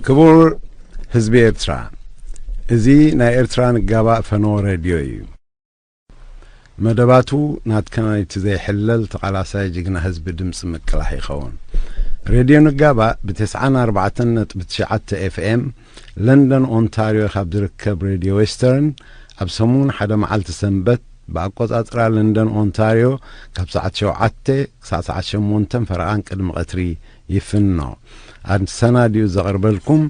ክቡር ህዝቢ ኤርትራ፣ እዚ ናይ ኤርትራ ንጋባእ ፈነወ ሬድዮ እዩ። መደባቱ ናትካ ናይቲ ዘይሕለል ተቓላሳይ ጅግና ህዝቢ ድምፂ ምቅላሕ ይኸውን። ሬድዮ ንጋባእ ብ94.9 ኤፍኤም ለንደን ኦንታርዮ ካብ ዝርከብ ሬድዮ ዌስተርን ኣብ ሰሙን ሓደ መዓልቲ ሰንበት ብኣቆጻጽራ ለንደን ኦንታርዮ ካብ ሰዓት ሸውዓተ ክሳዕ ሰዓት ሸሞንተ ፈረቓን ቅድሚ ቀትሪ ይፍኖ። ኣሰናዲኡ ዘቕርበልኩም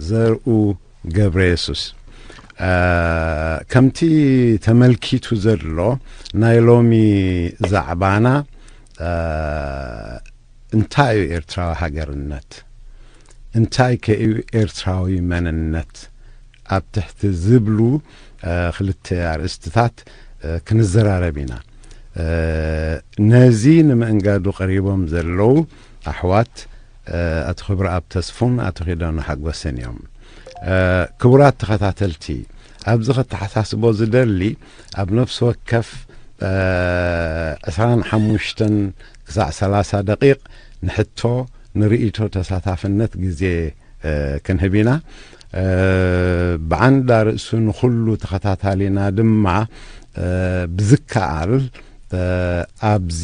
ዘርኡ ገብረ የሱስ። እ፣ ከምቲ ተመልኪቱ ዘሎ ናይ ሎሚ ዛዕባና፣ እ፣ እንታይ እዩ ኤርትራዊ ሃገርነት? እንታይ ከ እዩ ኤርትራዊ መንነት? ኣብ ትሕቲ ዝብሉ፣ እ፣ ክልተ ኣርእስትታት፣ እ፣ ክንዘራረብ ኢና። እ፣ ነዚ ንምእንጋዱ ቀሪቦም ዘለዉ ኣሕዋት፣ እ፣ ኣቶ ክብረኣብ ተስፉን ኣቶ ኪዳኑ ሓጎስን እዮም። እ፣ ክቡራት ተኸታተልቲ፣ ኣብዚ ከተሓሳስቦ ዝደሊ፣ ኣብ ነፍሲ ወከፍ፣ እ፣ ዕስራን ሓሙሽተን ክሳዕ ሰላሳ ደቂቕ ንሕቶ፣ ንርእይቶ፣ ተሳታፍነት ግዜ፣ እ፣ ክንህብ ኢና። እ፣ ብዓንዳ ርእሱ ንኹሉ ተኸታታሊና ድማ፣ እ፣ ብዝከኣል፣ እ፣ ኣብዚ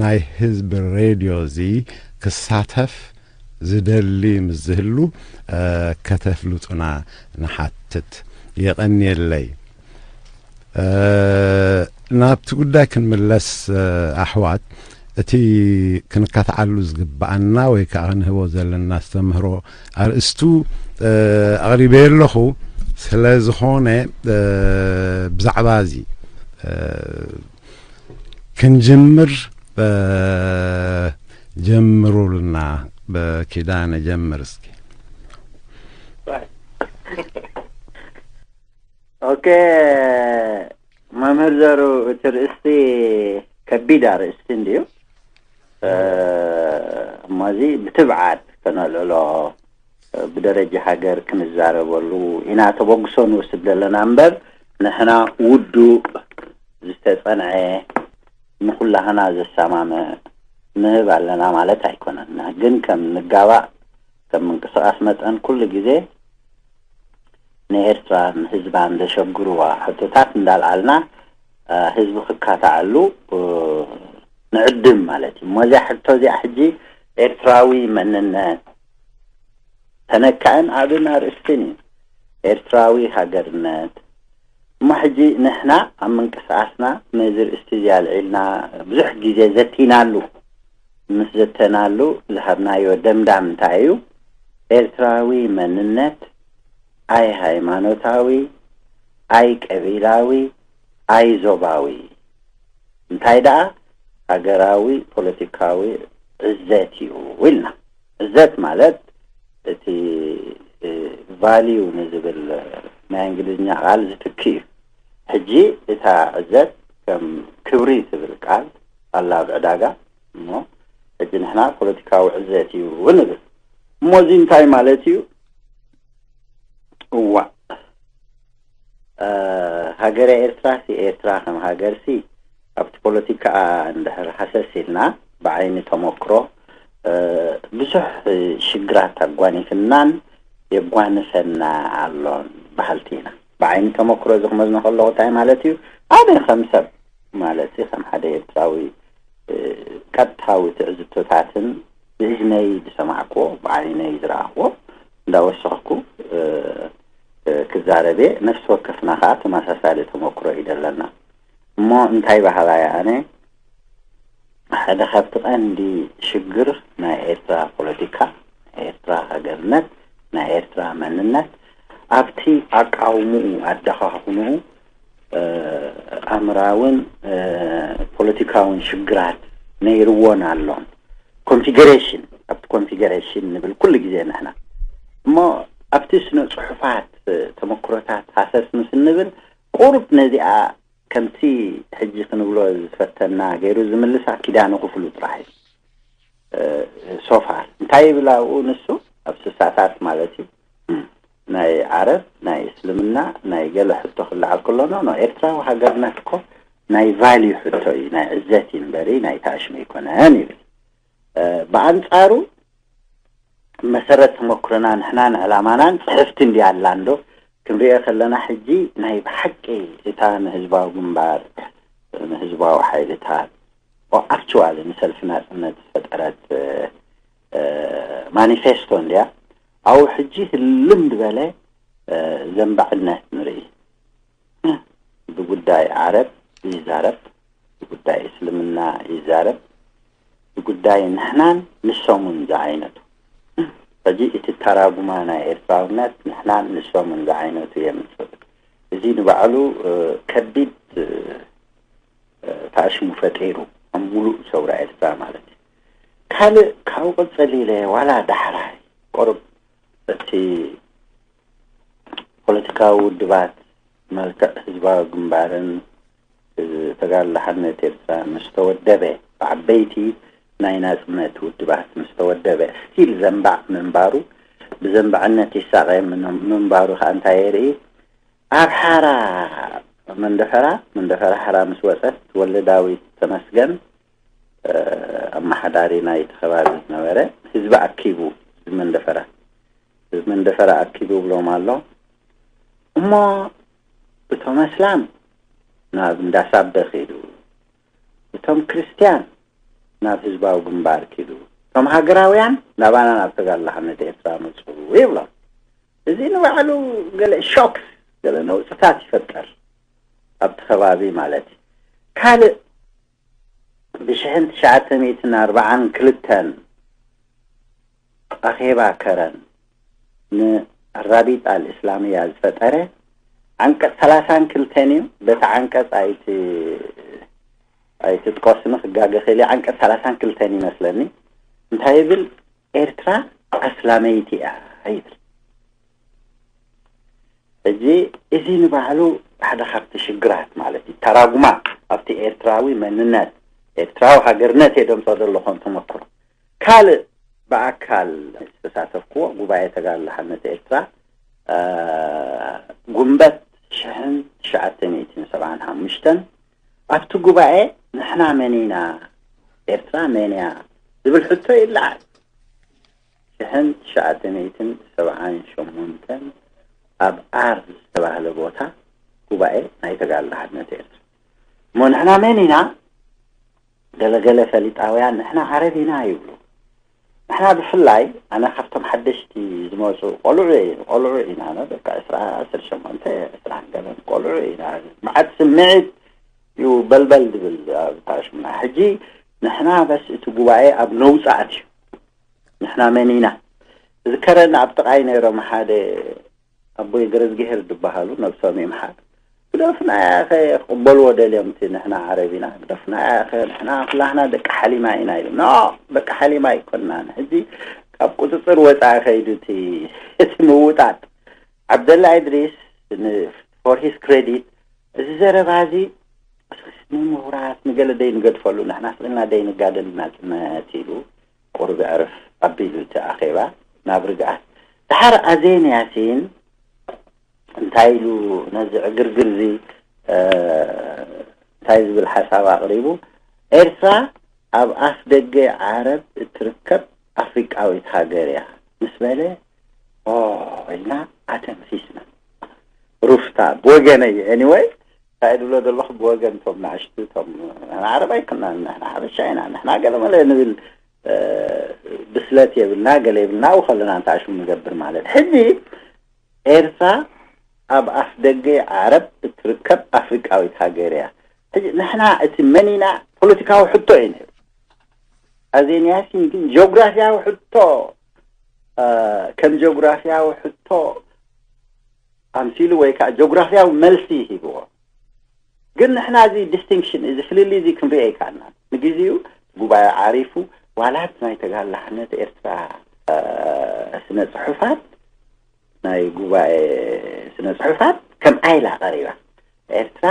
ናይ ህዝቢ ሬድዮ እዚ ክሳተፍ ዝደሊ ምስ ዝህሉ፣ እ፣ ከተፍልጡና ንሓትት። የቐንየለይ። እ፣ ናብቲ ጉዳይ ክንምለስ፣ እ፣ ኣሕዋት፣ እቲ ክንካትዓሉ ዝግብኣና ወይ ከዓ ክንህቦ ዘለና ኣስተምህሮ ኣርእስቱ፣ እ፣ ኣቕሪበዮ ኣለኹ። ስለ ዝኾነ፣ እ፣ ብዛዕባ እዚ፣ እ፣ ክንጅምር፣ እ፣ ጀምሩልና። ብኪዳነ ጀምር እስኪ። ኦኬ፣ መምህር ዘሩ፣ እቲ ርእስቲ ከቢድ ኣርእስቲ እንድዩ። እ፣ እሞዚ ብትብዓት ከነልዕሎ፣ ብደረጃ ሃገር ክንዛረበሉ ኢና ተበግሶ ንወስድ ዘለና እምበር፣ ንሕና ውዱእ ዝተጸንዐ ንኹላህና ዘሰማምዕ ንህብ ኣለና ማለት ኣይኮነን። ግን ከም ንጋባእ፣ ከም ምንቅስቓስ መጠን ኩሉ ግዜ ንኤርትራን ህዝባን ዘሸግርዋ ሕቶታት እንዳልዓልና፣ እ፣ ህዝቢ ክካትዓሉ፣ እ፣ ንዕድም ማለት እዩ። እሞ እዚኣ ሕቶ እዚኣ ሕጂ ኤርትራዊ መንነት ተነካእን ዓብን ኣርእስትን እዩ። ኤርትራዊ ሃገርነት። እሞ ሕጂ ንሕና ኣብ ምንቅስቓስና ነዚ ርእስቲ እዚ ኣልዒልና ብዙሕ ግዜ ዘቲናሉ። ምስ ዘተናሉ ዝሃብናዮ ደምዳም እንታይ እዩ? ኤርትራዊ መንነት ኣይ ሃይማኖታዊ፣ ኣይ ቀቢላዊ፣ ኣይ ዞባዊ። እንታይ ደኣ ሃገራዊ ፖለቲካዊ ዕዘት እዩ ኢልና። ዕዘት ማለት እቲ፣ እ፣ ቫልዩ ንዝብል ናይ እንግሊዝኛ ቃል ዝትክ እዩ። ሕጂ እታ ዕዘት ከም ክብሪ ትብል ቃል ኣላ ኣብ ዕዳጋ። እሞ ሕጂ ንሕና ፖለቲካዊ ዕዘት እዩ ንብል። እሞ እዚ እንታይ ማለት እዩ? እዋእ፣ እ፣ ሃገረ ኤርትራሲ፣ ኤርትራ ከም ሃገርሲ፣ ኣብቲ ፖለቲካኣ እንድሕር ሃሰስ ኢልና፣ ብዓይኒ ተመክሮ፣ እ፣ ብዙሕ ሽግራት ኣጓኒፍናን የጓንፈና ኣሎን በሃልቲ ኢና። ብዓይኒ ተመክሮ እዚ ክመዝኖ ከለኹ እንታይ ማለት እዩ? ኣነ ከም ሰብ፣ ማለት ከም ሓደ ኤርትራዊ፣ እ፣ ቀጥታዊ ትዕዝብቶታትን ብእዝነይ ዝሰማዕክዎ፣ ብዓይነይ ዝረኣኽዎ እንዳወሰኽኩ፣ እ፣ እ፣ ክዛረብ እየ። ነፍሲ ወከፍና ከኣ ተመሳሳሊ ተመክሮ እዩ ዘለና። እሞ እንታይ በሃላይ ኣነ፣ ሓደ ካብቲ ቀንዲ ሽግር ናይ ኤርትራ ፖለቲካ፣ ናይ ኤርትራ ሃገርነት፣ ናይ ኤርትራ መንነት፣ ኣብቲ ኣቃውምኡ፣ ኣደኻኽንኡ፣ እ፣ ኣምራውን፣ እ፣ ፖለቲካውን ሽግራት ነይርዎን ኣሎን። ኮንፊገሬሽን፣ ኣብቲ ኮንፊገሬሽን ንብል ኩሉ ግዜ ንሕና። እሞ ኣብቲ ስነ ጽሑፋት፣ እ፣ ተመክሮታት ሃሰስ ምስ እንብል፣ ቁሩብ ነዚኣ ከምቲ ሕጂ ክንብሎ ዝፈተና ገይሩ ዝምልሳ ኪዳነ ክፍሉ ጥራሕ እዩ። እ፣ ሶፋር እንታይ ይብል ኣብኡ ንሱ? ኣብ ስሳታት ማለት እዩ። ናይ ዓረብ፣ ናይ እስልምና፣ ናይ ገለ ሕቶ ክለዓል ከሎ፣ ኖ፣ ኖ፣ ኤርትራዊ ሃገርነት እኮ ናይ ቫልዩ ሕቶ እዩ፣ ናይ ዕዘት እዩ እምበሪ ናይ ታሽመ ኣይኮነን ይብል። እ፣ ብኣንጻሩ መሰረት ተመክሮና ንሕናን ዕላማናን ጽሕፍቲ እንድያ ኣላ እንዶ ክንሪኦ ከለና፣ ሕጂ ናይ ብሓቂ እታ ንህዝባዊ ግንባር፣ ንህዝባዊ ሓይልታት፣ ኣክቹዋሊ ንሰልፊ ናጽነት ዝፈጠረት ማኒፌስቶ እንድያ። ኣብኡ ሕጂ ህልም ዝበለ ዘንባዕነት ንርኢ። ብጉዳይ ዓረብ ይዛረብ፣ ብጉዳይ እስልምና ይዛረብ፣ ብጉዳይ ንሕናን ንሶምን ዝዓይነቱ። ሕጂ እቲ ተራጉማ ናይ ኤርትራውነት ንሕናን ንሶምን ዝዓይነቱ የምጽእ። እዚ ንባዕሉ ከቢድ ታሽሙ ፈጢሩ ኣብ ሙሉእ ሰውራ ኤርትራ ማለት እዩ። ካልእ ካብኡ ቅጽል ኢለ ዋላ ዳሕራይ ቁሩብ እቲ ፖለቲካዊ ውድባት መልክዕ ህዝባዊ ግንባርን ተጋድሎ ሓርነት ኤርትራ ምስ ተወደበ፣ ብዓበይቲ ናይ ናጽነት ውድባት ምስ ተወደበ፣ ስቲል ዘንባዕ ምንባሩ፣ ብዘንባዕነት ይሳቐ ምንባሩ ከኣ እንታይ የርኢ? ኣብ ሓራ መንደፈራ፣ መንደፈራ ሓራ ምስ ወጸት፣ ወልደ ዳዊት ተመስገን ኣመሓዳሪ ናይቲ ከባቢ ዝነበረ፣ ህዝቢ ኣኪቡ፣ ህዝቢ መንደፈራ፣ ህዝቢ መንደፈራ ኣኪቡ ይብሎም ኣሎ። እሞ እቶም ኣስላም ናብ እንዳሳበ ኪዱ፣ እቶም ክርስትያን ናብ ህዝባዊ ግንባር ኪዱ፣ እቶም ሃገራውያን ናባና ናብ ተጋድሎ ሓርነት ኤርትራ መጹ ይብሎም። እዚ ንባዕሉ ገለ ሾክ፣ ገለ ነውጽታት ይፈጥር ኣብቲ ከባቢ ማለት እዩ። ካልእ ብሽሕን ትሽዓተ ሚእትን ኣርባዓን ክልተን ኣኼባ ከረን ንራቢጣ ኣልእስላምያ ዝፈጠረ ዓንቀጽ ሰላሳን ክልተን እዩ። በቲ ዓንቀጽ ኣይት ኣይትጥቀስኒ ክጋገ ክእል። ዓንቀጽ ሰላሳን ክልተን ይመስለኒ እንታይ ይብል? ኤርትራ ኣስላመይቲ እያ ይብል። ሕጂ እዚ ንባዕሉ ሓደ ካብቲ ሽግራት ማለት እዩ። ተራጉማ ኣብቲ ኤርትራዊ መንነት፣ ኤርትራዊ ሃገርነት እየ ደምጾ ዘለኹ ተመክሮ። ካልእ ብኣካል ዝተሳተፍኩዎ ጉባኤ ተጋድሎ ሓርነት ኤርትራ ጉንበት ሽሕን ትሽዓተ ሚእትን ሰብዓን ሓሙሽተን ኣብቲ ጉባኤ ንሕና መን ኢና፣ ኤርትራ መን እያ ዝብል ሕቶ ይለዓል። ሽሕን ትሽዓተ ሚእትን ሰብዓን ሸሞንተን ኣብ ኣር ዝተባህለ ቦታ ጉባኤ ናይ ተጋድሎ ሓርነት ኤርትራ። እሞ ንሕና መን ኢና? ገለገለ ፈሊጣውያን ንሕና ዓረብ ኢና ይብሉ። ንሕና ብፍላይ ኣነ ካብቶም ሓደሽቲ ዝመጹ ቆልዑ እየ፣ ቆልዑ ኢና፣ ነ በቃ ዕስራ፣ ዓሰርተ ሸሞንተ፣ ዕስራን ገለን ቆልዑ ኢና። መዓት ስምዒት እዩ በልበል ዝብል ኣብ ታሽሙና። ሕጂ ንሕና በስ እቲ ጉባኤ ኣብ ነውጻ ኣትዩ። ንሕና መን ኢና? ዝከረኒ ኣብ ጥቓይ ነይሮም ሓደ ኣቦይ ገረዝግሄር ዝበሃሉ ነብሶም ይምሓር። ግደፉና ያኸ ክቕበልዎ ደልዮም እቲ ንሕና ዓረብ ኢና። ግደፉና ያኸ ንሕና ኩላህና ደቂ ሓሊማ ኢና ኢሉ። ኖ፣ ደቂ ሓሊማ ኣይኮናን። ሕጂ ካብ ቁጽጽር ወጻኢ ከይዱ እቲ እቲ ምውጣጥ። ዓብደላ ኢድሪስ ን for his credit እዚ ዘረባ እዚ ንምሁራት ንገለ ደይንገድፈሉ ንሕና ስቕልና ደይንጋደል ናጽነት ኢሉ ቁሩብ ኣዕርፍ ኣቢሉ እቲ ኣኼባ ናብ ርግኣት። ድሓር ኣዜን ያሲን እንታይ ኢሉ ነዚ ዕግርግር እዚ እንታይ ዝብል ሓሳብ ኣቕሪቡ? ኤርትራ ኣብ ኣፍ ደገ ዓረብ እትርከብ ኣፍሪቃዊት ሃገር እያ ምስ በለ ኦ ኢልና ኣተንፊስና። ሩፍታ ብወገነይ anyway እንታይ ድብሎ ዘለኹ ብወገን እቶም ንኣሽቱ እቶም ንሕና ዓረብ ኣይኮናን ንሕና ሓበሻ ኢና ንሕና ገለ መለ ንብል ብስለት የብልና ገለ የብልና ኣብኡ ከለና እንታይ ሽም ንገብር ማለት ሕጂ ኤርትራ ኣብ ኣፍ ደገ ዓረብ እትርከብ ኣፍሪቃዊት ሃገር እያ። ሕጂ ንሕና እቲ መን ኢና ፖለቲካዊ ሕቶ እዩ ነይሩ። ኣዜን ያሲን ግን ጂኦግራፊያዊ ሕቶ ከም ጂኦግራፊያዊ ሕቶ ኣምሲሉ ወይ ከዓ ጂኦግራፊያዊ መልሲ ሂብዎ። ግን ንሕና እዚ ዲስቲንክሽን እዚ ፍልልይ እዚ ክንሪኦ ይከኣልና። ንግዜኡ ጉባኤ ዓሪፉ ዋላ ናይ ተጋላሕነት ኤርትራ ስነ ፅሑፋት ናይ ጉባኤ ስነ ፅሑፋት ከምኣ ኢላ ቀሪባ። ኤርትራ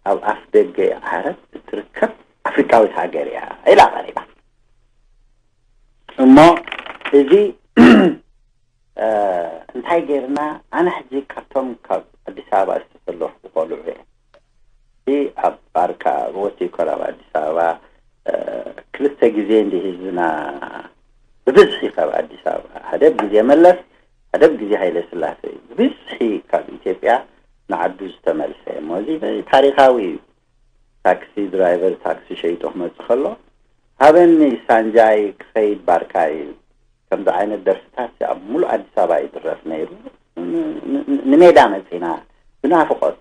ኣብ ኣፍ ደገ ዓረብ እትርከብ ኣፍሪቃዊት ሃገር እያ ኢላ ቀሪባ። እሞ እዚ እንታይ ገይርና ኣነ ሕጂ ካብቶም ካብ ኣዲስ ኣበባ ዝተሰለፉ ቆልዑ እየ። እዚ ኣብ ባርካ ወቲ ኮላ ኣብ ኣዲስ ኣበባ ክልተ ግዜ እንዲ ህዝብና ብብዝሒ ካብ ኣዲስ ኣበባ፣ ሓደ ብግዜ መለስ፣ ሓደ ብግዜ ሃይለ ስላሴ እዩ። ብብዝሒ ካብ ኢትዮጵያ ንዓዱ ዝተመልሰ እሞ፣ እዚ ታሪኻዊ እዩ። ታክሲ ድራይቨር፣ ታክሲ ሸይጡ ክመጽእ ከሎ፣ ሃበኒ ሳንጃይ ክኸይድ ባርካ እዩ። ከምዚ ዓይነት ደርፍታት ኣብ ሙሉእ ኣዲስ ኣበባ ይድረፍ ነይሩ። ን-፣ ን-፣ ንሜዳ መጺና ብናፍቖት፣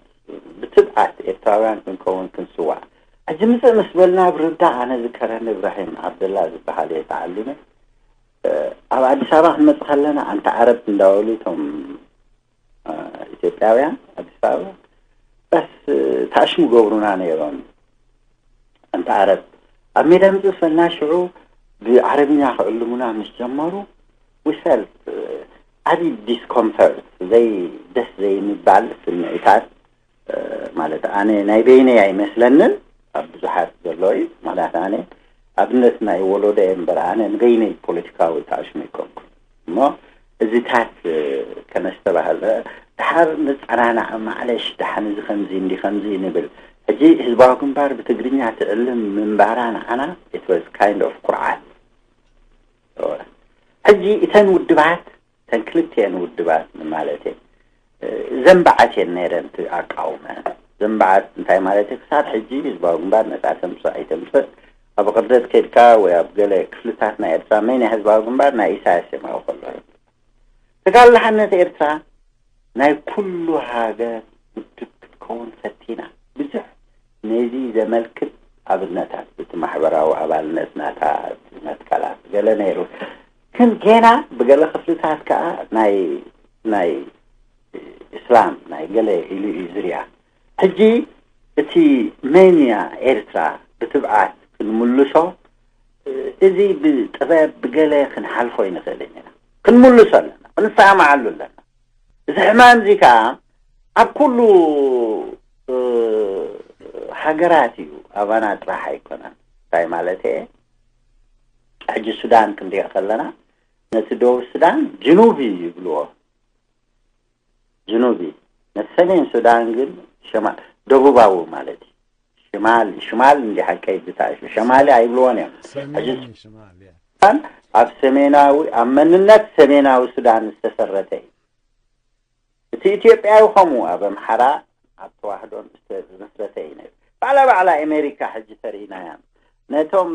ብትብዓት ኤርትራውያን ክንከውን ክንስዋዕ። ሕጂ ምጽእ ምስ በልና፣ ብርዳ፣ ኣነ ዝከረኒ እብራሂም ዓብደላ ዝበሃል እየ ተዓሊመ። ኣብ ኣዲስ ኣበባ ክንመጽእ ከለና፣ ኣንታ ዓረብ እንዳበሉ እቶም፣ እ፣ ኢትዮጵያውያን ኣዲስ ኣበባ በስ፣ እ፣ ታሽሙ ገብሩና ነይሮም። ኣንታ ዓረብ ኣብ ሜዳ ምጽእ ፈልና ሽዑ ብዓረብኛ ክዕልሙና ምስ ጀመሩ፣ we felt፣ እ፣ ዓቢ ዲስኮምፈርት፣ ዘይ ደስ ዘይምባል ስምዒታት። እ፣ ማለት ኣነ ናይ በይነይ ኣይመስለንን፣ ኣብ ብዙሓት ዘሎ እዩ። ምኽንያቱ ኣነ ኣብነት ናይ ወለዶ እየ እምበር፣ ኣነ ንበይነይ ፖለቲካዊ ተኣሽሙ ኣይኮንኩን። እሞ እዚታት፣ እ፣ ከነስተባህል፣ እ፣ ድሓር ንጸናናዕ፣ ማዕለሽ፣ ደሓን እዚ ከምዚ እንዲ ከምዚ ንብል። ሕጂ ህዝባዊ ግንባር ብትግርኛ ትዕልም ምንባራ ንዓና it was kind of ኩርዓት። ሕጂ እተን ውድባት፣ እተን ክልቲኤን ውድባት ማለት እየ፣ እ፣ ዘንባዓት እየን ነይረን እቲ ኣቃውመ። ዘንባዓት እንታይ ማለት እዩ? ክሳብ ሕጂ ህዝባዊ ግንባር ነጻ ተምጽእ ኣይተምጽእ፣ ኣብ ቕርደት ከድካ ወይ ኣብ ገለ ክፍልታት ናይ ኤርትራ መን እያ ህዝባዊ ግንባር? ናይ ኢሳያስ የማው ከሎ። ተጋድሎ ሓርነት ኤርትራ ናይ ኩሉ ሃገር ውድብ ክትከውን ፈቲና። ብዙሕ ነዚ ዘመልክት ኣብነታት፣ እቲ ማሕበራዊ ኣባልነት ናታ፣ እቲ መትከላት ገለ ነይሩ። ግን ገና ብገለ ክፍልታት ከኣ ናይ፣ ናይ እስላም ናይ ገለ ኢሉ እዩ ዝሪኣ። ሕጂ እቲ መን እያ ኤርትራ ብትብዓት ክንምልሶ፣ እዚ ብጥበብ ብገለ ክንሓልፎ ኣይንኽእልን ኢና። ክንምልሶ ኣለና፣ ክንሰማማዓሉ ኣለና። እዚ ሕማም እዚ ከኣ ኣብ ኩሉ፣ እ፣ ሃገራት እዩ፣ ኣባና ጥራሕ ኣይኮነን። እንታይ ማለት እየ? ሕጂ ሱዳን ክንሪኦ ከለና፣ ነቲ ደቡብ ሱዳን ጅኑቢ ይብልዎ። ጅኑቢ። ነቲ ሰሜን ሱዳን ግን ሸማ-፣ ደቡባዊ ማለት እዩ። ሽማል፣ ሽማል እንዲ ሓቀይ ብታሽ-፣ ሸማሊ ኣይብልዎን እዮም። ሕጂ ሰሜን ሽማል፣ ያ። ሱዳን ኣብ ሰሜናዊ፣ ኣብ መንነት ሰሜናዊ ሱዳን ዝተሰረተ እዩ። እቲ ኢትዮጵያዊ ከምኡ ኣብ ኣምሓራ፣ ኣብ ተዋህዶን ዝተመስረተ እዩ ነይሩ። ባዕላ፣ ባዕላ ኣሜሪካ ሕጂ ተርኢናያ። ነቶም፣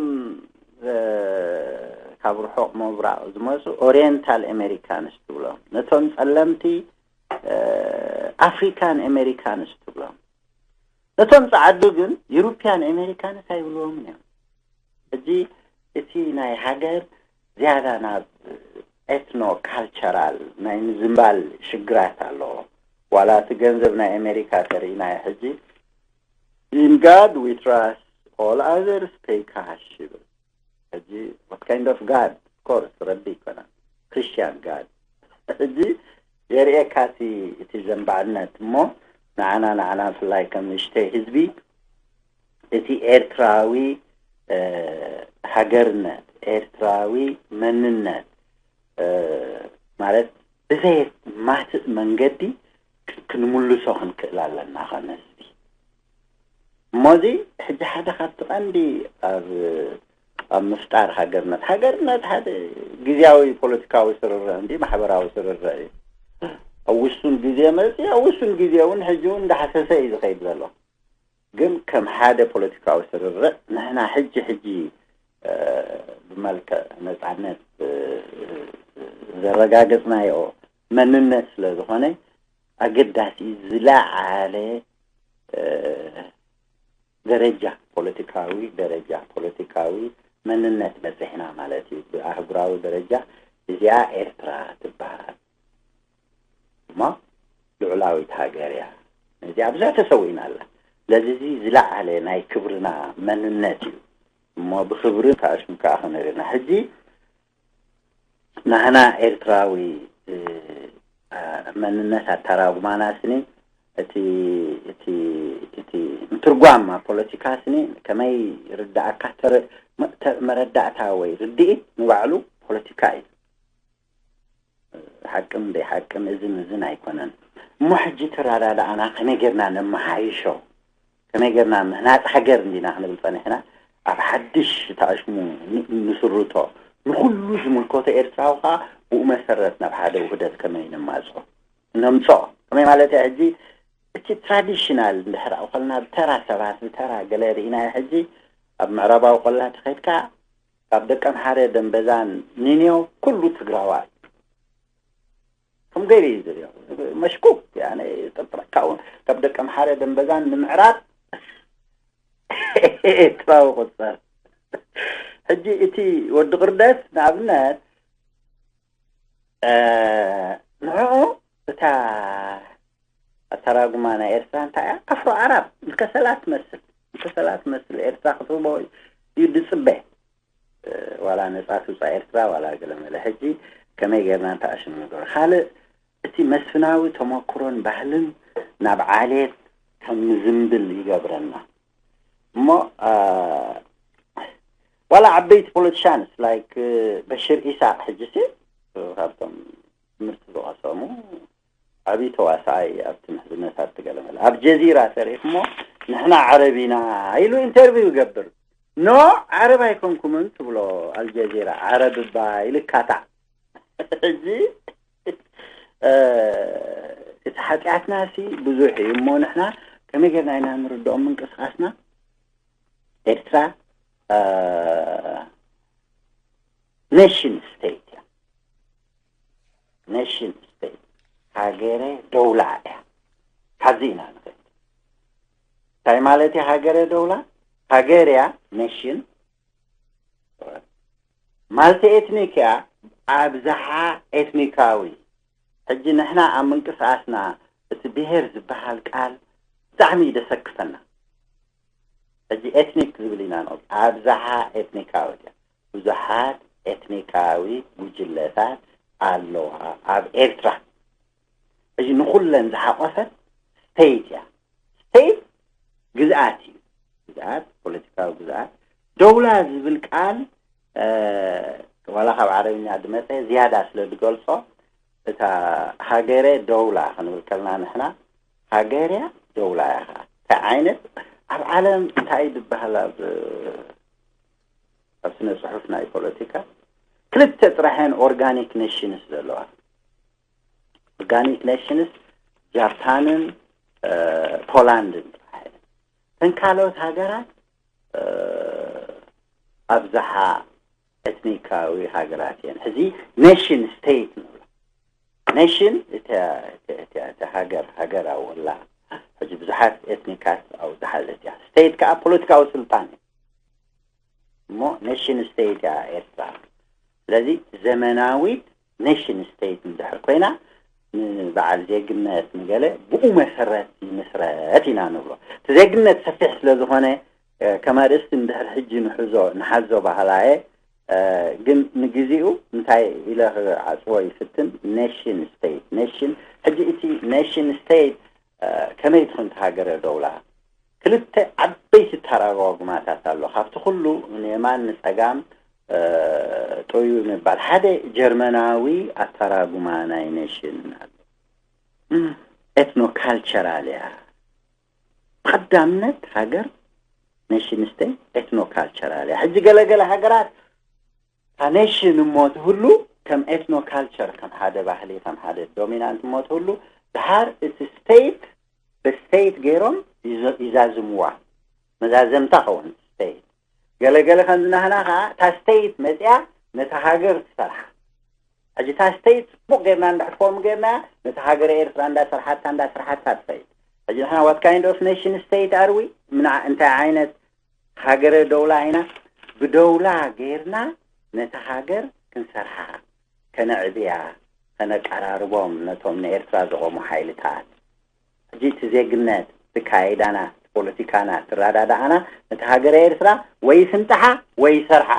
እ፣ ካብ ርሑቕ ምብራቕ ዝመጹ ኦሪየንታል ኣሜሪካንስ ትብሎም። ነቶም ጸለምቲ፣ እ፣ ኣፍሪካን ኣሜሪካንስ ትብሎም። ነቶም ጸዓዱ ግን ዩሮፒያን ኣሜሪካንስ ኣይብልዎምን እዮም። ሕጂ እቲ ናይ ሃገር ዝያዳ ናብ ኤትኖ ካልቸራል ናይ ምዝንባል ሽግራት ኣለዎ። ዋላ እቲ ገንዘብ ናይ ኣሜሪካ ተርኢናዮ ሕጂ፣ "In God we trust, all others pay cash" ይብል። ሕጂ what kind of God? Of course ረቢ ኣይኮነን፣ ክርስቲያን ጋድ። ሕጂ የርእየካ እቲ፣ እቲ ዘንባዕነት እሞ፣ ንዓና፣ ንዓና ብፍላይ ከም ንእሽተይ ህዝቢ፣ እቲ ኤርትራዊ፣ እ፣ ሃገርነት፣ ኤርትራዊ መንነት፣ እ፣ ማለት ብዘየማትእ መንገዲ ክ-፣ ክንምልሶ ክንክእል ኣለና ከም ህዝቢ። እሞዚ ሕጂ ሓደ ካብቲ ቀንዲ ኣብ፣ ኣብ ምፍጣር ሃገርነት፣ ሃገርነት ሓደ ግዝያዊ ፖለቲካዊ ስርርዕ እንዲ ማሕበራዊ ስርርዕ እዩ። ኣብ ውሱን ግዜ መጽዩ፣ ኣብ ውሱን ግዜ እውን ሕጂ እውን እንዳሓሰሰ እዩ ዝኸይድ ዘሎ። ግን ከም ሓደ ፖለቲካዊ ስርርዕ ንሕና ሕጂ ሕጂ፣ እ፣ ብመልክዕ ነጻነት፣ እ፣ ዘረጋገጽናዮ መንነት ስለ ዝኾነ ኣገዳሲ ዝለዓለ፣ እ፣ ደረጃ ፖለቲካዊ፣ ደረጃ ፖለቲካዊ መንነት በጺሕና ማለት እዩ። ብኣህጉራዊ ደረጃ እዚኣ ኤርትራ ትበሃል እሞ ልዑላዊት ሃገር እያ። ነዚኣ ብዙሕ ተሰዊእና ኣላ። ስለዚ እዚ ዝለዓለ ናይ ክብርና መንነት እዩ። እሞ ብክብሪ ተኣሽሙ ከኣ ክንርእና። ሕጂ ንሕና ኤርትራዊ፣ እ፣ እ፣ መንነት ኣተራጉማና ስኒ፣ እቲ፣ እቲ፣ እቲ ምትርጓም ኣብ ፖለቲካ ስኒ ከመይ ርዳእካ ተረ-፣ መ-፣ ተ-፣ መረዳእታ ወይ ርድኢት ንባዕሉ ፖለቲካ እዩ። ሓቅን ዘይሓቅን እዝን እዝን ኣይኮነን። እሞ ሕጂ ተረዳዳእና ከመይ ጌርና ነመሓይሾ? ከመይ ጌርና ምህናጽ ሃገር እንዲና ክንብል ጸኒሕና፣ ኣብ ሓድሽ ተኣሽሙ ን-፣ ንስርቶ፣ ንኹሉ ዝምልከቶ ኤርትራዊ ከዓ ብኡ መሰረት ናብ ሓደ ውህደት ከመይ ነማፅኦ ነምፅኦ ከመይ ማለት እያ። ሕጂ እቲ ትራዲሽናል እንድሕር ኣብኸልና ብተራ ሰባት ብተራ ገለ ርኢናዮ። ሕጂ ኣብ ምዕራባዊ ቆላ ተኸድካ ካብ ደቀምሓረ ደንበዛን ኒንዮ ኩሉ ትግራዋይ ከም ገይሩ እዩ ዝሪኦ። መሽኩክ ያነ ጥርጥረካ እውን ካብ ደቀምሓረ ደንበዛን ንምዕራብ ኤርትራዊ ቁፀር። ሕጂ እቲ ወዲ ቅርደት ንኣብነት ንዕኡ እታ ኣተራጉማ ናይ ኤርትራ እንታይ እያ? ኣፍሮ ኣራብ ንከሰላ ትመስል ንከሰላ ትመስል ኤርትራ ክትህቦ እዩ ድፅበ። ዋላ ነፃ ትውፃእ ኤርትራ ዋላ ገለ መለ። ሕጂ ከመይ ጌርና እንተኣሽም ንገሩ። ካልእ እቲ መስፍናዊ ተመክሮን ባህልን ናብ ዓሌት ከም ዝንብል ይገብረና እሞ ዋላ ዓበይቲ ፖለቲሻንስ ላይክ በሽር ኢሳቅ ሕጂ ሲ ካብቶም ትምህርቲ ዝቐሰሙ ዓብዪ ተዋሳኣይ ኣብቲ ምሕዝነታት ትገለመለ ኣብ ጀዚራ ሰሪሕሞ ንሕና ዓረብ ኢና ኢሉ ኢንተርቪው ይገብር። ኖ ዓረብ ኣይኮንኩምን ትብሎ ኣልጀዚራ ዓረብ እባ ኢልካታ። ሕጂ እቲ ሓጢኣትና ሲ ብዙሕ እዩ እሞ ንሕና ከመይ ጌርና ኢና ንርድኦም ምንቅስቃስና? ኤርትራ ኔሽን ስቴት እያ። ኔሽን ስቴት ሃገረ ደውላ እያ። ካብዚ ኢና ንኸይድ። እንታይ ማለት እዩ ሃገረ ደውላ? ሃገር እያ ኔሽን ማልቲ ኤትኒክ እያ። ኣብዝሓ ኤትኒካዊ። ሕጂ ንሕና ኣብ ምንቅስቃስና እቲ ብሄር ዝበሃል ቃል ብጣዕሚ እዩ ደሰክፈና። ሕጂ ኤትኒክ ዝብል ኢና ንቕጽ ኣብዝሓ ኤትኒካዊ እያ። ብዙሓት ኤትኒካዊ ጉጅለታት ኣለዋ ኣብ ኤርትራ። ሕጂ ንኹለን ዝሓቆፈት ስቴት እያ። ስቴት ግዝኣት እዩ። ግዝኣት ፖለቲካዊ ግዝኣት። ደውላ ዝብል ቃል ዋላ ካብ ዓረብኛ ዝመፀ ዝያዳ ስለ ዝገልፆ እታ ሃገረ ደውላ ክንብል ከልና ንሕና ሃገርያ ደውላ እያ ከዓ እንታይ ዓይነት ኣብ ዓለም እንታይ ዝበሃል ኣብ ኣብ ስነ ፅሑፍ ናይ ፖለቲካ ክልተ ጥራሕን ኦርጋኒክ ኔሽንስ ዘለዋ ኦርጋኒክ ኔሽንስ ጃፓንን ፖላንድን ጥራሕ ተን ካልኦት ሃገራት ኣብዝሓ ኤትኒካዊ ሃገራት እየን። ሕዚ ኔሽን ስቴት ንብሎ ኔሽን እቲ ሃገር ሃገር ኣወላ ሕጂ ብዙሓት ኤትኒካት ኣው ዝሓዘት እያ። ስቴት ከዓ ፖለቲካዊ ስልጣን እዩ እሞ ኔሽን ስቴት እያ ኤርትራ። ስለዚ ዘመናዊት ኔሽን ስቴት እንድሕር ኮይና ንበዓል ዜግነት ንገለ ብኡ መሰረት ይምስረት ኢና ንብሎ። እቲ ዜግነት ሰፊሕ ስለ ዝኾነ ከም ኣርእስቲ እንድሕር ሕጂ ንሕዞ ንሓዞ ባህላየ ግን ንግዚኡ እንታይ ኢለ ክዓፅዎ ይፍትን ኔሽን ስቴት ኔሽን ሕጂ እቲ ኔሽን ስቴት ከመይ ትኹን ተሃገረ ደውላ ክልተ ዓበይቲ ተራጓጉማታት ኣሎ። ካብቲ ኩሉ ንየማን ንፀጋም ጥዩ ምባል ሓደ ጀርመናዊ ኣተራጉማ ናይ ኔሽን ኣሎ። ኤትኖ ካልቸራል እያ። ብቐዳምነት ሃገር ኔሽን ስቴት ኤትኖ ካልቸራል እያ። ሕጂ ገለገለ ሃገራት እታ ኔሽን እሞ ትህሉ ከም ኤትኖ ካልቸር ከም ሓደ ባህሊ ከም ሓደ ዶሚናንት እሞ ትህሉ ድሓር እቲ ስቴት ብስቴት ገይሮም ይዛዝምዋ። መዛዘምታ ኸውን ስቴት ገለገለ ከምዚ ናህና ከዓ እታ ስቴት መፅያ ነታ ሃገር ትሰርሓ። ሕጂ እታ ስቴት ፅቡቅ ጌርና እንድሕር ፎርም ጌርና ነታ ሃገር ኤርትራ እንዳሰርሓታ እንዳሰርሓታ ትኸይድ። ሕጂ ንሕና what kind of nation state are we? ምና እንታይ ዓይነት ሃገረ ደውላ ኢና? ብደውላ ጌርና ነታ ሃገር ክንሰርሓ ከነዕብያ ከነቀራርቦም ነቶም ንኤርትራ ዘቆሙ ሓይልታት። ሕጂ እቲ ዜግነት፣ እቲ ካይዳና፣ እቲ ፖለቲካና፣ እቲ ራዳዳኣና ነቲ ሃገረ ኤርትራ ወይ ይፍንጥሓ ወይ ይሰርሓ።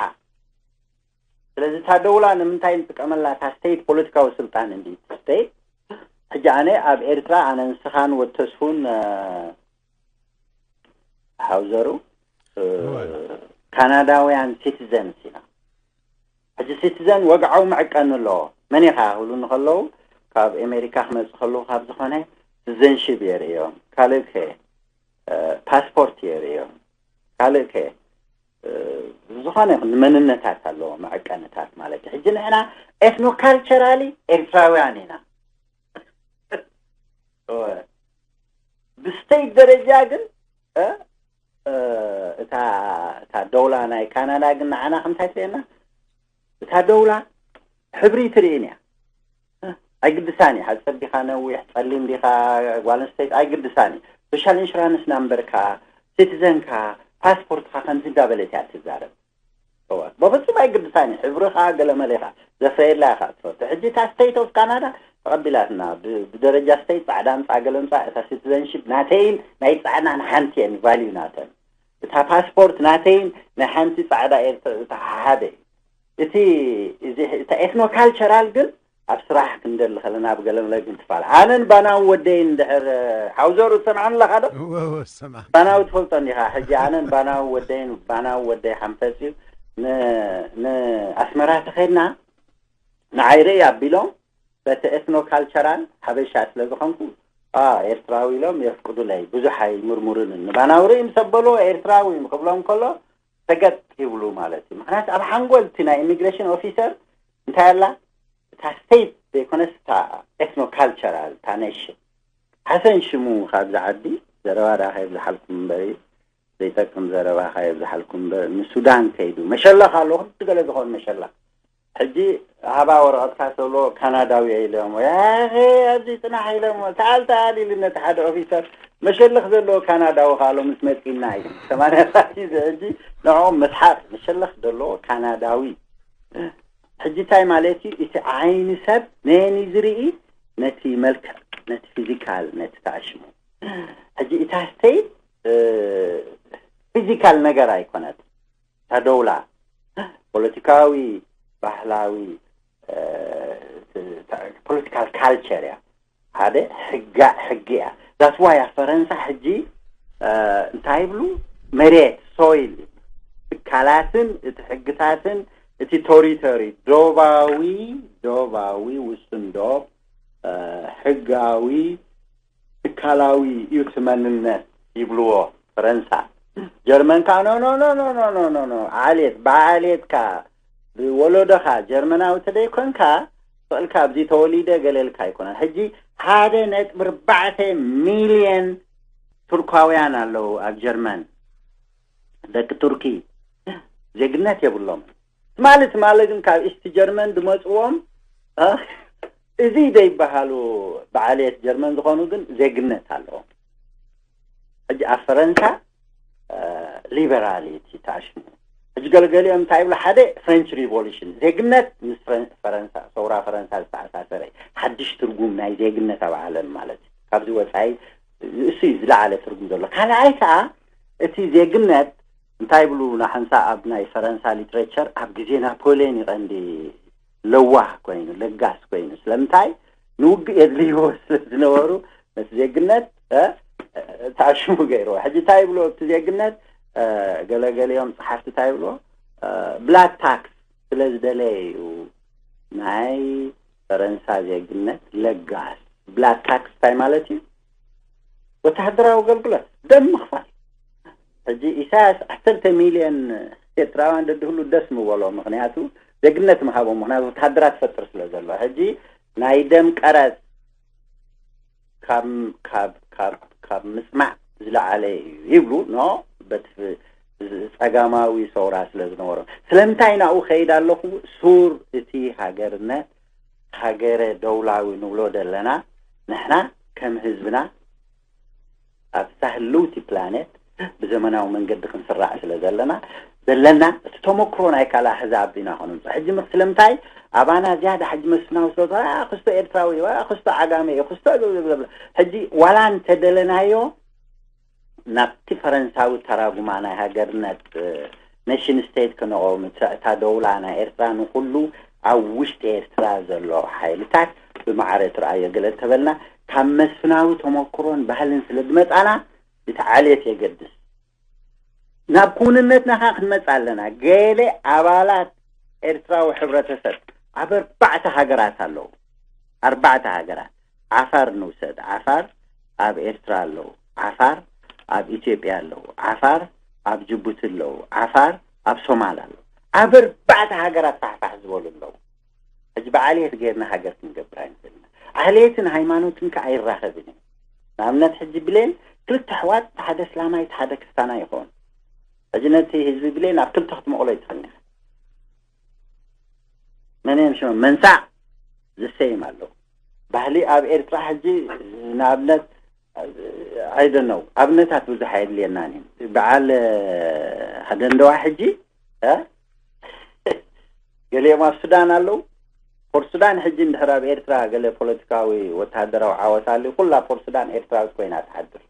ስለዚ እታ ደውላ ንምንታይ ንጥቀመላ? እታ ስቴት ፖለቲካዊ ስልጣን እንዲ ስቴት። ሕጂ ኣነ ኣብ ኤርትራ ኣነ ንስኻን ወተስፉን ሓውዘሩ ካናዳውያን ሲቲዘንስ ኢና። ሕጂ ሲቲዘን ወግዓዊ መዕቀኒ ኣለዎ። መን ኢኻ ክብሉኒ ከለዉ ካብ ኣሜሪካ ክመጽእ ከለዉ ካብ ዝኾነ ሲቲዘንሺፕ የርእዮም። ካልእ ከ ፓስፖርት የርእዮም። ካልእ ከ ዝኾነ ይኹን ንመንነታት ኣለዎ መዐቀንታት ማለት እዩ። ሕጂ ንሕና ኤትኖ ካልቸራሊ ኤርትራውያን ኢና። ብስተይት ደረጃ ግን እታ እታ ደውላ ናይ ካናዳ ግን ንዓና ከምታይ ትርእየና? እታ ደውላ ሕብሪ ትርእየን እያ። ኣይግድሳን እዩ። ሓፂር ዲኻ ነዊሕ፣ ፀሊም ዲኻ ጓል ኣንስተይቲ ኣይግድሳን እዩ። ሶሻል ኢንሹራንስ ናምበርካ፣ ሲቲዘንካ፣ ፓስፖርትካ ከምዚ እንዳበለት እያ ትዛረብ። እዋ፣ በፍጹም ኣይግድሳን እዩ። ሕብርኻ ገለመሌኻ ዘፍረየላ ኢኻ ትፈቱ። ሕጂ እታ ስቴት ኦፍ ካናዳ ተቐቢላትና። ብ- ብደረጃ ስቴት ፃዕዳ ምፃ ገለ ምፃ እታ ሲቲዘንሽፕ ናተይን ናይ ፃዕዳን ሓንቲ እየን ቫልዩ ናተን። እታ ፓስፖርት ናተይን ናይ ሓንቲ ፃዕዳ እየ እታ ሓደ እዩ። እቲ እዚ እታ ኤትኖ ካልቸራል ግን ኣብ ስራሕ ክንደሊ ከለና ኣብ ገለመለ ግን ትፋል ኣነን ባናዊ ወደይን ድሕር ሓውዘሩ ትሰምዓኒ ኣለኻ ዶ? እወ እወ ሰማዕ ባናዊ ትፈልጦ እንዲኻ። ሕጂ ኣነን ባናዊ ወደይን ባናዊ ወደይ ሓንፈፅ እዩ ንኣስመራ ተኸድና ንዓይ ርእይ ኣቢሎም በቲ ኤትኖ ካልቸራል ሓበሻ ስለ ዝኾንኩ ኤርትራዊ ኢሎም የፍቅዱለይ። ብዙሕ ኣይምርምሩንን። ንባናዊ ርእይ ምስ ኣበልዎ ኤርትራዊ ክብሎም ከሎ ሰገጥ ይብሉ ማለት እዩ። ምክንያቱ ኣብ ሓንጎል እቲ ናይ ኢሚግሬሽን ኦፊሰር እንታይ ኣላ እታ ስቴት ዘይኮነስ እታ ኤትኖ ካልቸራል እታ ኔሽን ሓሰን ሽሙ ካብዚ ዓዲ ዘረባ ዳ ከየብዝሓልኩም እምበር እዩ ዘይጠቅም ዘረባ ከየብዝሓልኩም እምበር ንሱዳን ከይዱ መሸለኽ ኣሎ ክልተ ገለ ዝኾን መሸለኽ ሕጂ ሃባ ወረቐትካ ተብሎ ካናዳዊ እየ ኢለሞ ያኸ ኣብዚ ፅናሕ ኢለሞ ተኣል ተኣል ኢሉ ነቲ ሓደ ኦፊሰር መሸለኽ ዘለዎ ካናዳዊ ካሎ ምስ መፂና እዩ ሰማንያ ሳቲ እዚ ሕጂ ንዕኦም መስሓቅ መሸለኽ ዘለዎ ካናዳዊ ሕጂ እንታይ ማለት እዩ እቲ ዓይኒ ሰብ ነየን እዩ ዝርኢ ነቲ መልክዕ ነቲ ፊዚካል ነቲ ተኣሽሙ ሕጂ እታ ስተይት ፊዚካል ነገር ኣይኮነት እታ ደውላ ፖለቲካዊ ባህላዊ ፖለቲካል ካልቸር እያ ሓደ ሕጋ ሕጊ እያ that's why ኣብ ፈረንሳ ሕጂ እንታይ ይብሉ መሬት ሶይል ትካላትን እቲ ሕግታትን እቲ ቶሪቶሪ ዶባዊ ዶባዊ ውሱን ዶብ ሕጋዊ ትካላዊ እዩ እቲ መንነት ይብልዎ ፈረንሳ ጀርመን ከዓ no no no no no no no no ዓሌት ብዓሌትካ ብወለዶኻ ጀርመናዊ ተደይኮንካ ስቕልካ ኣብዚ ተወሊደ ገለ ኢልካ ኣይኮነን ሕጂ ሓደ ነጥቢ ኣርባዕተ ሚልየን ቱርካውያን ኣለዉ ኣብ ጀርመን ደቂ ቱርኪ ዜግነት የብሎም ትማሊ ትማሊ ግን ካብ ኢስት ጀርመን ዝመፅዎም እዚ ዘይበሃሉ ብዓልየት ጀርመን ዝኾኑ ግን ዜግነት ኣለዎም ሕጂ ኣብ ፈረንሳ ሊበራል እዩ እቲ ተኣሽሙ ሕጂ ገለገሊኦም እንታይ ይብሉ ሓደ ፍሬንች ሪቮሉሽን ዜግነት ምስ ፈረንሳ ሰውራ ፈረንሳ ዝተኣሳሰረ ሓድሽ ትርጉም ናይ ዜግነት ኣብ ዓለም ማለት እዩ ካብዚ ወፃኢ እሱ እዩ ዝለዓለ ትርጉም ዘሎ ካልኣይ ከዓ እቲ ዜግነት እንታይ ይብሉ ንሓንሳ ኣብ ናይ ፈረንሳ ሊትሬቸር ኣብ ግዜ ናፖሊዮን ይቐንዲ ለዋህ ኮይኑ ለጋስ ኮይኑ ስለምንታይ ንውግእ የድልይዎ ስለ ዝነበሩ ነቲ ዜግነት ተኣሽሙ ገይርዎ ሕጂ እንታይ ይብሎ እቲ ዜግነት ገለገሊኦም ፀሓፍቲ እንታይ ይብሎ ብላክ ታክስ ስለ ዝደለየ እዩ ናይ ፈረንሳ ዜግነት ለጋስ ብላክ ታክስ እንታይ ማለት እዩ ወተሃደራዊ ኣገልግሎት ደም ምኽፋል ሕጂ ኢሳያስ ዓሰርተ ሚልዮን ኤርትራውያን ደድህሉ ደስ ምበሎ ምክንያቱ ዜግነት ምሃቦም ምክንያቱ ወተሃደራት ትፈጥር ስለ ዘሎ ሕጂ ናይ ደም ቀረፅ ካብ ካብ ካብ ካብ ምስማዕ ዝለዓለ እዩ ይብሉ ኖ በቲ ፀጋማዊ ሰውራ ስለ ዝነበሮ ስለምንታይ ናብኡ ከይድ ኣለኹ ሱር እቲ ሃገርነት ሃገረ ደውላዊ ንብሎ ዘለና ንሕና ከም ህዝብና ኣብዛ ህልውቲ ፕላኔት ብዘመናዊ መንገዲ ክንስራዕ ስለ ዘለና ዘለና እቲ ተመክሮ ናይ ካልእ ኣህዛብ ኢና ከነምፅእ ሕጂ ምክ ስለምንታይ ኣባና ዝያዳ ሕጂ መስፍናዊ ስለ ክስቶ ኤርትራዊ እዩ ክስቶ ዓጋመ እዩ ክስቶ ሕጂ ዋላ እንተደለናዮ ናብቲ ፈረንሳዊ ተራጉማ ናይ ሃገርነት ኔሽን ስቴት ክነቆም እታ ደውላ ናይ ኤርትራ ንኩሉ ኣብ ውሽጢ ኤርትራ ዘሎ ሓይልታት ብማዕረ ትርኣዮ ገለ እንተበልና ካብ መስፍናዊ ተመክሮን ባህልን ስለ ዝመፃና እቲ ዓሌት የገድስ ናብ ክውንነትና ከዓ ክንመፅ ኣለና ገለ ኣባላት ኤርትራዊ ሕብረተሰብ ኣብ ኣርባዕተ ሃገራት ኣለዉ ኣርባዕተ ሃገራት ዓፋር ንውሰድ ዓፋር ኣብ ኤርትራ ኣለዉ ዓፋር ኣብ ኢትዮጵያ ኣለዉ ዓፋር ኣብ ጅቡቲ ኣለዉ ዓፋር ኣብ ሶማል ኣሎ። ኣብ ኣርባዕተ ሃገራት ፋሕፋሕ ዝበሉ ኣለዉ። ሕጂ ብዓልየት ጌርና ሃገር ክንገብር ኣይንኽእልና። ዓልየትን ሃይማኖትን ከ ኣይራኸብን እዩ። ንኣብነት ሕጂ ብሌን ክልተ ኣሕዋት፣ ሓደ እስላማይ ሓደ ክስታና ይኸውን። ሕጂ ነቲ ህዝቢ ብሌን ኣብ ክልተ ክትመቕሎ ይትኽእል ኢኻ። መን እዮም ሽሞም? መንሳዕ ዝሰይም ኣለዉ። ባህሊ ኣብ ኤርትራ ሕጂ ንኣብነት፣ I don't know፣ ኣብነታት ብዙሕ ኣየድልየናን እዩ። በዓል ሃደንደዋ ሕጂ፣ እ? ገሊኦም ኣብ ሱዳን ኣለዉ። ፖርት ሱዳን ሕጂ እንድሕር ኣብ ኤርትራ ገለ ፖለቲካዊ ወተሃደራዊ ዓወት ኣልዩ፣ ኩላ ፖርት ሱዳን ኤርትራዊት ኮይና ትሓድር።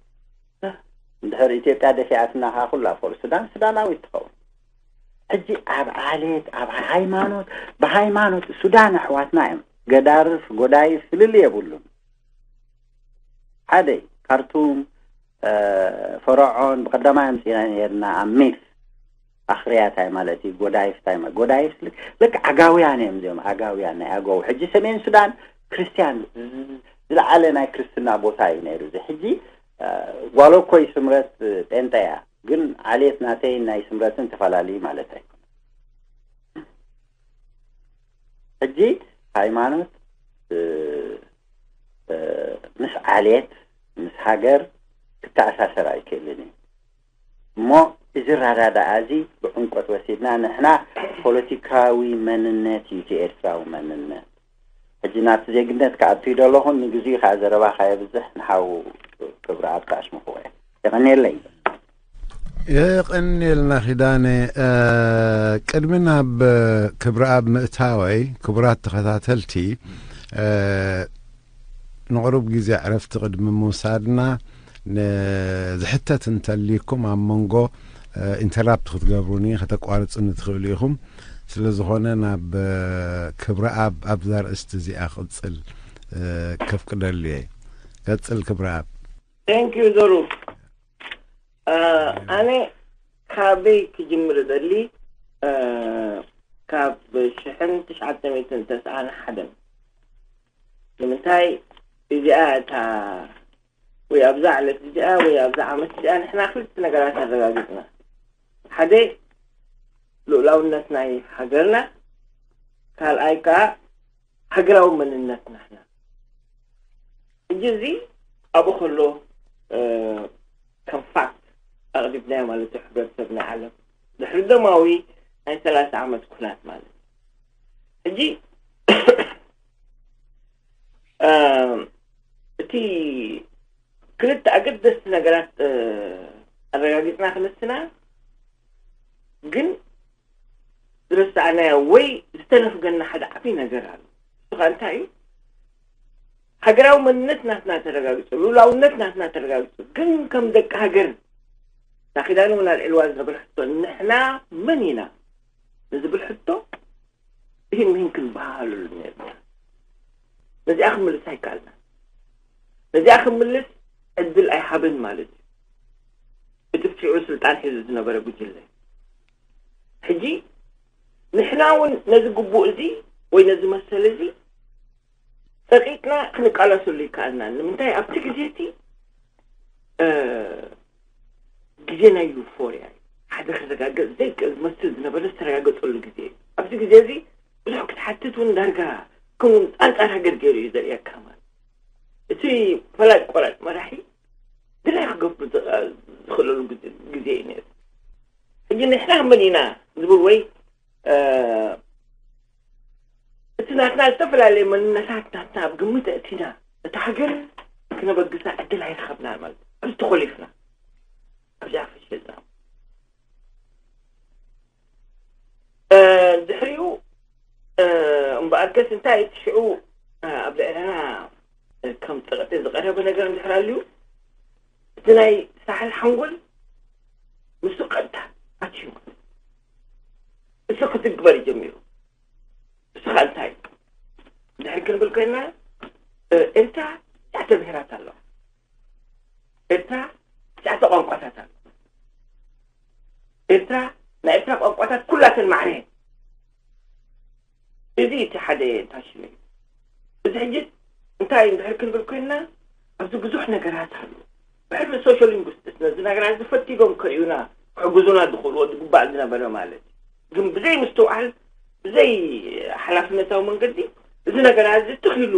እንድሕር ኢትዮጵያ ደፊኣትና ከኣ ኩላ ፖርት ሱዳን ሱዳናዊት ትኸውን። ሕጂ ኣብ ዓሌት፣ ኣብ ሃይማኖት፣ ብሃይማኖት ሱዳን ኣሕዋትና እዮም። ገዳርፍ፣ ጎዳይፍ ፍልልይ የብሉን። ሓደ ካርቱም፣ እ፣ ፈርዖን ብቐዳማይ ኣምጺእና ነርና ኣብ ሚት ኣኽርያ እንታይ ማለት እዩ? ጎዳይፍ እንታይ ማለት? ጎዳይፍ ልክ፣ ልክ ዓጋውያን እዮም እዚኦም፣ ዓጋውያን ናይ ኣገው። ሕጂ ሰሜን ሱዳን ክርስትያን ዝ-፣ ዝለዓለ ናይ ክርስትና ቦታ እዩ ነይሩ። እዚ ሕጂ፣ እ፣ ጓሎ እኮ ይስምረት ጴንጠ እያ፣ ግን ዓሌት ናተይን ናይ ስምረትን ተፈላለዩ ማለት ኣይኮነን። ሕጂ ሃይማኖት፣ እ፣ እ፣ ምስ ዓሌት፣ ምስ ሃገር ክተኣሳሰር ኣይክእልን እዩ። እሞ እዚ ኣረዳድኣ እዚ ብዕምቆት ወሲድና፣ ንሕና ፖለቲካዊ መንነት እዩ እቲ ኤርትራዊ መንነት። ሕጂ ናብቲ ዜግነት ክኣቱ ይደለኹ፣ ንግዚኡ ከኣ ዘረባ ከየብዝሕ ንሓው ክብረኣብ ከኣሽምኽዎ እየ። የቐንየለይ። የቐንየልና ኪዳነ። እ፣ ቅድሚ ናብ ክብረኣብ ምእታወይ፣ ክቡራት ተኸታተልቲ፣ እ፣ ንቑሩብ ግዜ ዕረፍቲ ቅድሚ ምውሳድና፣ ን-፣ ዝሕተት እንተልይኩም ኣብ መንጎ፣ እ፣ ኢንተራፕት ክትገብሩኒ፣ ከተቋርጹኒ ትኽእሉ ኢኹም። ስለ ዝኾነ ናብ፣ እ፣ ክብረኣብ ኣብዛ ኣርእስቲ እዚኣ ክቕጽል፣ እ፣ ከፍቅደሉ እየ። ቀጽል ክብረኣብ። Thank you ዘሩ። እ፣ ኣነ ካበይ ክጅምር እደሊ? እ፣ ካብ ሽሕን ትሽዓተ ሚእትን ተስዓን ሓደን። ንምንታይ እዚኣ እታ፣ ወይ ኣብዛ ዕለት እዚኣ ወይ ኣብዛ ዓመት እዚኣ ንሕና ክልተ ነገራት ኣረጋጊጽና። ሓደ ልኡላውነት ናይ ሃገርና፣ ካልኣይ ከኣ ሃገራዊ መንነት ናትና። ሕጂ እዚ ኣብኡ ከሎ፣ እ፣ ከም ፋክት ኣቕሪብናዮ ማለት እዩ፣ ሕብረተሰብ ናይ ዓለም ድሕሪ ደማዊ ናይ ሰላሳ ዓመት ኩናት ማለት እዩ። ሕጂ፣ እ፣ እቲ ክልተ ኣገደስቲ ነገራት፣ እ፣ ኣረጋጊጽና ክንስና፣ ግን ዝረሳዕናዮ ወይ ዝተነፍገና ሓደ ዓብዪ ነገር ኣሎ። እሱ ኸኣ እንታይ እዩ? ሃገራዊ መንነት ናትና ተረጋጊጹ፣ ልኡላውነት ናትና ተረጋጊጹ፣ ግን ከም ደቂ ሃገር፣ ናኺዳን እውን ኣልዒልዋ ዝነበረ ሕቶ፣ ንሕና መን ኢና ንዝብል ሕቶ፣ ይህን ምሂን ክንበሃሃለሉ ነርና። ነዚኣ ክምልስ ኣይከኣልና። ነዚኣ ክምልስ ዕድል ኣይሃበን ማለት እዩ። እቲ ብሽዑ ስልጣን ሒዙ ዝነበረ ጉጅለ። ሕጂ ንሕና እውን ነዚ ግቡእ እዚ ወይ ነዚ መሰል እዚ ጸቂጥና ክንቃለሰሉ ይከኣልና። ንምንታይ? ኣብቲ ግዜ እቲ፣ እ፣ ግዜ ናይ ዩፎርያ እዩ። ሓደ ክረጋገጽ ዘይክእል ዝመስል ዝነበረ ዝተረጋገጸሉ ግዜ እዩ። ኣብዚ ግዜ እዚ ብዙሕ ክትሓትት እውን ዳርጋ ከም ጻንጻር ሃገር ገይሩ እዩ ዘርእየካ ማለት። እቲ ፈላጭ ቆራጭ መራሒ ድላይ ክገብሩ ዝ-፣ ዝኽእለሉ ግዜ፣ ግዜ እዩ ነይሩ። ሕጂ ንሕና መን ኢና ዝብል ወይ፣ እ፣ እቲ ናትና ዝተፈላለየ መንነታት ናትና ኣብ ግምት ኣእቲና እታ ሃገር ክነበግሳ ዕድል ኣይረኸብናን ማለት እዩ። ኣብዚ ተኾሊፍና፣ ኣብዚኣ ፈሽልና። እ፣ ድሕሪኡ፣ እ፣ እምበኣርከስ እንታይ እቲ ሽዑ፣ እ፣ ኣብ ልዕለና፣ እ፣ ከም ጸቕጢ ዝቐረበ ነገር እንድሕር ኣልዩ፣ እቲ ናይ ሳሕል ሓንጎል ምስኡ ቀጥታ ኣትዩ ማለት እዩ። እሱ ክትግበር እዩ ጀሚሩ። እሱ ኸኣ እንታይ እዩ? ድሕር ክንብል ኮይንና፣ እ፣ ኤርትራ ትሽዓተ ብሄራት ኣለዋ። ኤርትራ ትሽዓተ ቋንቋታት ኣለዋ። ኤርትራ፣ ናይ ኤርትራ ቋንቋታት ኩላተን ማዕረ እየን። እዚ እቲ ሓደ ታሽመ እዩ። እዚ ሕጂ እንታይ እንድሕር ክንብል ኮይንና፣ ኣብዚ ብዙሕ ነገራት ኣሎ። ብሕልሚ ሶሻል ሊንጉስቲክስ ነዚ ነገራት ዝፈቲጎም ከርእዩና ክሕግዙና ዝኽእልዎ ዝግባእ ዝነበረ ማለት እዩ። ግን ብዘይ ምስትውዓል፣ ብዘይ ሓላፍነታዊ መንገዲ እዚ ነገራት እዚ ትኽ ኢሉ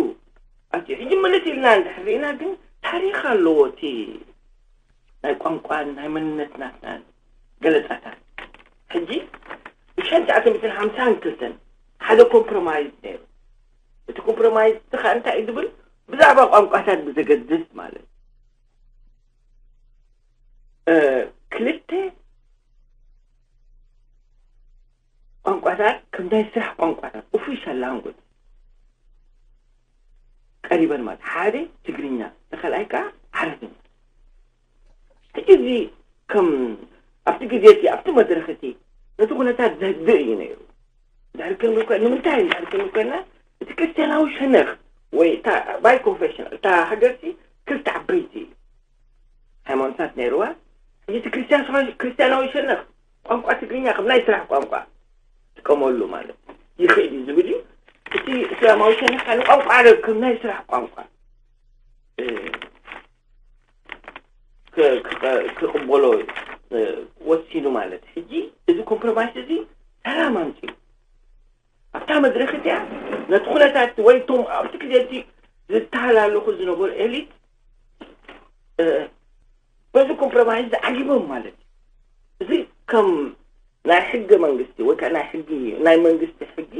ኣትዩ። ሕጂ ምልስ ኢልና እንድሕር ርኢና ግን ታሪኽ ኣለዎ እቲ ናይ ቋንቋን ናይ መንነት ናትናን ገለጻታት። ሕጂ ብሽሕን ትሽዓተ ሚእትን ሓምሳን ክልተን ሓደ ኮምፕሮማይዝ ነይሩ። እቲ ኮምፕሮማይዝ እቲ ኸኣ እንታይ እዩ ዝብል? ብዛዕባ ቋንቋታት ብዘገድስ ማለት እዩ። እ፣ ክልተ ቋንቋታት ከም ናይ ስራሕ ቋንቋታት፣ ኦፊሻል ላንጉጅ፣ ቀሪበን ማለት ሓደ ትግርኛ፣ እቲ ካልኣይ ከኣ ዓረብኛ። ሕጂ እዚ ከም ኣብቲ ግዜ እቲ ኣብቲ መድረኽ እቲ ነቲ ኩነታት ዘህድእ እዩ ነይሩ። ድሕሪ ክንብል ኮ-፣ ንምንታይ ድሕሪ ክንብል ኮይና እቲ ክርስትያናዊ ሸነኽ ወይ እታ ባይ ኮንፌሽን እታ ሃገርቲ ክልተ ዓበይቲ ሃይማኖታት ነይርዋ። ሕጂ እቲ ክርስትያን ሸ-፣ ክርስትያናዊ ሸነኽ ቋንቋ ትግርኛ ከም ናይ ስራሕ ቋንቋ ጥቀመሉ ማለት ይኽእል እዩ ዝብል እዩ። እቲ እስላማዊ ሸነኽ ከኣ ንቋንቋ ዓረብ ከም ናይ ስራሕ ቋንቋ፣ እ፣ ክ-፣ ክ-፣ ክቕበሎ፣ እ፣ ወሲኑ ማለት። ሕጂ እዚ ኮምፕሮማይስ እዚ ሰላም ኣምጺኡ። ኣብታ መድረኽ እቲኣ ነቲ ኩነታት ወይ እቶም ኣብቲ ግዜ እቲ ዝተሃላለኹ ዝነበሩ ኤሊት፣ እ፣ በዚ ኮምፕሮማይዝ ዓጊቦም ማለት እዩ። እዚ ከም ናይ ሕገ መንግስቲ ወይ ከዓ ናይ ሕጊ፣ ናይ መንግስቲ ሕጊ፣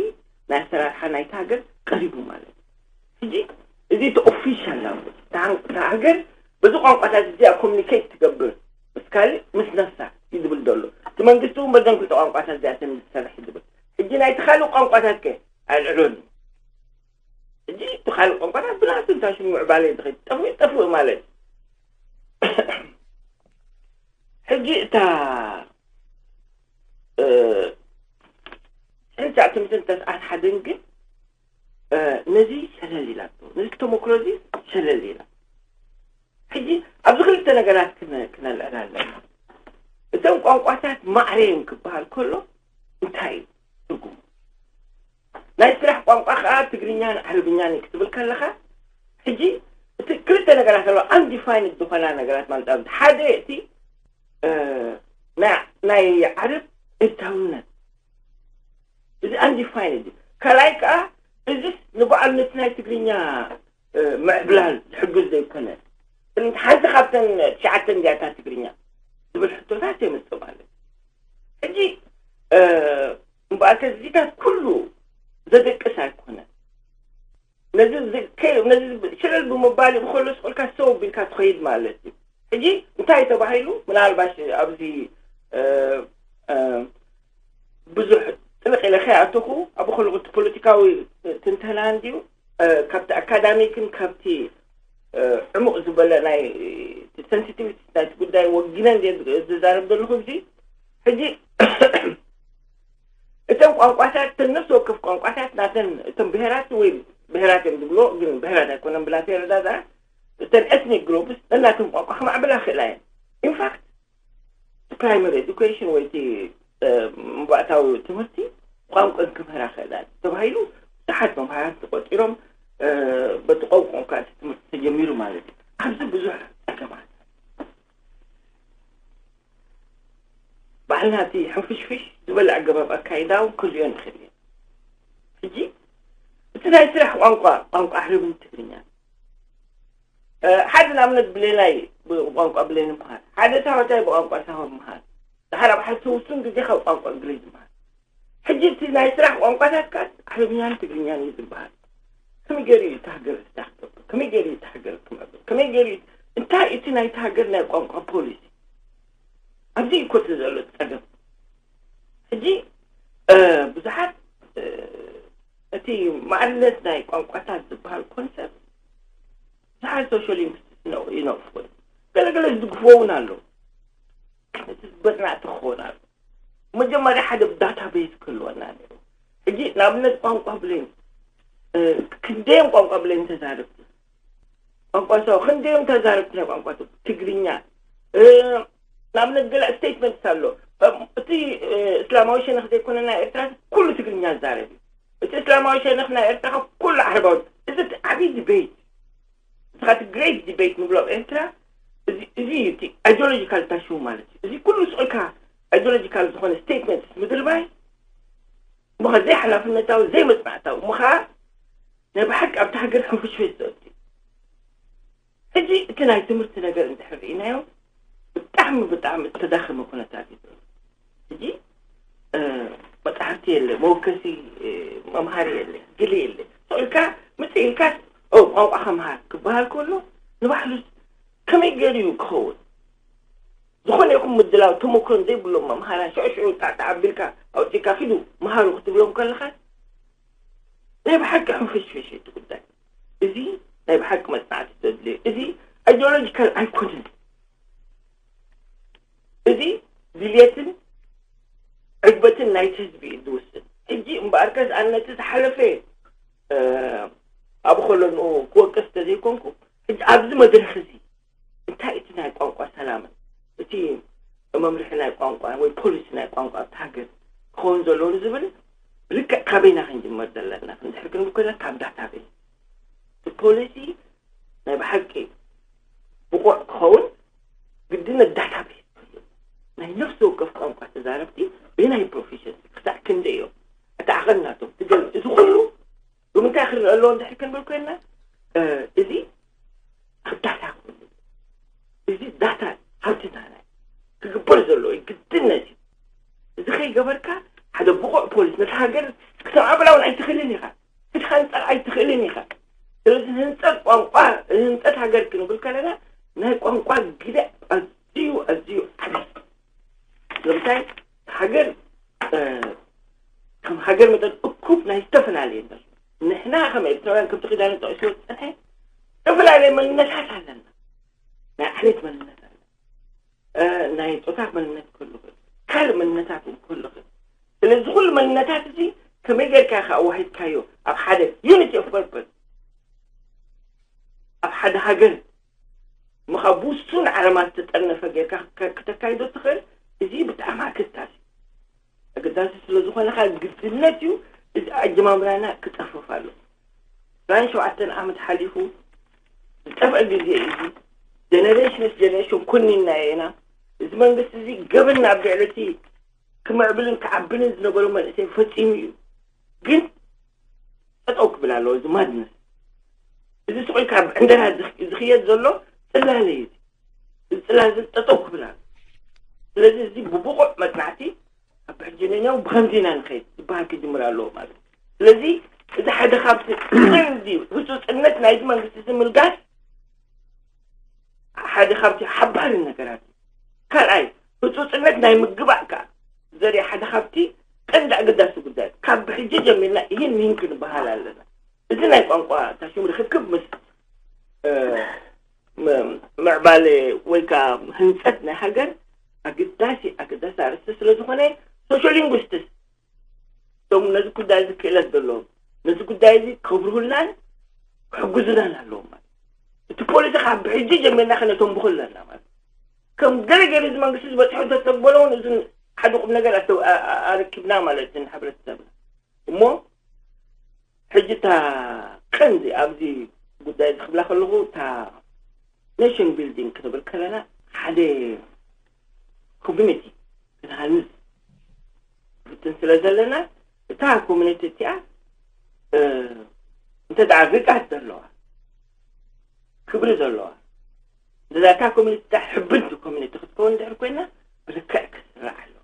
ናይ ኣሰራርሓ ናይቲ ሃገር ቀሪቡ ማለት እዩ። ሕጂ እዚ እቲ ኦፊሻል ላንጉጅ፣ እታ ሃ-፣ እታ ሃገር በዚ ቋንቋታት እዚኣ ኮሚኒኬት ትገብር ምስ ካልእ ምስ ነፍሳ እዩ ዝብል ዘሎ። እቲ መንግስቲ እውን በዘን ክልተ ቋንቋታት እዚኣተን እዩ ዝሰርሕ እዩ ዝብል። ሕጂ ናይቲ ካልእ ቋንቋታት ከ ኣልዕሎን እዩ። ሕጂ እቲ ካልእ ቋንቋታት ብናቱ እንታይ ሽሙ ምዕባለ እዩ ዝኸይድ፣ ጠፍኡ፣ ጠፍኡ ማለት እዩ። ሕጂ እታ፣ እ፣ ሽሕን ትሽዓተ ሚእትን ተስዓን ሓደን ግን፣ እ፣ ነዚ ሸለል ኢላቶ፣ ነዚ ተመክሮ እዚ ሸለል ኢላ። ሕጂ ኣብዚ ክልተ ነገራት ክነ-፣ ክነልዕል ኣለና። እተን ቋንቋታት ማዕረ እየን ክበሃል ከሎ እንታይ እዩ ትርጉሙ? ናይ ስራሕ ቋንቋ ከኣ ትግርኛን ዓረብኛን እዩ ክትብል ከለኻ፣ ሕጂ እቲ ክልተ ነገራት ኣለዋ፣ ኣንዲፋይንድ ዝኾና ነገራት ማለት እዩ። ሓደ እቲ፣ እ፣ ናይ፣ ናይ ዓረብ ኤርትራውነት፣ እዚ ኣንዲፋይንድ እዩ። ካልኣይ ከኣ እዚስ ንበዓልነት ናይ ትግርኛ፣ እ፣ ምዕብላል ዝሕግዝ ዘይኮነ፣ ሓንቲ ካብተን ትሽዓተ እንድያታ ትግርኛ ዝብል ሕቶታት የምጽእ ማለት እዩ። ሕጂ፣ እ፣ እምበኣርከ እዚታት ኩሉ ዘደቅስ ኣይኮነን። ነዚ ዝ-፣ ከ-፣ ነዚ ሸለል ብምባል እዩ ብኸሎ ስቕ ኢልካ ሰው ኣቢልካ ትኸይድ ማለት እዩ። ሕጂ እንታይ ተባሂሉ? ምናልባሽ ኣብዚ፣ እ፣ እ፣ ብዙሕ ጥልቕ ኢለ ከይኣተኹ፣ ኣብ ከለኹ እቲ ፖለቲካዊ ትንተና እንድዩ፣ እ፣ ካብቲ ኣካዳሚክን ካብቲ፣ እ፣ ዕሙቕ ዝበለ ናይ ሰንሲቲቪቲ ናይቲ ጉዳይ ወጊነ እንድየ ዝ-፣ ዝዛረብ ዘለኹ። እዚ ሕጂ እተን ቋንቋታት፣ እተን ነፍሲ ወከፍ ቋንቋታት ናተን፣ እተን ብሄራት ወይ ብሄራት እዮም ዝብሎ፣ ግን ብሄራት ኣይኮነን ብላተይ ኣረዳድኣ፣ እተን ኤትኒክ ግሩፕስ ነናተን ቋንቋ ከማዕብላ ክእላ እየን። ኢንፋክት ፕራይመሪ ኤዱኬሽን ወይ እቲ፣ እ፣ መባእታዊ ትምህርቲ ቋንቋን ክምህራ ክእላ ተባሂሉ ብዙሓት መምሃራን ተቆጢሮም፣ እ፣ በቲ ቋንቋ እቲ ትምህርቲ ተጀሚሩ ማለት እዩ። ኣብዚ ብዙሕ ጸገማት ባዕልና እቲ ሕንፍሽፍሽ ዝበለ ኣገባብ ኣካይዳ እውን ክርእዮ ንኽእል እዩ። ሕጂ እቲ ናይ ስራሕ ቋንቋ፣ ቋንቋ ዓረብን ትግርኛን፣ እ፣ ሓደ ንኣብነት ብሌናይ ብቋንቋ ብሌን ይምሃር፣ ሓደ ሳሆታይ ብቋንቋ ሳሆ ይምሃር፣ ድሓር ኣብ ሓደ ውሱን ግዜ ካብ ቋንቋ እንግሊዝ ይምሃር። ሕጂ እቲ ናይ ስራሕ ቋንቋታት ከኣ ዓረብኛን ትግርኛን እዩ ዝበሃል። ከመይ ገይሩ እዩ እቲ ሃገር ስራሕ ክገብር? ከመይ ገይሩ እዩ እቲ ሃገር ክምዕብል? ከመይ ገይሩ እዩ፣ እንታይ እቲ ናይቲ ሃገር ናይ ቋንቋ ፖሊሲ? ኣብዚ እዩ ኮቲ ዘሎ ጸገም። ሕጂ፣ እ፣ ብዙሓት፣ እ፣ እቲ ማዕርነት ናይ ቋንቋታት ዝበሃል ኮንሰፕት ብዙሓት ሶሻል ሊንግዊስት ይነቕፍዎ እዮም። ገለገለ ዝድግፍዎ እውን ኣለዉ። እቲ በጽናዕቲ ክኸውን ኣሎ። መጀመርያ ሓደ ዳታቤዝ ክህልወና ነይሩ። ሕጂ ንኣብነት ቋንቋ ብሌን፣ እ፣ ክንደዮም ቋንቋ ብሌን ተዛረብቲ? ቋንቋ ሳሆ ክንደዮም ተዛረብቲ ናይ ቋንቋ ትግ-፣ ትግርኛ? እ፣ ንኣብነት ገለ ስቴትመንትስ ኣሎ። እ፣ እቲ፣ እ፣ እስላማዊ ሸነኽ ዘይኮነ ናይ ኤርትራ ኩሉ ትግርኛ ዝዛረብ እዩ። እቲ እስላማዊ ሸነኽ ናይ ኤርትራ ኩሉ ዓረባዊ። እዚ እቲ ዓብዪ ዲቤት፣ እቲ ኻቲ ግሬት ዲቤት ንብሎ ኣብ ኤርትራ፣ እዚ፣ እዚ እዩ እቲ ኣይዲዮሎጂካል ታሽው ማለት እዩ። እዚ ኩሉ ስቕ ኢልካ ኣይዲዮሎጂካል ዝኾነ ስቴትመንት ምድርባይ፣ እሞ ከ ዘይሓላፍነታዊ፣ ዘይመፅናዕታዊ፣ እሞ ከዓ ናይ ብሓቂ ኣብቲ ሃገር ሕንፍሽፍሽ ዘእቱ። ሕጂ እቲ ናይ ትምህርቲ ነገር እንድሕር ርኢናዮ፣ ብጣዕሚ ብጣዕሚ ዝተዳኸመ ኩነታት እዩ ዘሎ። ሕጂ መፃሕፍቲ የለ፣ መወከሲ መምሃሪ የለ፣ ግሊ የለ። ኢልካ ምፅእ ኢልካ ቋንቋ ከመሃር ክበሃል ከሎ ንባዕሉ ከመይ ገይሩ እዩ ክኸውን? ዝኾነ ይኹን ምድላው ተመክሮን ዘይብሎም መምሃራን ሽዑ ሽዑ ጣዕጣዕ ኣቢልካ ኣውፂእካ ኪዱ መሃሩ ክትብሎም ከለኻ ናይ ብሓቂ ሕንፍሽፍሽ እቲ ጉዳይ። እዚ ናይ ብሓቂ መፅናዕቲ ዘድልዮ፣ እዚ ኣይዲዮሎጂካል ኣይኮነን። እዚ ድልየትን ዕግበትን ናይቲ ህዝቢ እዩ ዝውስን። ሕጂ እምበኣርከስ ኣነቲ ዝሓለፈ ኣብ ከሎ ንኡ ክወቅስ ተዘይኮንኩ፣ ሕጂ ኣብዚ መድረኽ እዚ እንታይ እቲ ናይ ቋንቋ ሰላምን እቲ መምርሒ ናይ ቋንቋ ወይ ፖሊሲ ናይ ቋንቋ ኣብቲ ሃገር ክኸውን ዘለዎ ዝብል ልክዕ ካበይና ክንጅመር ዘለና እንድሕር ክንብል ኮይና ካብ ዳታቤዝ እቲ ፖሊሲ ናይ ብሓቂ ብቑዕ ክኸውን ግድነት ዳታቤዝ ናይ ነፍሲ ወከፍ ቋንቋ ተዛረብቲ በየናይ ፕሮፌሽን ክሳዕ ክንደይ እዮም እቲ ዓቐን ናቶም ትገል እዚ ኩሉ ብምንታይ ክረአ ኣለዎ እንድሕር ክንብል ኮይና እዚ ኣብ ዳታ ክህሉ እዚ ዳታ ሃብትና ናይ ክግበር ዘለዎ ግድነት እዩ። እዚ ከይገበርካ ሓደ ብቑዕ ፖሊስ ነቲ ሃገር ክተማዕብላ እውን ኣይትኽእልን ኢኻ። ሕድካ ህንፀት ኣይትኽእልን ኢኻ። ስለዚ ህንፀት ቋንቋ ህንፀት ሃገር ክንብል ከለና ናይ ቋንቋ ግደ ኣዝዩ ኣዝዩ ዓብዪ ስለምንታይ ሃገር ከም ሃገር መጠን እኩብ ናይ ዝተፈላለየ ንሕና ከም ኤርትራውያን ከምቲ ኪዳነ ጠቂስዎ ዝፀንሐ ዝተፈላለየ መንነታት ኣለና። ናይ ዓሌት መንነት ኣለ፣ ናይ ፆታ መንነት ክህሉ ይኽእል፣ ካልእ መንነታት እውን ክህሉ ይኽእል። ስለዚ ኩሉ መንነታት እዚ ከመይ ጌርካ ኢኻ ኣዋሂድካዮ ኣብ ሓደ ዩኒቲ ኦፍ ፐርፐስ ኣብ ሓደ ሃገር ምኻ ብውሱን ዓለማ ዝተጠርነፈ ጌርካ ክተካይዶ ትኽእል። እዚ ብጣዕሚ ኣገዳሲ ኣገዳሲ ስለ ዝኾነ ከዓ ግድነት እዩ እዚ ኣጀማምራና ክጠፍፍ ኣሎ። ራን ሸውዓተን ዓመት ሓሊፉ ዝጠፍአ ግዜ እዩ። ጀነሬሽንስ ጀነሬሽን ኮኒና ኢና። እዚ መንግስቲ እዚ ገበን ኣብ ልዕሊ እቲ ክምዕብልን ክዓብንን ዝነበሩ መንእሰይ ፈፂሙ እዩ። ግን ጠጠው ክብል ኣለዎ እዚ ማድነስ። እዚ ስቑይ ካብ ዕንደራ ዝኽየድ ዘሎ ፅላለ እዩ። እዚ ፅላለ እዚ ጠጠው ክብል ኣሎ። ስለዚ እዚ ብብቑዕ መፅናዕቲ ኣብ ሕጂ ነኛው ብኸምዚ ኢና ንኸይድ ዝበሃል ክጅምር ኣለዎ ማለት እዩ። ስለዚ እዚ ሓደ ካብቲ ቀንዲ ህፁፅነት ናይዚ መንግስቲ እዚ ምልጋስ ሓደ ካብቲ ሓባሪ ነገራት እዩ። ካልኣይ ህፁፅነት ናይ ምግባእ ከዓ ዘርኢ ሓደ ካብቲ ቀንዲ ኣገዳሲ ጉዳይ ካብ ብሕጂ ጀሚርና ይህን ምሂን ክንበሃል ኣለና። እዚ ናይ ቋንቋ ታሽም ርክክብ ምስ ምዕባለ ወይ ከዓ ህንፀት ናይ ሃገር ኣገዳሲ ኣገዳሲ ኣርእስቲ ስለ ዝኾነ ሶሾ ሊንጉስትስ እቶም ነዚ ጉዳይ እዚ ክእለት ዘለዎም ነዚ ጉዳይ እዚ ከብርሁልናን ክሕግዙናን ኣለዎም ማለት እቲ ፖለቲካ ብሕጂ ጀሚርና ከነተንብኹ ኣለና ማለት ከም ገለ ገለ እዚ መንግስቲ ዝበፅሑ እንተተግበሮ እውን እዚ ሓደ ቁም ነገር ኣረኪብና ማለት እዩ ንሕብረተሰብና እሞ ሕጂ እታ ቀንዲ ኣብዚ ጉዳይ እዚ ክብላ ከለኹ እታ ኔሽን ቢልዲንግ ክንብል ከለና ሓደ ኮሚኒቲ ክንሃንፅ ፍትን ስለ ዘለና እታ ኮሚኒቲ እቲኣ እንተ ደኣ ርግኣት ዘለዋ ክብሪ ዘለዋ እዛ እታ ኮሚኒቲ እታ ሕብንቲ ኮሚኒቲ ክትከውን እንድሕር ኮይና ብልክዕ ክትስራሕ ኣለዋ።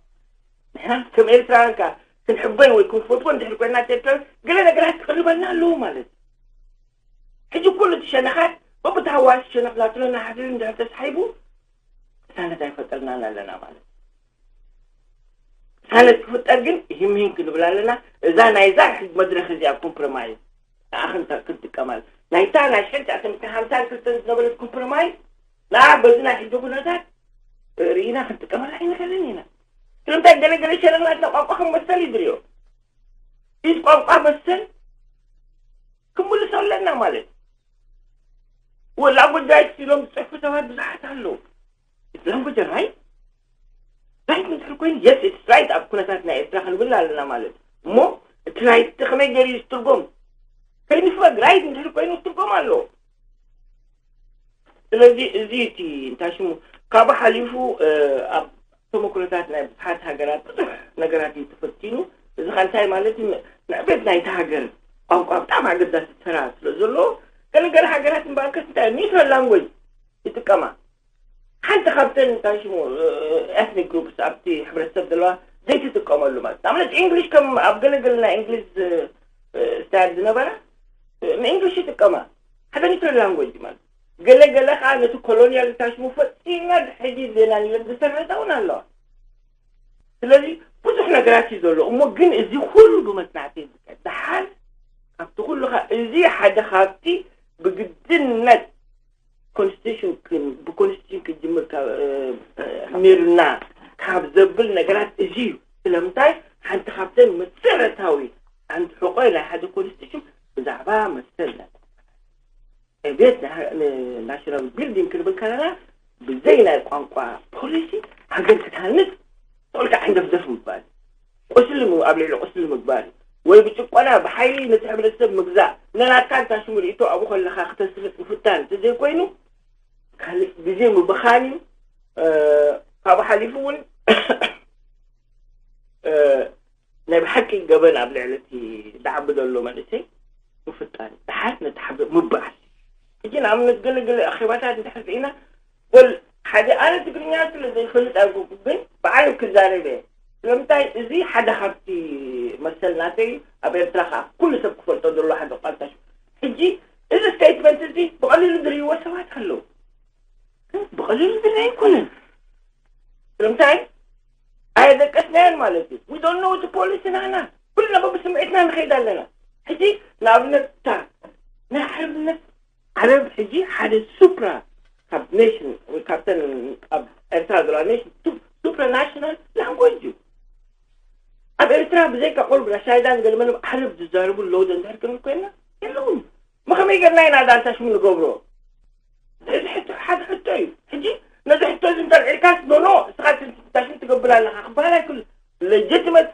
ንሕና ከም ኤርትራውያን ከኣ ክንሕበን ወይ ክንፈትዎ እንድሕር ኮይና እቲ ኤርትራዊ ገለ ነገራት ክቕርበልና ኣለዎ ማለት እዩ። ሕጂ ኩሉ እቲ ሸነኻት በብተሃዋሲ ሸነኽ ናትሎ እናሓደር እንድሕር ተሳሒቡ ቅሳነት ኣይፈጠርናን ኣለና ማለት እዩ። ቅሳነት ክፍጠር ግን ይህምሂን ክንብል ኣለና። እዛ ናይዛ መድረኽ እዚኣ ኮምፕሮማይዝ ንኣ ክንጠ- ክንጥቀመል ናይታ ናይ ሽሕን ትሽዓተ ሚእትን ሓምሳን ክልተን ዝነበረት ኮምፕሮማይዝ ንኣ በዚ ናይ ሕጂ ኩነታት ርኢና ክንጥቀመል ኣይንኽእልን ኢና። ስለምንታይ ገለገለ ሸነኽ ናትና ቋንቋ ከም መሰል ይድርዮ ኢዝ ቋንቋ መሰል ክምልሶ ኣለና ማለት ወላ ጉዳይ ኢሎም ዝፅሕፉ ሰባት ብዙሓት ኣለዉ። ላንጉጅ ራይት ራይት እንድሕር ኮይኑ የስ ኢትስ ራይት ኣብ ኩነታት ናይ ኤርትራ ክንብል ኣለና ማለት እሞ እቲ ራይት ከመይ ገይሩ እዩ ዝትርጎም ከይንፈግ ራይት እንድሕር ኮይኑ ዝትርጎም ኣለዎ። ስለዚ እዚ እቲ እንታይ ሽሙ ካብኡ ሓሊፉ ኣብ ተመክሮታት ናይ ብዙሓት ሃገራት ብዙሕ ነገራት እዩ ተፈቲኑ። እዚ ኸ እንታይ ማለት እዩ? ንዕቤት ናይቲ ሃገር ቋንቋ ብጣዕሚ ኣገዳሲ ተራ ስለ ዘለዎ፣ ገለገለ ሃገራት እምበኣርከስ እንታይ ኒውትራል ላንጉጅ ይጥቀማ። ሓንቲ ካብተን እንታይ ሽሙ ኤትኒክ ግሩፕስ ኣብቲ ሕብረተሰብ ዘለዋ ዘይትጥቀመሉ ማለት ንኣብነት እንግሊሽ ከም ኣብ ገለገለ ናይ እንግሊዝ ስታይል ዝነበረ ንእንግሊሽ ይጥቀማ ሓደ ኒውትራል ላንጉጅ ማለት ገለገለ ከዓ ነቲ ኮሎኒያል እንታይ ሽሙ ፈፂምና ሕጂ ዜና ኒለን ዝሰርሕታ እውን ኣለዋ። ስለዚ ብዙሕ ነገራት እዩ ዘሎ እሞ ግን እዚ ኩሉ ብመፅናዕቲ እዩ ዝካየድ። ደሓር ካብቲ ኩሉ ከዓ እዚ ሓደ ካብቲ ብግድነት ኮንስቲቱሽን ብኮንስቲቱሽን ክጅምር ሜርና ካብ ዘብል ነገራት እዚ እዩ። ስለምንታይ ሓንቲ ካብተን መሰረታዊ ሓንቲ ሕቆ ናይ ሓደ ኮንስቲቱሽን ብዛዕባ መሰል ናይ ዕቤት ናሽናል ቢልዲንግ ክንብል ከለና ብዘይ ናይ ቋንቋ ፖሊሲ ሃገር ክትሃንፅ ተልካ ዓንደፍደፍ ምባል ቁስሊ ኣብ ልዕሊ ቁስሊ ምግባር ወይ ብጭቆና ብሓይሊ ነቲ ሕብረተሰብ ምግዛእ ነናትካ እንታ ሽሙ ርእቶ ኣብኡ ከለኻ ክተስርጥ ምፍታን እንተዘይኮይኑ ካልእ ግዜ ምብኻን እዩ። ካብኡ ሓሊፉ እውን ናይ ብሓቂ ገበን ኣብ ልዕሊ እቲ ዝዓቢ ዘሎ መንእሰይ ምፍጣን ደሓር ነቲ ሓደ ምበኣል። ሕጂ ንኣብነት ገለገለ ኣኼባታት እንድሕር ርኢና ወል ሓደ ኣነ ትግርኛ ስለ ዘይፈልጥ ኣይኮንኩ ግን ብዓለም ክዛረብ እየ። ስለምንታይ እዚ ሓደ ካብቲ መሰል ናተይ ኣብ ኤርትራ ከዓ ኩሉ ሰብ ክፈልጦ ዘሎ ሓደ ቃልታ ሕጂ እዚ ስቴትመንት እዚ ብቐሊሉ ዝርእይዎ ሰባት ኣለዉ። ብቐሊሉ ዝርኢ ኣይኮነን። ስለምንታይ ኣየደቀስናዮን ማለት እዩ። We don't know the policy ናና ኩልና በብስምዒትና ንኸይድ ኣለና። ሕጂ ንኣብነት እታ ናይ ዓረብነት ዓረብ ሕጂ ሓደ ሱፕራ ካብ ኔሽን ወይ ካብተን ኣብ ኤርትራ ዘለዋ ኔሽን ሱፕራ ናሽናል ላንጉጅ እዩ። ኣብ ኤርትራ ብዘይካ ቆልብ ሻይዳን ገለመለም ዓረብ ዝዛረቡ ኣለዉ ዶ እንድሕር ክንብል ኮይና የለውን። መኸመይ ገርና ኢና ዳንታ ሽሙ ንገብሮ እዚ ሕቶ ሓደ ሕቶ እዩ። ሕጂ ነዚ ሕቶ እዚ እንተልዒልካስ ኖኖ እስኻ ሽም ትገብር ኣለኻ ክበሃል ኣይክእል። ሌጂትመት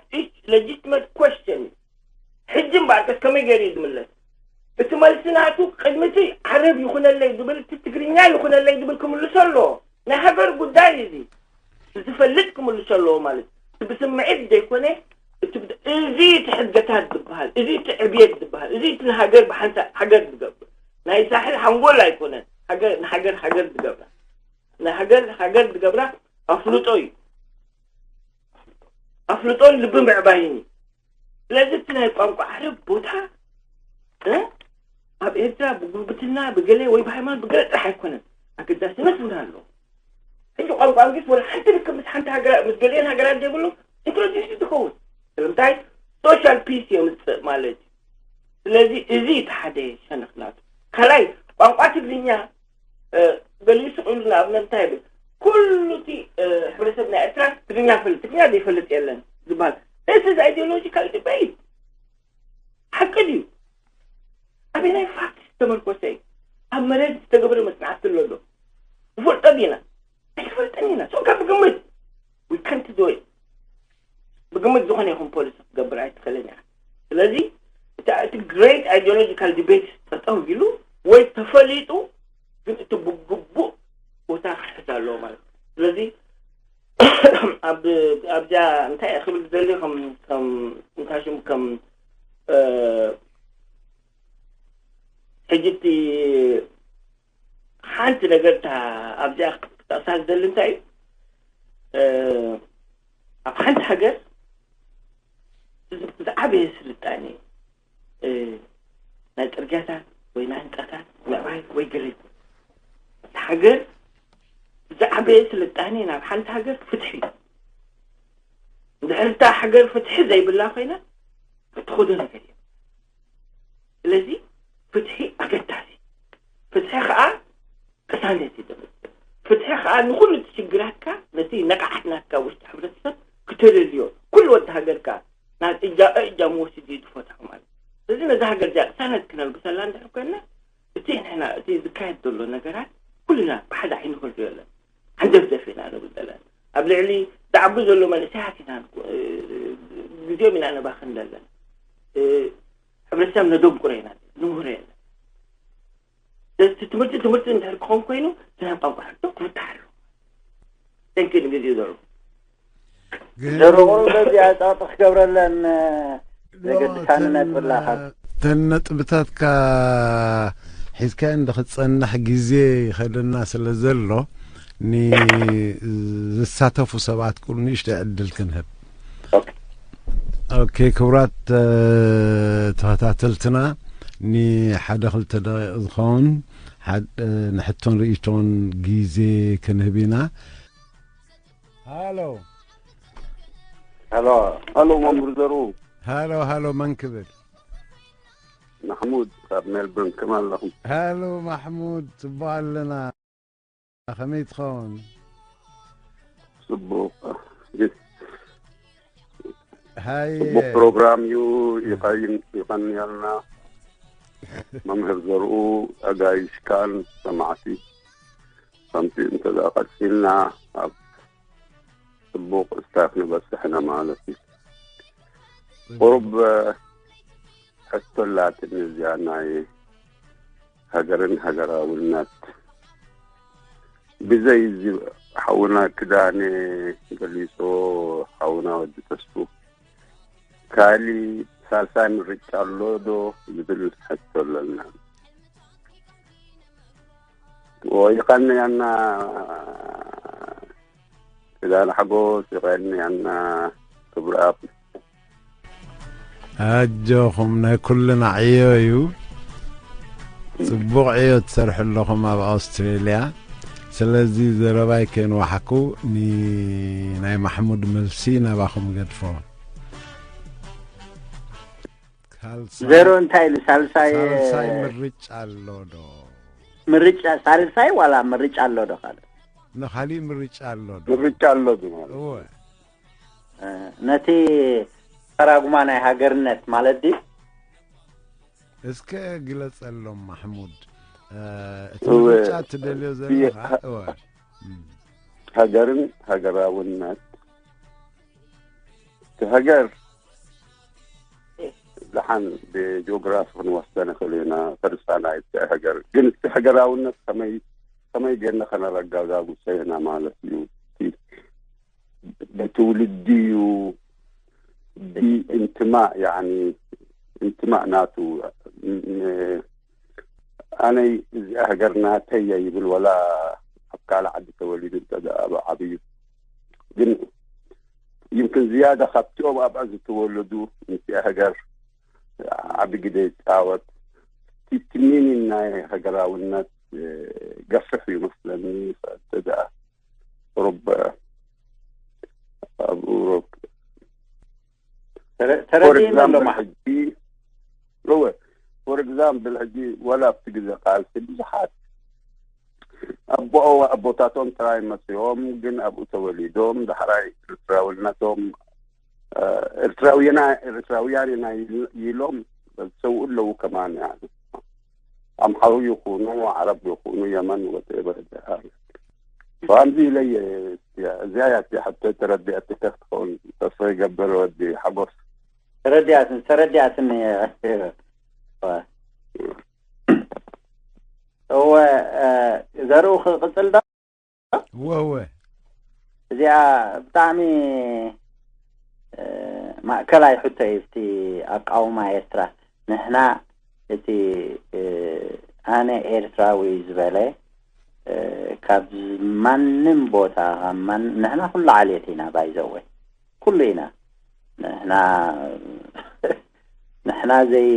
ሌጂትመት ኮስችን እዩ። ሕጂ እምበኣርከስ ከመይ ገይሩ እዩ ዝምለስ? እቲ መልሲ ናቱ ቅድሚ እቲ ዓረብ ይኹነለይ ዝብል እቲ ትግርኛ ይኹነለይ ዝብል ክምልሶ ኣለዎ። ናይ ሃገር ጉዳይ እዩ እዚ። ዝፈልጥ ክምልሶ ኣለዎ ማለት እቲ ብስምዒት ዘይኮነ እቲ እዚ እቲ ሕገታት ዝበሃል እዚ እቲ ዕብየት ዝበሃል እዚ እቲ ንሃገር ብሓንሳእ ሃገር ዝገብር ናይ ሳሕል ሓንጎል ኣይኮነን። ሃገር ንሃገር ሃገር ዝገብራ ናይ ሃገር ሃገር ዝገብራ ኣፍልጦ እዩ። ኣፍልጦን ልቢ ምዕባይን እዩ። ስለዚ እቲ ናይ ቋንቋ ዓረብ ቦታ ኣብ ኤርትራ ብጉርብትና ብገለ ወይ ብሃይማኖት ብገለ ጥራሕ ኣይኮነን ኣገዳስነት እውን ኣለዎ። ሕጂ ቋንቋ እንግሊዝ ወላ ሓንቲ ርክብ ምስ ሓንቲ ሃገራት ምስ ገሊአን ሃገራት ዘይብሉ ኢንትሮዲክሽን ትኸውን። ስለምንታይ ሶሻል ፒስ የምፅእ ማለት እዩ። ስለዚ እዚ እቲ ሓደ ሸነኽ ናቱ። ካልኣይ ቋንቋ ትግርኛ ገሊኡ ስቕ ኢሉ ንኣብነት እንታይ ይብል ኩሉ እቲ ሕብረተሰብ ናይ ኤርትራ ትግርኛ ፈልጥ ትግርኛ ዘይፈልጥ የለን ዝበሃል። This is ideological debate። ሓቂ ድዩ? ኣበይ ናይ ፋክት ዝተመርኮሰ እዩ? ኣብ መሬት ዝተገብረ መፅናዕቲ ኣሎ ዶ? ንፈልጦ ዲና? ኣይፈልጠን ኢና። ሶ ካብ ብግምት we can't do it። ብግምት ዝኾነ ይኹን ፖሊሲ ክትገብር ኣይትኽእልን እያ። ስለዚ እቲ ግሬት ኣይዲዮሎጂካል ዲቤት ጠጠው ኢሉ ወይ ተፈሊጡ ግን እቲ ብግቡእ ቦታ ክሕዝ ኣለዎ ማለት እዩ። ስለዚ ኣብዚኣ እንታይ ክብል ዝደሊ ከም እንታይ ሽም ከም ሕጂ እቲ ሓንቲ ነገር እታ ኣብዚኣ ክጠቕሳ ዝደሊ እንታይ እዩ ኣብ ሓንቲ ሃገር ዝዓበየ ስልጣኔ ናይ ፅርግያታት ወይ ናይ ህንፃታት ምዕባይ ወይ ገለ ሃገር ዝዓበየ ስልጣኔ ናብ ሓንቲ ሃገር ፍትሒ እዩ። እንድሕር እታ ሃገር ፍትሒ ዘይብላ ኮይና እትኸዶ ነገር እዩ። ስለዚ ፍትሒ ኣገዳሲ ፍትሒ ከዓ ቅሳነት እዩ። ፍትሒ ከዓ ንኩሉ እቲ ችግራትካ ነቲ ነቃዓት ናትካ ውሽጢ ሕብረተሰብ ክተለልዮ ኩሉ ወዲ ሃገርካ ናብ እጃ እጃ መወስድ እዩ ዝፈትሖ ማለት። ስለዚ ነዚ ሃገር እዚኣ ቅሳነት ክነልብሰላ እንድሕር ኮይና እቲ ንሕና እቲ ዝካየድ ዘሎ ነገራት ኩልና ብሓደ ዓይኒ ክንሪኦ ኣለና። ዓንደፍደፍ ኢና ንብል ዘለና ኣብ ልዕሊ ዝዓቢ ዘሎ መንእሰያት ኢና ግዜኦም ኢና ነባኽን ዘለና። ሕብረተሰብ ነደንቁሮ ኢና ንምህሮ የለን። ስለዚ ትምህርቲ ትምህርቲ እንድሕር ክኸውን ኮይኑ ናይ ቋንቋ ሕቶ ክፍታሕ ኣሎ። ተንኪ ንግዜ ዘሎ ግን ዘረቑሩ በዚኣ ጸቕጢ ክገብረለን ዘገድሳኒ ነጥብላ ካብ ተን ነጥብታትካ ሒዝካ እንደ ክትጸንሕ ግዜ ይኸደና ስለ ዘሎ፣ ንዝሳተፉ ሰባት ኩሉ ንእሽተይ ዕድል ክንህብ። ኦኬ። ኦኬ፣ ክቡራት፣ እ፣ ተኸታተልትና፣ ንሓደ ክልተ ደቂቕ ዝኸውን ሓድ-፣ እ፣ ንሕቶን ርእይቶን ግዜ ክንህብ ኢና። ሃሎ። ሃሎ። ሃሎ፣ መምህር ዘሩ። ሃሎ፣ ሃሎ፣ መን ክብል? ማሕሙድ ካብ ሜልበርን፣ ከመይ ኣለኹም? ሃሎ፣ ማሕሙድ፣ ጽቡቕ ኣለና። ከመይ ትኸውን? ጽቡቕ። ሃየ። ጽቡቕ ፕሮግራም እዩ። ይቐይን-፣ ይቐንየልና። መምህር ዘርኡ፣ ኣጋይሽካን ሰማዕቲ፣ ከምቲ እንተ ደኣ ቀጺልና ኣብ ጽቡቕ ስታፍ ንበጽሕ ኢና ማለት እዩ። ቁሩብ ሕቶ ኣላትኒ እዚኣ ናይ ሃገርን ሃገራውነት። ብዘይ እዚ ሓውና ክዳነ ገሊጾ፣ ሓውና ወዲ ተስፉ፣ ካሊ ሳልሳይ ምርጫ ኣሎ ዶ ዝብል ሕቶ ኣለና። ይቐንየና ክዳነ ሓጎስ፣ ይቐንየና ክቡር ኣብ ኣጆኹም፣ ናይ ኩልና ዕዮ እዩ። ጽቡቕ ዕዮ ትሰርሑ ኣለኹም ኣብ ኣውስትሬልያ። ስለዚ ዘረባይ ከይንዋሓኩ፣ ኒ-፣ ናይ ማሕሙድ መልሲ ናባኹም ገድፎ። ካልሳይ፣ ዘሮ እንታይ ኢሉ? ሳልሳይ፣ ሳልሳይ ምርጫ ኣሎ ዶ? ምርጫ ሳልሳይ ዋላ ምርጫ ኣሎ ዶ ካልእ? ንኻሊእ ምርጫ ኣሎ ዶ? ምርጫ ኣሎ ዶ ማለት? እወ። እ፣ ነቲ ተራጉማ ናይ ሃገርነት ማለት ድዩ? እስከ ግለጸሎም ማሕሙድ። እ፣ እቲ እወ፣ ምርጫ እትደልዮ እቲ ዘለኻ፣ ሃ-፣ እወ። እም። ሃገርን ሃገራውነት። እቲ ሃገር ደሓን ብጂኦግራፊ ክንወስዶ ንኽእል ኢና፣ ፈርስታ ናይ እቲ ሃገር። ግን እቲ ሃገራውነት ከመይ፣ ከመይ ጌርና ከነረጋጋግሶ ኢና ማለት እዩ። እቲ ብትውልዲ እዩ፣ ብእንትማእ፣ ያዕኒ፣ እንትማእ ናቱ፣ ን-፣ ኣነይ እዚኣ ሃገር ናተይ እያ ይብል፣ ወላ ኣብ ካልእ ዓዲ ተወሊዱ እንተ ደኣ ኣብ ዓብዩ። ግን ይምክን ዝያዳ ካብቲኦም ኣብኣ ዝተወለዱ ምስቲኣ ሃገር ዓቢ ግደ ይጻወት። እቲ፣ እቲ ሚኒን ናይ ሃገራውነት፣ እ፣ ገፍሕ እዩ መስለኒ። እንተ ደኣ ቁሩብ ኣብ ኡሮፕ ተረ-፣ ተረዲእና ኣሎ ማሕ-፣ ሕጂ፣ እወ፣ ፎር ኤግዛምፕል፣ ሕጂ ዋላ ኣብቲ ግዜ ቃልሲ ብዙሓት ኣቦ-፣ ኣቦታቶም ጥራይ መጽኦም፣ ግን ኣብኡ ተወሊዶም፣ ዳሕራይ ኤርትራውነቶም፣ እ፣ ኤርትራውያና-፣ ኤርትራውያን ኢና ኢል-፣ ኢሎም ዝሰውኡ ኣለዉ ከማን፣ ያኒ። ኣምሓሩ ይኹኑ፣ ዓረብ ይኹኑ፣ የመን፣ ወተኤቨር። ከምዚ ኢለ እየ፣ እዚኣ እያ እቲ ሕቶ ተረዲኣትካ ክትኸውን ተስፋ ይገብር፣ ወዲ ሓጎስ። ተረዲኣትኒ፣ ተረዲኣትኒ እየ። እወ፣ እ፣ ዘርኡ ክቕጽል ዶ? እወ፣ እወ። እዚኣ ብጣዕሚ፣ እ፣ ማእከላይ ሕቶ እዩ፣ እቲ ኣቃውማ ኤርትራ። ንሕና እቲ፣ እ፣ ኣነ ኤርትራዊ ዝበለ፣ እ፣ ካብ ማንም ቦታ፣ ካብ ማን-፣ ንሕና ኩሉ ዓሌት ኢና፣ ባይዘወ። ኩሉ ኢና። ንሕና፣ ንሕና ዘይ-፣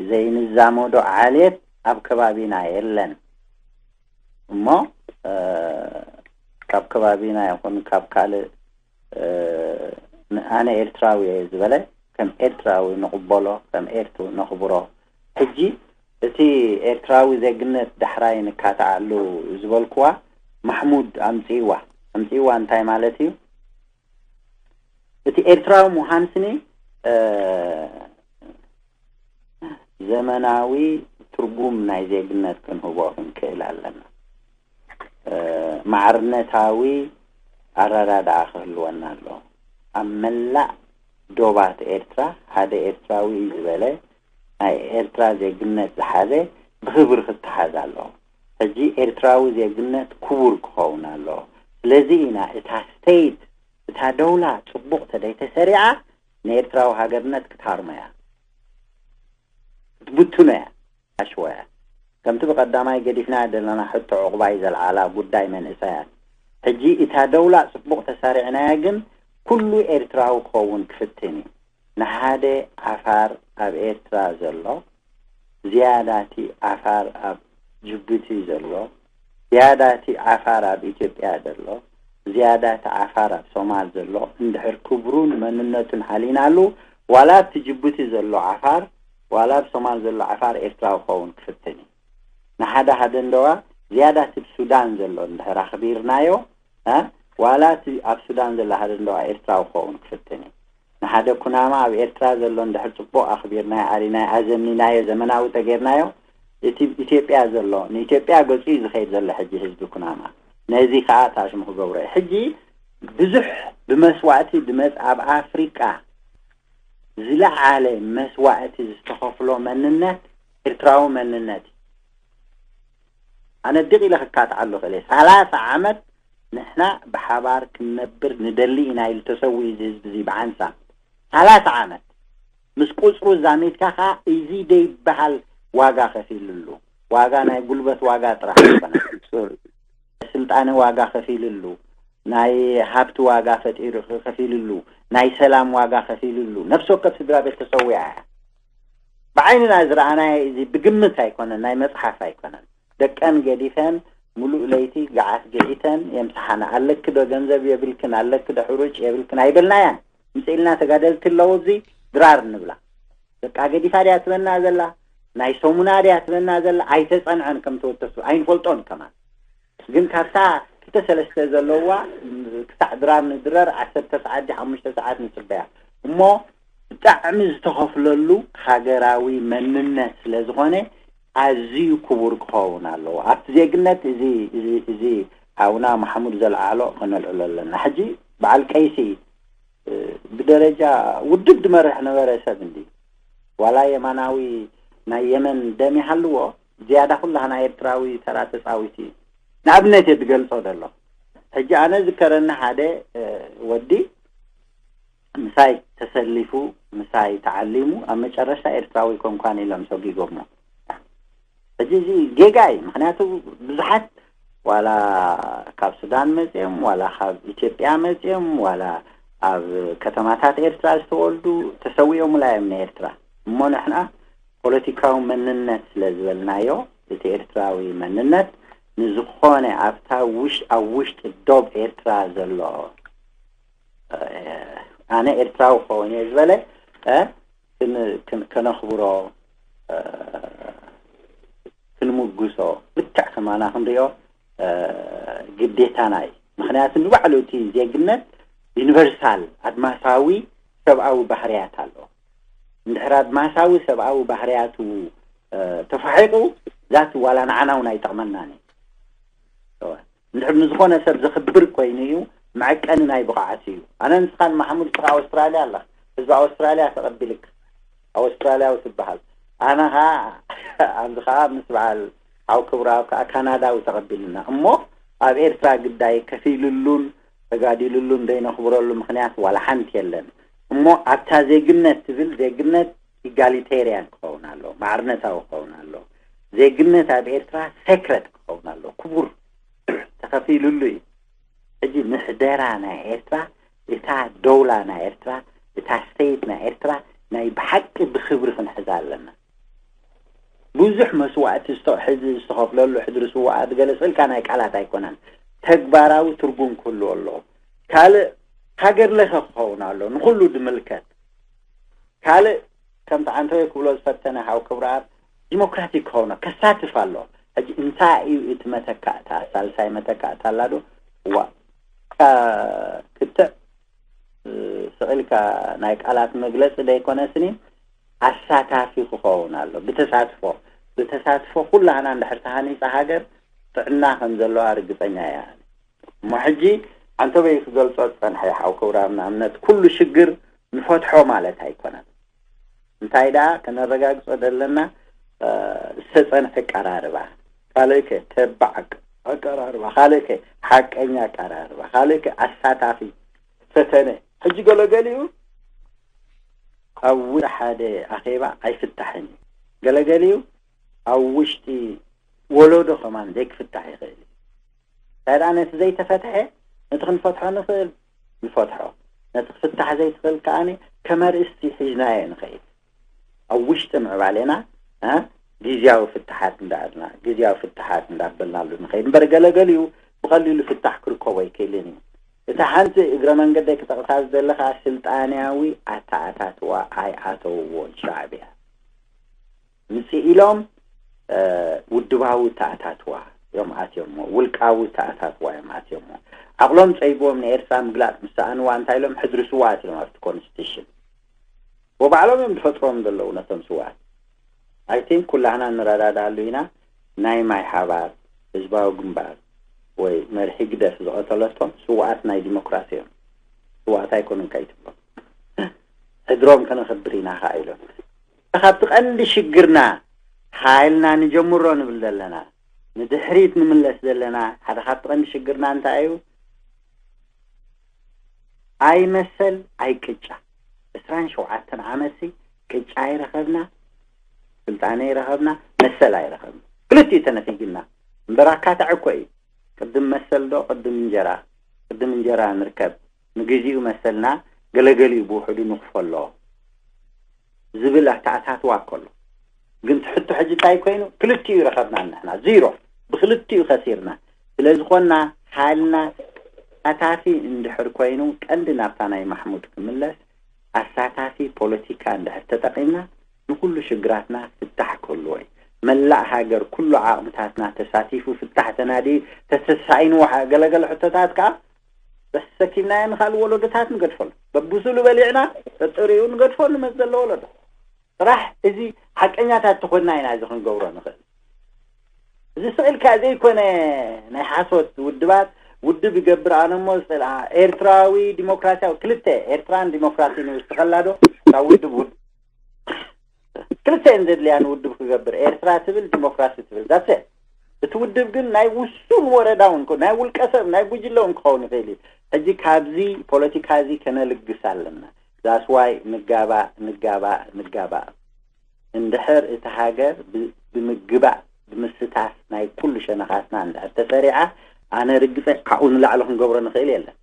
ዘይንዛመዶ ዓሌት ኣብ ከባቢና የለን። እሞ፣ እ፣ ካብ ከባቢና ይኹን ካብ ካልእ፣ እ፣ ን-፣ ኣነ ኤርትራዊ እየ ዝበለ ከም ኤርትራዊ ንቕበሎ፣ ከም ኤርትራዊ ነኽብሮ። ሕጂ እቲ ኤርትራዊ ዜግነት ዳሕራይ ንካትዓሉ ዝበልክዋ ማሕሙድ ኣምጽእዋ። ኣምጽእዋ እንታይ ማለት እዩ? እቲ ኤርትራዊ ምዃን ስኒ፣ እ፣ ዘመናዊ ትርጉም ናይ ዜግነት ክንህቦ ክንክእል ኣለና። እ፣ ማዕርነታዊ ኣረዳድኣ ክህልወና ኣለዎ። ኣብ መላእ ዶባት ኤርትራ ሓደ ኤርትራዊ እዩ ዝበለ ናይ ኤርትራ ዜግነት ዝሓዘ ብኽብሪ ክተሓዝ ኣለዎ። ሕጂ ኤርትራዊ ዜግነት ክቡር ክኸውን ኣለዎ። ስለዚ ኢና እታ ስቴት እታ ደውላ ጽቡቕ ተደይተሰሪዓ ንኤርትራዊ ሃገርነት ክትሃርሞ እያ፣ ክትብትኖ እያ፣ ኣሽወ እያ። ከምቲ ብቐዳማይ ገዲፍና ዘለና ሕቶ ዕቑባይ ዘልዓላ ጉዳይ መንእሰያት። ሕጂ እታ ደውላ ጽቡቕ ተሳሪዕናያ ግን ኩሉ ኤርትራዊ ክኸውን ክፍትን እዩ። ንሓደ ዓፋር ኣብ ኤርትራ ዘሎ፣ ዝያዳቲ ዓፋር ኣብ ጅቡቲ ዘሎ፣ ዝያዳቲ ዓፋር ኣብ ኢትዮጵያ ዘሎ፣ ዝያዳቲ ዓፋር ኣብ ሶማል ዘሎ፣ እንድሕር ክብሩን መንነቱን ሓሊናሉ፣ ዋላ ኣብቲ ጅቡቲ ዘሎ ዓፋር፣ ዋላ ኣብ ሶማል ዘሎ ዓፋር ኤርትራዊ ክኸውን ክፍትን እዩ። ንሓደ ሃደንደዋ ዝያዳቲ ኣብ ሱዳን ዘሎ እንድሕር ኣኽቢርናዮ፣ እ፣ ዋላ እቲ ኣብ ሱዳን ዘሎ ሃደንደዋ ኤርትራዊ ክኸውን ክፍትን እዩ። ንሓደ ኩናማ ኣብ ኤርትራ ዘሎ እንድሕር ጽቡቕ ኣኽቢርናዮ፣ ኣሪናዮ፣ ኣዘኒናዮ፣ ዘመናዊ ተጌርናዮ፣ እቲ ኢትዮጵያ ዘሎ፣ ንኢትዮጵያ ገጹ እዩ ዝኸይድ ዘሎ ሕጂ ህዝቢ ኩናማ። ነዚ ከኣ ታሽሙ ክገብሮ እዩ። ሕጂ ብዙሕ ብመስዋእቲ ዝመጽእ ኣብ ኣፍሪቃ ዝለዓለ መስዋእቲ ዝተኸፍሎ መንነት ኤርትራዊ መንነት እዩ። ኣነ ድቕ ኢለ ክካትዓሉ ክእል እየ። ሰላሳ ዓመት ንሕና ብሓባር ክንነብር ንደሊ ኢና ኢሉ ተሰዊኡ እዚ ህዝቢ እዚ ብዓንሳ። ሰላሳ ዓመት። ምስ ቁጽሩ ዛሚድካ ከኣ እዚ ደይበሃል ዋጋ ከፊሉሉ። ዋጋ ናይ ጉልበት ዋጋ ጥራሕ ኣይኮነን። ስልጣነ ዋጋ ከፊሉሉ፣ ናይ ሃብቲ ዋጋ ፈጢሩ ከፊሉሉ፣ ናይ ሰላም ዋጋ ከፊሉሉ፣ ነፍሲ ወከፍ ስድራ ቤት ተሰዊኣ እያ። ብዓይንና ዝረኣናዮ እዚ ብግምት ኣይኮነን፣ ናይ መጽሓፍ ኣይኮነን። ደቀን ገዲፈን ሙሉእ ለይቲ ገዓት ገዒተን የምስሓና። ኣለኪ ዶ ገንዘብ የብልክን፣ ኣለኪ ዶ ሕሩጭ የብልክን ኣይበልናያን። ምጽእ ኢልና ተጋደልቲ ኣለዉ ኣብዚ ድራር እንብላ። ደቃ ገዲፋ ድያ ትበና ዘላ፣ ናይ ሰሙና ድያ ትበና ዘላ፣ ኣይተጸንዐን ከም ተወተሱ ኣይንፈልጦን ከማን። ግን ካብታ ክልተ ሰለስተ ዘለዋ ክሳዕ ድራር ንድረር ዓሰርተ ሰዓት ድዩ ሓሙሽተ ሰዓት ንጽበያ። እሞ ብጣዕሚ ዝተኸፍለሉ ሃገራዊ መንነት ስለ ዝኾነ ኣዝዩ ክቡር ክኸውን ኣለዎ። ኣብቲ ዜግነት እዚ፣ እዚ፣ እዚ ሓውና መሓሙድ ዘልዓሎ ከነልዕሎ ኣለና። ሕጂ በዓል ቀይሲ፣ እ፣ ብደረጃ ውድብ ዝመርሕ ነበረ ሰብ እንዲ ዋላ የማናዊ ናይ የመን ደም ይሃልዎ፣ ዝያዳ ኩላህና ኤርትራዊ ተራ ተጻዊቲ እዩ። ንኣብነት እየ ዝገልጾ ዘሎ። ሕጂ ኣነ ዝከረኒ ሓደ፣ እ፣ ወዲ ምሳይ ተሰሊፉ፣ ምሳይ ተዓሊሙ፣ ኣብ መጨረሻ ኤርትራዊ ኮንኳን ኢሎም ሰጒጎሞ። ሕጂ እዚ ጌጋ እዩ። ምኽንያቱ ብዙሓት ዋላ ካብ ሱዳን መጺኦም፣ ዋላ ካብ ኢትዮጵያ መጺኦም፣ ዋላ ኣብ ከተማታት ኤርትራ ዝተወልዱ ተሰዊኦምላ እዮም ንኤርትራ። እሞ ንሕና ፖለቲካዊ መንነት ስለ ዝበልናዮ፣ እቲ ኤርትራዊ መንነት ንዝኾነ ኣብታ ውሽ-፣ ኣብ ውሽጢ ዶብ ኤርትራ ዘሎ፣ እ፣ ኣነ ኤርትራዊ ክኸውን እየ ዝበለ፣ እ፣ ክን-፣ ክን-፣ ከነኽብሮ፣ እ፣ ክንምጉሶ፣ ልክዕ ከማና ክንሪኦ፣ እ፣ ግዴታና እዩ። ምኽንያቱ ንባዕሉ እቲ ዜግነት ዩኒቨርሳል፣ ኣድማሳዊ ሰብኣዊ ባህርያት ኣለዎ። እንድሕር ኣድማሳዊ ሰብኣዊ ባህርያቱ፣ እ፣ ተፋሒቑ፣ ዛት ዋላ ንዓና እውን ኣይጠቕመናን እዩ። እንድሕር ንዝኾነ ሰብ ዘኽብር ኮይኑ እዩ፣ መዐቀኒ ናይ ብቕዓት እዩ። ኣነ ንስኻን ማሕሙድ፣ ንስኻ ኣውስትራልያ ኣለኻ፣ ህዝቢ ኣውስትራልያ ተቐቢልካ፣ ኣውስትራልያዊ ትበሃል። ኣነ ኸዓ፣ ኣብዚ ኸዓ ምስ በዓል ሓው ክብረኣብ ከኣ ካናዳዊ ተቐቢሉና። እሞ ኣብ ኤርትራ ግዳይ ከፊልሉን ተጋዲልሉን ዘይነኽብረሉ ምኽንያት ዋላ ሓንቲ የለን። እሞ ኣብታ ዜግነት ትብል፣ ዜግነት ኢጋሊቴርያን ክኸውን ኣለዎ፣ ማዕርነታዊ ክኸውን ኣለዎ። ዜግነት ኣብ ኤርትራ ሴክሬት ክኸውን ኣለዎ፣ ክቡር፣ ተኸፊልሉ እዩ። ሕጂ ምሕደራ ናይ ኤርትራ፣ እታ ደውላ ናይ ኤርትራ፣ እታ ስቴት ናይ ኤርትራ ናይ ብሓቂ ብኽብሪ ክንሕዛ ኣለና። ብዙሕ መስዋእቲ ዝተ-፣ ሕዚ ዝተኸፍለሉ ሕድሪ ስውኣት ገለ ስልካ ናይ ቃላት ኣይኮነን፣ ተግባራዊ ትርጉም ክህልዎ ኣለዎ። ካልእ ሃገር ለኸ ክኸውን ኣሎ፣ ንኹሉ ዝምልከት። ካልእ ከምቲ ዓንተወይ ክብሎ ዝፈተነ ሓው ክብረኣብ ዲሞክራቲክ ክኸውን ከሳትፍ ኣሎ። ሕጂ እንታይ እዩ እቲ መተካእታ? ሳልሳይ መተካእታ ኣላ ዶ? እዋ፣ ካ-፣ ክትዕ፣ እ፣ ስቕ ኢልካ ናይ ቃላት መግለጺ ዘይኮነ ስኒ ኣሳታፊ ክኸውን ኣሎ። ብተሳትፎ፣ ብተሳትፎ ኩላህና እንድሕር ተሃኒጻ ሃገር ጥዕና ከም ዘለዋ ርግጸኛ እያ። እሞ ሕጂ ዓንተበይ ክገልጾ ዝጸንሐ ሓው ክብራብ ንኣብነት ኩሉ ሽግር ንፈትሖ ማለት ኣይኮነን። እንታይ ደኣ ከነረጋግጾ ዘለና፣ እ፣ ዝተጸንዐ ኣቀራርባ፣ ካልእ ከ ተባዕ ኣቀራርባ፣ ካልእ ከ ሓቀኛ ኣቀራርባ፣ ካልእ ከ ኣሳታፊ፣ ፈተነ። ሕጂ ገለገሊኡ ኣብ ውሽጢ ሓደ ኣኼባ ኣይፍታሕን እዩ። ገለገሊኡ ኣብ ውሽጢ ወለዶ ከማን ዘይክፍታሕ ይኽእል እዩ። እንታይ ደኣ ነቲ ዘይተፈትሐ ነቲ ክንፈትሖ ንኽእል ንፈትሖ፣ ነቲ ክፍታሕ ዘይትኽእል ከኣ ከመርእስቲ ሒዝናዮ ንኸይድ። ኣብ ውሽጢ ምዕባሌና እ፣ ግዝያዊ ፍትሓት እንዳኣልና ግዝያዊ ፍትሓት እንዳበልናሉ ንኸይድ እምበር ገለገሊኡ ብቐሊሉ ፍታሕ ክርከቦ ኣይክእልን እዩ። እታ ሓንቲ እግረ መንገደይ ክጠቕሳ ዝደለኻ ስልጣንያዊ ኣተኣታትዋ ኣይኣተውዎን ሻዕብያ። ምጽእ ኢሎም ውድባዊ ተኣታትዋ እዮም ኣትዮሞ፣ ውልቃዊ ተኣታትዋ እዮም ኣትዮሞ። ዓቕሎም ጸይብዎም ንኤርትራ ምግላጽ ምስ ሰኣንዋ እንታይ ኢሎም? ሕድሪ ስውኣት ኢሎም ኣብቲ ኮንስቲቱሽን። ወባዕሎም እዮም ዝፈጥሮም ዘለዉ ነቶም ስውኣት። ኣይ ቲንክ ኩላህና ንረዳድኣሉ ኢና። ናይ ማይ ሓባር ህዝባዊ ግንባር ወይ መርሒ ግደፍ ዝቐተለቶም ስውኣት ናይ ዲሞክራሲ እዮም። ስውኣት ኣይኮኑን ከይትብሎም። ሕድሮም ከነኽብር ኢና ኸዓ ኢሎም። ካብቲ ቀንዲ ሽግርና ሓይልና ንጀምሮ ንብል ዘለና፣ ንድሕሪት ንምለስ ዘለና ሓደ ካብቲ ቀንዲ ሽግርና እንታይ እዩ? ኣይመሰል ኣይቅጫ። ዕስራን ሸውዓተን ዓመትሲ ቅጫ ኣይረኸብና፣ ስልጣነ ኣይረኸብና፣ መሰል ኣይረኸብና። ክልቲኡ ተነፊግና እምበር ኣካታዒ እኮ እዩ። ቅድም መሰል ዶ ቅድም እንጀራ? ቅድም እንጀራ ንርከብ። ንግዚኡ መሰልና ገለገሊኡ ብውሕዱ ንኽፈሎ ዝብል ኣተኣታትዋ ከሎ ግን እቲ ሕቶ ሕጂ እንታይ ኮይኑ? ክልቲኡ ይረኸብና ንሕና ዚሮ፣ ብክልቲኡ ከሲርና። ስለ ዝኾንና ሓይልና ኣሳታፊ እንድሕር ኮይኑ ቀንዲ ናብታ ናይ ማሕሙድ ክምለስ ኣሳታፊ ፖለቲካ እንድሕር ተጠቒምና ንኹሉ ሽግራትና ፍታሕ ክህልዎ እዩ። መላእ ሃገር ኩሉ ዓቕምታትና ተሳቲፉ ፍታሕ ተናዲ ተተሳኢንዎ ገለገለ ሕቶታት ከዓ በስ ሰኪምናዮ ንኻልእ ወለዶታት ንገድፈሉ። በብሱሉ በሊዕና ጠጠሪኡ ንገድፎ ንመጽእ ዘሎ ወለዶ። ጥራሕ እዚ ሓቀኛታት ተኾንና ኢና እዚ ክንገብሮ ንኽእል። እዚ ስቕ ኢልካ ዘይኮነ ናይ ሓሶት ውድባት ውድብ ይገብር ኣነ እሞ ዝጸልኣ ኤርትራዊ ዲሞክራሲያዊ ክልተ ኤርትራን ዲሞክራሲን ይውስኸላ ዶ ካብ ውድብ ውድብ ክልተ እየን ዘድልያን ውድብ ክገብር ኤርትራ ትብል ዲሞክራሲ ትብል ዛተ እቲ ውድብ ግን ናይ ውሱን ወረዳ እውን ናይ ውልቀ ሰብ ናይ ጉጅለ እውን ክኸውን ይኽእል እዩ። ሕጂ ካብዚ ፖለቲካ እዚ ከነልግስ ኣለና። ዛስዋይ ንጋባእ ንጋባእ ንጋባእ እንድሕር እቲ ሃገር ብምግባእ ብምስታፍ ናይ ኩሉ ሸነኻትና እንድሕር ተሰሪዓ ኣነ ርግፀ ካብኡ ንላዕሊ ክንገብሮ ንኽእል የለን።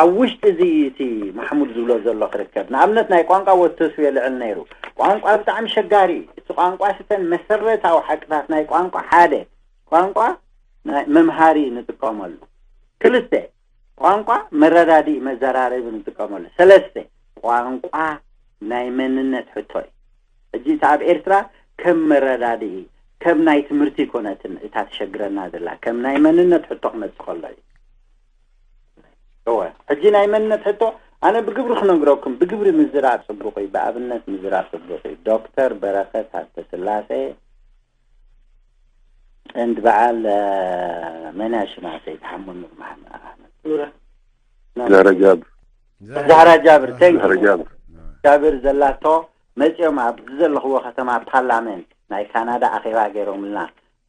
ኣብ ውሽጢ እዚ እቲ ማሕሙድ ዝብሎ ዘሎ ክርከብ ንኣብነት ናይ ቋንቋ ወተሱ የልዕል ነይሩ። ቋንቋ ብጣዕሚ ሸጋሪ እዩ። እቲ ቋንቋ ስተን መሰረታዊ ሓቅታት ናይ ቋንቋ ሓደ ቋንቋ መምሃሪ ንጥቀመሉ፣ ክልተ ቋንቋ መረዳድኢ መዘራረቢ ንጥቀመሉ፣ ሰለስተ ቋንቋ ናይ መንነት ሕቶ እዩ። ሕጂ እቲ ኣብ ኤርትራ ከም መረዳድኢ ከም ናይ ትምህርቲ ኣይኮነትን እታ ትሸግረና ዘላ ከም ናይ መንነት ሕቶ ክመጽእ ከሎ እዩ። እወ ሕጂ ናይ መንነት ሕቶ ኣነ ብግብሪ ክነግረኩም፣ ብግብሪ ምዝራብ ጽቡቕ እዩ፣ ብኣብነት ምዝራብ ጽቡቕ እዩ። ዶክተር በረኸት ሃብተስላሴ እንድ በዓል መን ሽማ ሰይድ ሓሙድ መሓመድ ኣሕመድ ዛራ ጃብር ዛራ ጃብር ቴንክ ዛራ ጃብር ጃብር ዘላቶ መፂኦም ኣብዚ ዘለኽዎ ከተማ ፓርላመንት ናይ ካናዳ ኣኼባ ገይሮምልና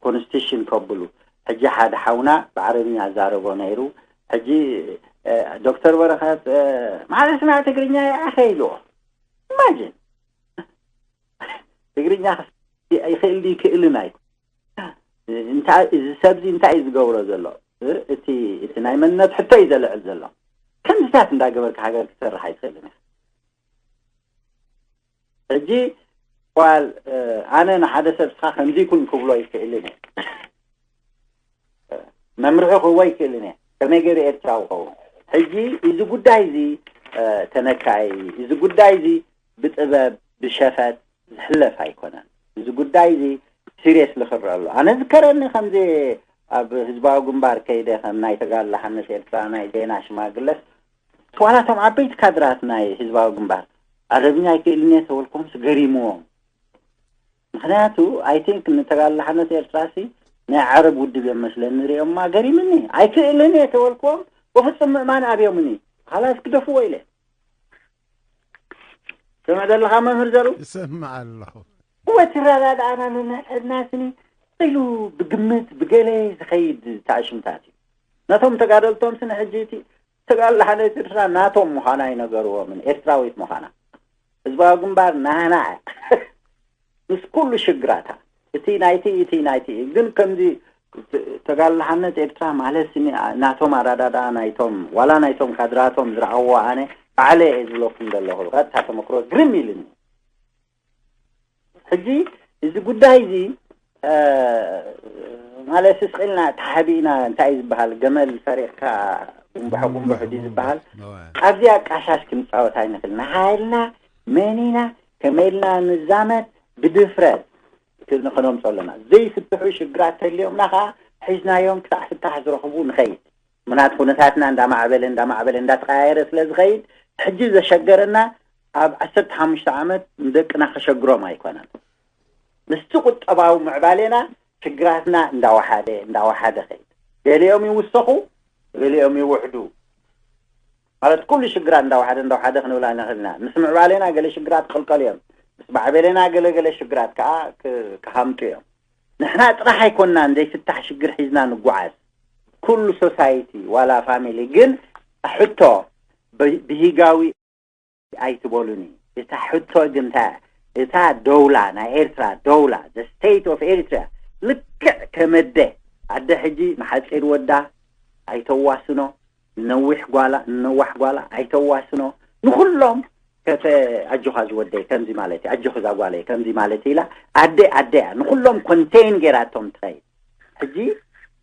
ኮንስቲቱሽን ከብሉ ሕጂ ሓደ ሓውና ብዓረብኛ ዛረቦ ነይሩ ሕጂ ዶክተር በረኸት ማለት ስማዕ ትግርኛ ይኣኸ ኢልዎ ኢማጂን ትግርኛ ይኽእል ይክእልን ኣይ እንታይ እዚ ሰብዚ እንታይ እዩ ዝገብሮ ዘሎ እቲ እቲ ናይ መንነት ሕቶ እዩ ዘልዕል ዘሎ ከምዚታት እንዳገበርካ ሃገር ክትሰርሕ ኣይትኽእልን ኢኻ ሕጂ ኳል ኣነ ንሓደ ሰብ ስኻ ከምዚ ይኩን ክብሎ ይክእልን እየ መምርሒ ክህቦ ይክእልን እየ ከመይ ገይሩ ኤርትራዊ ኸውን ሕጂ እዚ ጉዳይ እዚ ተነካይ እዚ ጉዳይ እዚ ብጥበብ ብሸፈጥ ዝሕለፍ ኣይኮነን እዚ ጉዳይ እዚ ሲሪየስ ልክረአሉ ኣነ ዝከረኒ ከምዚ ኣብ ህዝባዊ ግንባር ከይደ ከም ናይ ተጋላሓነት ኤርትራ ናይ ዜና ሽማግለስ ዋላቶም ዓበይቲ ካድራት ናይ ህዝባዊ ግንባር ዓረብኛ ኣይክእልን እየ ተበልኩምስ ገሪምዎም ምክንያቱ ኣይ ቲንክ ንተጋላሓነት ኤርትራ ሲ ናይ ዓረብ ውድብ እዮም መስለኒ ንሪኦማ ገሪምኒ ኣይክእልን እየ ተበልኩዎም በፍጹም ምእማን ኣብዮምኒ ካላስ ግደፍዎ ኢለ ስምዕ ዘለኻ መምህር ዘሩ ይሰምዕ ኣለኹ እወ ትረዳድኣና ነንሕድሕድና ስኒ ኢሉ ብግምት ብገለ ዝኸይድ ተኣሽምታት እዩ ነቶም ተጋደልቶም ስኒ ሕጂ እቲ ተጋድሎ ሓርነት ኤርትራ ናቶም ምዃና ኣይነገርዎምን፣ ኤርትራዊት ምዃና። ህዝባዊ ግንባር ናና እያ። ምስ ኩሉ ሽግራታ፣ እቲ ናይቲ፣ እቲ ናይቲ እዩ። ግን ከምዚ ተጋድሎ ሓርነት ኤርትራ ማለት ስኒ ናቶም ኣረዳድኣ ናይቶም፣ ዋላ ናይቶም ካድራቶም ዝረኣዎ ኣነ ባዕለ እየ ዝብለኩም ዘለኹ። ቀጥታ ተመክሮ ግርም ኢሉኒ። ሕጂ እዚ ጉዳይ እዚ፣ እ፣ ማለት ስቕ ኢልና ተሓቢእና እንታይ እዩ ዝበሃል፣ ገመል ሰሪቕካ ጉንባሕ ጉንቡሕ ድዩ ዝበሃል? እወ። ኣብዚ ኣቃሻሽ ክንጻወት ኣይንኽእል። ንሓይልና መን ኢና፣ ከመይ ኢልና ንዛመድ ብድፍረት ክን-፣ ክነምጾ ኣለና። ዘይፍትሑ ሽግራት ተልዮምና ከኣ ሒዝናዮም ክሳዕ ፍታሕ ዝረኽቡ ንኸይድ። ምኽንያቱ ኩነታትና እንዳማዕበለ፣ እንዳማዕበለ፣ እንዳተቐያየረ ስለ ዝኸይድ፣ ሕጂ ዘሸገረና ኣብ ዓሰርተ ሓሙሽተ ዓመት ንደቅና ከሸግሮም ኣይኮነን። ምስቲ ቁጠባዊ ምዕባሌና ሽግራትና እንዳወሓደ፣ እንዳወሓደ ኸይድ። ገሊኦም ይውሰኹ፣ ገሊኦም ይውሕዱ። ማለት ኩሉ ሽግራት እንዳወሓደ፣ እንዳወሓደ ክንብል ኣይንኽእልና። ምስ ምዕባሌና ገለ ሽግራት ክቕልቀሉ እዮም። ምስ ማዕበሌና ገለ፣ ገለ ሽግራት ከኣ ክ-፣ ክሃምጡ እዮም። ንሕና ጥራሕ ኣይኮንናን ዘይፍታሕ ሽግር ሒዝና ንጓዓዝ። ኩሉ ሶሳይቲ ዋላ ፋሚሊ ግን ሕቶ ብ-፣ ብሂጋዊ ኣይትበሉኒ። እታ ሕቶ ግን እንታይ እያ? እታ ደውላ ናይ ኤርትራ ደውላ፣ the state of Eritrea፣ ልክዕ ከም ኣደ፣ ኣደ ሕጂ ንሓጺር ወዳ ኣይተዋስኖ፣ ንነዊሕ ጓላ፣ ንነዋሕ ጓላ ኣይተዋስኖ፣ ንኹሎም ከተ-፣ ኣጆኻ ዝወደይ ከምዚ ማለት እዩ፣ ኣጆኺ እዛ ጓለይ ከምዚ ማለት እዩ ኢላ፣ ኣደ ኣደ እያ፣ ንኹሎም ኮንቴን ገይራቶም ትኸይድ። ሕጂ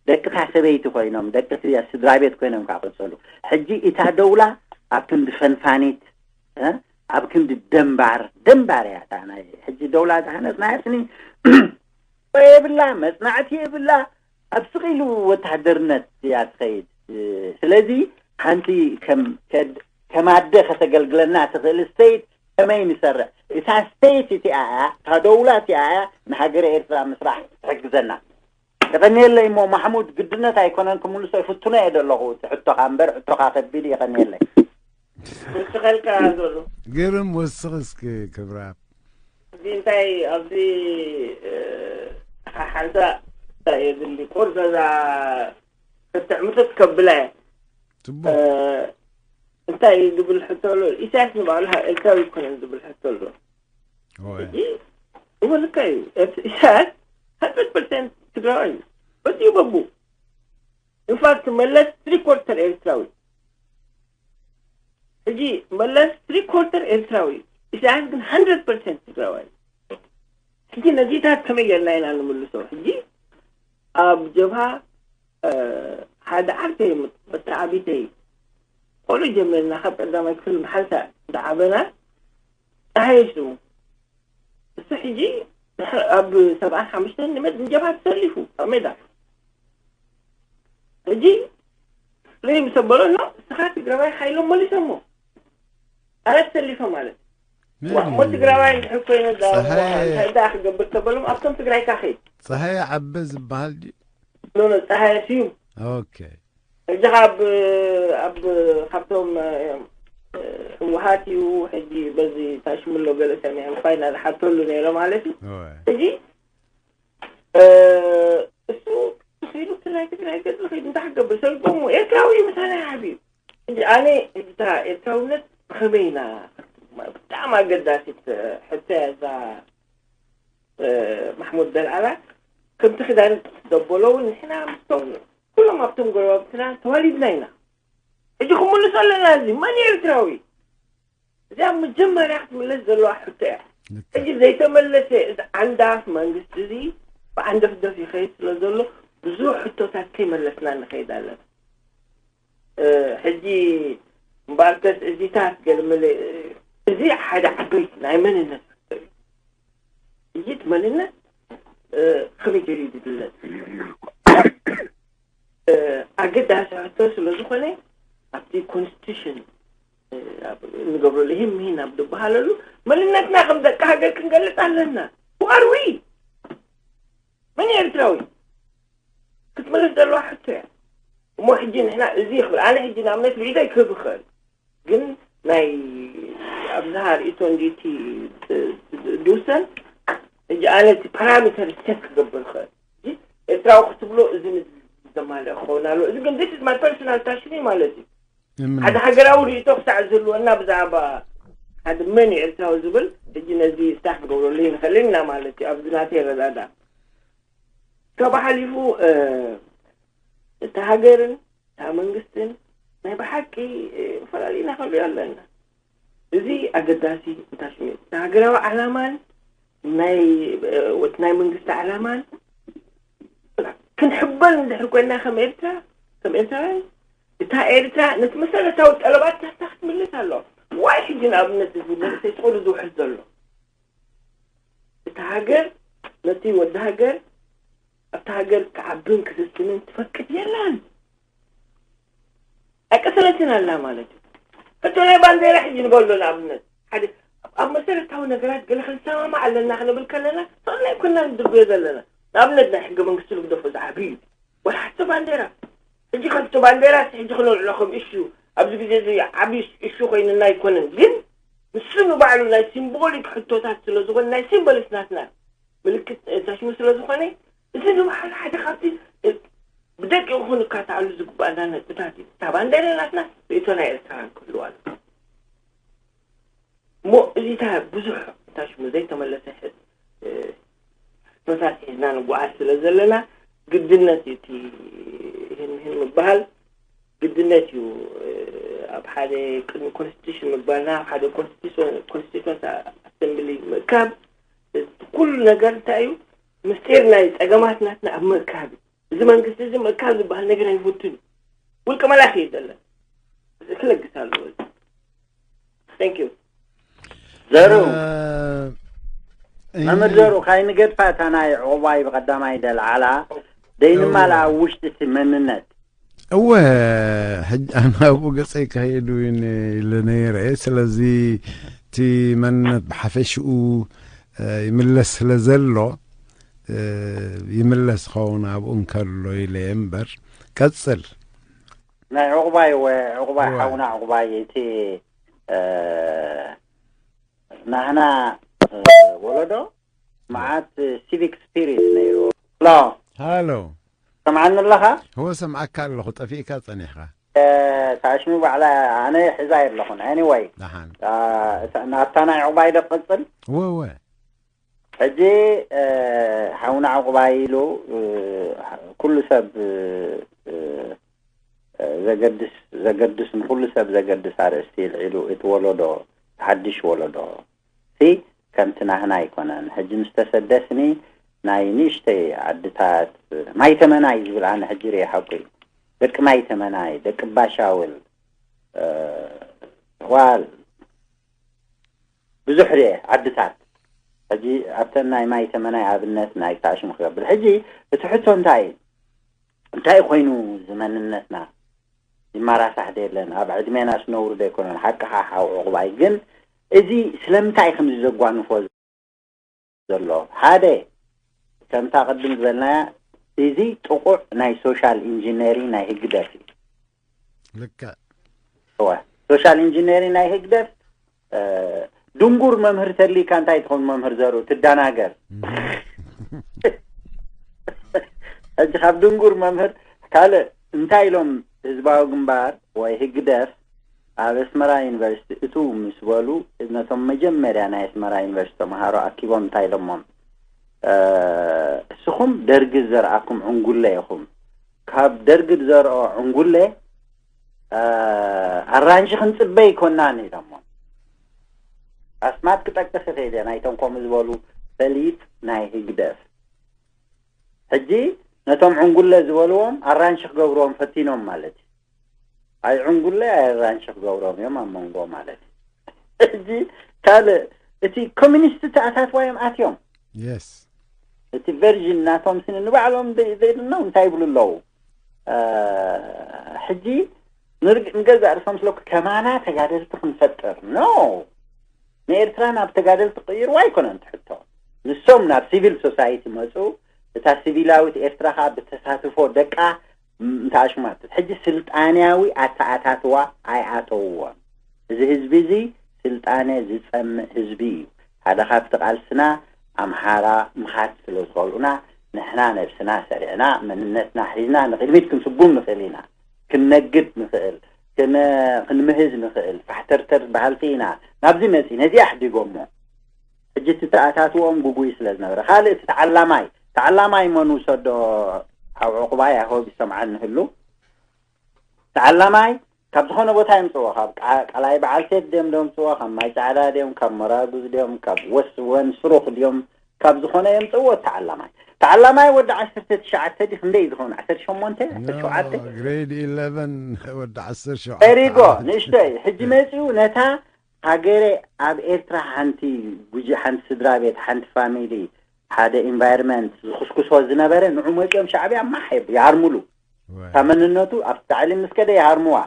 ደቅታ ሰበይቲ ኮይኖም፣ ደቅቲ ስድራ ቤት ኮይኖም ከዓ ቀጸሉ። ሕጂ እታ ደውላ ኣብ ክንዲ ፈንፋኒት፣ እ፣ ኣብ ክንዲ ደንባር፣ ደንባር እያ እታ ናይ ሕጂ ደውላ ዝሃነጽናያ ስኒ የብላ፣ መጽናዕቲ የብላ፣ ኣብ ስቕ ኢሉ ወተሃደርነት እያ ትኸይድ። ስለዚ ሓንቲ ከም፣ ከድ-፣ ከም ኣደ ከተገልግለና ትኽእል ስቴት ከመይ ንሰርሕ? እታ ስቴት እቲኣ እያ፣ እታ ደውላ እቲኣ እያ ንሃገረ ኤርትራ ምስራሕ ትሕግዘና። የቐንየለይ እሞ ማሕሙድ፣ ግድነት ኣይኮነን ክምልሶ፣ ይፍትኖ እየ ዘለኹ እቲ ሕቶኻ እምበር፣ ሕቶኻ ከቢድ እዩ፣ የቐንየለይ። ወስኸልካ ዘሎ። ግርም፣ ወስኽ እስኪ ክብራብ። እዚ እንታይ ኣብዚ፣ እ፣ ሓሓንሳ እንታይ የድሊ? ቁርዘዛ ክትዕምጥጥ ከብላ እየ። ጽቡቕ። እ፣ እንታይ እዩ ዝብል ሕቶ ኣሎ? ኢሳያስ ንባዕሉ ሃ-፣ ኤርትራዊ ኣይኮነን ዝብል ሕቶ ኣሎ። ኦይ። እዚ እወ፣ ልክዕ እዩ። እቲ ኢሳያስ ሃንድረድ ፐርሰንት ትግራዋይ እዩ። በዚኡ በቡ። ኢንፋክት መለስ ትሪ ኮርተር ኤርትራዊ። ሕጂ መለስ ትሪ ኮርተር ኤርትራዊ እዩ። ኢሳያስ ግን ሃንድረድ ፐርሰንት ትግራዋይ እዩ። ሕጂ ነዚታት ከመይ ጌርና ኢና ንምልሶ? ሕጂ ኣብ ጀብሃ፣ እ፣ ሓደ ዓርተይ፣ መተዓቢተይ፣ ቆልዑ ጀሚርና ካብ ቀዳማይ ክፍሊ ብሓንሳእ ዝዓበና ጸሃየ ስሙ። እሱ ሕጂ ኣብ ሰብዓን ሓሙሽተን ንመድ-፣ ንጀብሃ ተሰሊፉ ኣብ ሜዳ። ሕጂ ርሂ ምስ ኣበሎ፣ "ኖ፣ ንስኻ ትግራዋይ ኢኻ" ኢሎም መሊሶሞ። ኣረ ተሰሊፈ ማለት። ዋ፣ እሞ ትግራዋይ እንድሕር ኮይነ፣ ዳ-፣ ጸሃየ እንታይ ደኣ ክገብር ተበሎም፣ ኣብቶም ትግራይካ ኸይድ። ጸሃየ ዓበ ዝበሃል ድዩ? ኖ፣ ኖ፣ ጸሃየ ስዩም። ኦኬ። ሕጂ ካብ፣ ኣብ ካብቶም፣ እ፣ ህወሓት እዩ። ሕጂ በዚ ታሽምሎ ገለ ሰሚዖም ፋይና ዝሓተሉ ነይሮ ማለት እዩ። ኦይ። ሕጂ፣ እ፣ እሱ ተኺሉ ትግራይ፣ ትግራይ ገጽ ኺድ እንታይ ክገብር? ሰልጦሙ ኤርትራዊ እዩ፣ ምሳና ይሓብ እዩ። ሕጂ ኣነ፣ እታ ኤርትራውነት ብኸመይ ኢና? ብጣዕሚ ኣገዳሲት ሕቶ እያ እዛ፣ እ፣ ማሕሙድ ደልዓላ። ከምቲ ክዳን ዘበሎ እውን ንሕና ምስቶም ኩሎም ኣብቶም ጎረባብትና ተዋሊድና ኢና። ሕጂ ክምልሶ ኣለና። እዚ መን እዩ ኤርትራዊ? እዚኣ መጀመርያ ክትምለስ ዘለዋ ሕቶ እያ። ልክዕ። ሕጂ ዘይተመለሰ እዚ ዓንዳፍ መንግስቲ እዚ ብዓንደፍደፍ ይኸይድ ስለ ዘሎ ብዙሕ ሕቶታት ከይመለስና ንኸይድ ኣለና። እ፣ ሕጂ እምበኣርከስ እዚታት ገለ መለ-፣ እዚ ሓደ ዓበይቲ ናይ መንነት ሕቶ እዩ። እዚ እቲ መንነት፣ እ፣ ከመይ ገይሩ እዩ ዝግለጽ? እ፣ ኣገዳሲ ሕቶ ስለ ዝኾነ ኣብቲ ኮንስቲቱሽን፣ እ፣ ኣብ እንገብረሉ ሂም ሂን ኣብ ዝበሃለሉ መንነትና ከም ደቂ ሃገር ክንገልጽ ኣለና። Who are we? መን እዩ ኤርትራዊ? ክትመለስ ዘለዋ ሕቶ እያ። እሞ ሕጂ ንሕና እዚ ይኽብል፣ ኣነ ሕጂ ንኣብነት ርኢቶይ ክህብ ይኽእል፣ ግን ናይ ኣብዝሃ ርእይቶ እንዲቲ ድውሰን። ሕጂ ኣነ እቲ ፓራሜተር ሴት ክገብር ይኽእል። ሕጂ ኤርትራዊ ክትብሎ እዚ ዘማልእ ክኸውን ኣለዎ። እዚ ግን this is my personal ታሽኒ ማለት እዩ። ሓደ ሃገራዊ ርእቶ ክሳዕ ዝህልወና ብዛዕባ ሓደ መን ኤርትራዊ ዝብል ሕጂ ነዚ ስታክ ክገብረሉ ይንኽእል ኢና ማለት እዩ። ኣብዚ ናተይ ረዳዳ ካብ ሓሊፉ እታ ሃገርን እታ መንግስትን ናይ ብሓቂ ፈላሊና ክንሪኦ ኣለና። እዚ ኣገዳሲ እንታይ ሽሙ እቲ ሃገራዊ ዓላማን ናይ እቲ ናይ መንግስቲ ዓላማን ክንሕበን እንድሕር ኮይና ከም ኤርትራ ከም ኤርትራውያን እታ ኤርትራ ነቲ መሰረታዊ ጠለባት ታታ ክትምልስ ኣለዋ። ዋይ ሕጂ ንኣብነት እዚ መንግስቲ ስቑሉ ዝውሕዝ ዘሎ እቲ ሃገር ነቲ ወዲ ሃገር ኣብቲ ሃገር ክዓብን ክስስንን ትፈቅድ የላን። ኣይቀሰለትን ኣላ ማለት እዩ። ሕቶ ናይ ባንዴራ ሕጂ ንበሎ ንኣብነት ሓደ ኣብ መሰረታዊ ነገራት ገለ ክንሰማማዕ ኣለና ክንብል ከለና ሰቕልና ኣይኮንና ንድርብዮ ዘለና። ንኣብነት ናይ ሕገ መንግስቲ ንግደፎ ዝዓብዩ እዩ። ወላ ሕቶ ባንዴራ ሕጂ ከፍቶ ባንዴራ ሕጂ ክነልዕሎ ከም እሹ ኣብዚ ግዜ እዚ ዓብዪ እሹ ኮይንና ኣይኮነን። ግን ንሱ ንባዕሉ ናይ ሲምቦሊክ ሕቶታት ስለ ዝኾነ ናይ ሲምቦሊክ ናትና ምልክት ታሽሙ ስለ ዝኾነ እዚ ንባዕሉ ሓደ ካብቲ ብደቂቑ ክንካትዓሉ ዝግባኣና ነጥብታት እዩ። እታ ባንዴራ ናትና ርእቶ ናይ ኤርትራውያን ክህልዋ ኣለዎ። እሞ እዚታ ብዙሕ ታሽሙ ዘይተመለሰ ሕቶታት ሒዝና ንጓዓዝ ስለ ዘለና ግድነት እዩ እቲ ህንህን ምበሃል ግድነት እዩ። ኣብ ሓደ ቅድሚ ኮንስቲቱሽን ምግባርና ኣብ ሓደ ኮንስቲቱንስ ኣሰምብሊ ምእካብ ኩሉ ነገር እንታይ እዩ ምስጢር ናይ ፀገማት ናትና ኣብ ምእካብ እዩ። እዚ መንግስቲ እዚ ምእካብ ዝበሃል ነገር ኣይፈቱን እዩ። ውልቀ መላኺ እዩ ዘለን ክለግስ ኣለዎ። ዘሩ መምህር ዘሩ ካይ ንገድፋ እታ ናይ ዕቑባይ ብቐዳማይ ደልዓላ ደይንማልኣ ኣብ ውሽጢ እቲ መንነት እወ ሕጂ ኣነ ኣብኡ ገጸይ ክኸይድ እውን ኢለ ነይረ። ስለዚ እቲ መንነት ብሓፈሽኡ ይምለስ ስለ ዘሎ ይምለስ ዝኸውን ኣብኡ እንከሎ ኢለ እየ እምበር ቀጽል። ናይ ዕቑባይ እወ ዕቑባይ ሓውና ዕቑባይ እቲ ናህና ወለዶ መዓት ሲቪክ ስፒሪት ነይሩ። ሎ ሃሎ ሰምዓኒ ኣለኻ? እወ ሰምዓካ ኣለኹ። ጠፊእካ ጸኒሕኻ። ታሽሙ ባዕላ ኣነ ሕዛ የለኹን። ኤኒወይ ደሓን። ናብታ ናይ ዕቑባይ ዶ ክቕጽል? እወ እወ። ሕጂ ሓውና ዕቑባይ ኢሉ ኩሉ ሰብ ዘገድስ ዘገድስ ንኩሉ ሰብ ዘገድስ ኣርእስቲ ይልዒሉ። እቲ ወለዶ ሓድሽ ወለዶ ሲ ከምቲ ናህና ኣይኮነን። ሕጂ ምስ ተሰደስኒ ናይ ንእሽተይ ዓድታት ማይ ተመናይ ዝብል ኣነ ሕጂ ርኤ ሓቁ እዩ። ደቂ ማይ ተመናይ፣ ደቂ ባሻውል ዋል ብዙሕ ርኤ ዓድታት ሕጂ ኣብተን ናይ ማይ ተመናይ ኣብነት ናይ ክታሽሙ ክገብር። ሕጂ እቲ ሕቶ እንታይ እዩ? እንታይ ኮይኑ እዚ መንነትና ይማራሳሕ ዶ የለን? ኣብ ዕድሜና ስነውሩ ዶ ኣይኮነን? ሓቅኻ ሓው ዕቑባይ ግን እዚ ስለምንታይ ከምዚ ዘጓንፎ ዘሎ ሓደ ከምታ ቅድም ዝበልናያ እዚ ጥቑዕ ናይ ሶሻል ኢንጂነሪ ናይ ህግደፍ እዩ። ልክዕ እወ ሶሻል ኢንጂነሪ ናይ ህግደፍ ድንጉር መምህር ተሊካ እንታይ ትኾን መምህር ዘሩ ትዳናገር ሕጂ ካብ ድንጉር መምህር ካልእ እንታይ ኢሎም ህዝባዊ ግንባር ወይ ህግደፍ ኣብ ኣስመራ ዩኒቨርሲቲ እትው ምስ በሉ ነቶም መጀመርያ ናይ ኣስመራ ዩኒቨርሲቲ ተምሃሮ ኣኪቦም እንታይ ኢሎሞም እስኹም ደርጊ ዝዘርኣኩም ዕንጉለ ኢኹም ካብ ደርጊ ዝዘርኦ ዕንጉለ ኣራንሺ ክንጽበ ኣይኮናን ኢሎሞም ኣስማት ክጠቅስ እኽእል እየ ናይቶም ከምኡ ዝበሉ ፈሊጥ ናይ ህግደፍ ሕጂ ነቶም ዕንጉለ ዝበልዎም ኣራንሺ ክገብርዎም ፈቲኖም ማለት እዩ። ኣይ ዕንጉለ ኣይ ኣራንሺ ክገብርዎም እዮም ኣብ መንጎ ማለት እዩ። ሕጂ ካልእ እቲ ኮሚኒስት ተኣታትዋ እዮም ኣትዮም። የስ እቲ ቨርዥን ናቶም ስኒ ንባዕሎም ዘይድነው እንታይ ይብሉ ኣለዉ? ሕጂ ንገዛእ ርእሶም ስለኩ ከማና ተጋደልቲ ክንፈጥር ኖ ንኤርትራ ናብ ተጋደልቲ ክቕይርዋ ኣይኮነን ትሕቶ ንሶም ናብ ሲቪል ሶሳይቲ መፁ እታ ሲቪላዊት ኤርትራ ከዓ ብተሳትፎ ደቃ እንተኣሽማት ሕጂ ስልጣንያዊ ኣተኣታትዋ ኣይኣተውዎን እዚ ህዝቢ እዚ ስልጣነ ዝፀምእ ህዝቢ እዩ ሓደ ካብቲ ቃልስና ኣምሓራ ምኻድ ስለ ዝኸልኡና ንሕና ነብስና ሰሪዕና መንነትና ሒዝና ንቅድሚት ክንስጉም ንኽእል ኢና ክንነግድ ንኽእል ክን- ክንምህዝ ንኽእል ፋሕተርተር በሃልቲ ኢና ናብዚ መፂ ነዚ ኣሕዲጎሞ። ሕጂ እቲ ተኣታትዎም ጉጉይ ስለ ዝነበረ፣ ካልእ እቲ ተዓላማይ ተዓላማይ መን ውሰዶ? ኣብ ዕቁባ ያሆብ ይሰምዓኒ ህሉ። ተዓላማይ ካብ ዝኾነ ቦታ የምፅዎ፣ ካብ ቃ- ቃላይ በዓል ሴት ድዮም ደምፅዎ፣ ካብ ማይ ፃዕዳ ድዮም፣ ካብ መራጉዝ ድዮም፣ ካብ ወስወን ስሩኽ ድዮም፣ ካብ ዝኾነ የምፅዎ። ተዓላማይ ተዓላማይ ወዲ ዓሰርተ ትሽዓተ ዲ ክንደይ ዝኸውን? ዓሰርተ ሸሞንተ ዓሰርተ ሸውዓተ? ግሬድ ኢለቨን ወዲ ዓሰርተ ሸውዓተ ሪጎ ንእሽተይ ሕጂ መፂኡ ነታ ሃገረ ኣብ ኤርትራ ሓንቲ ጉጂ ሓንቲ ስድራ ቤት ሓንቲ ፋሚሊ ሓደ ኢንቫይሮንመንት ዝኽስኩሶ ዝነበረ ንዑ መፂኦም ሻዕብያ ማሕ የብ- ይሃርሙሉ። እታ መንነቱ ኣብ ታዕሊም ምስ ከደ ይሃርሙዋ።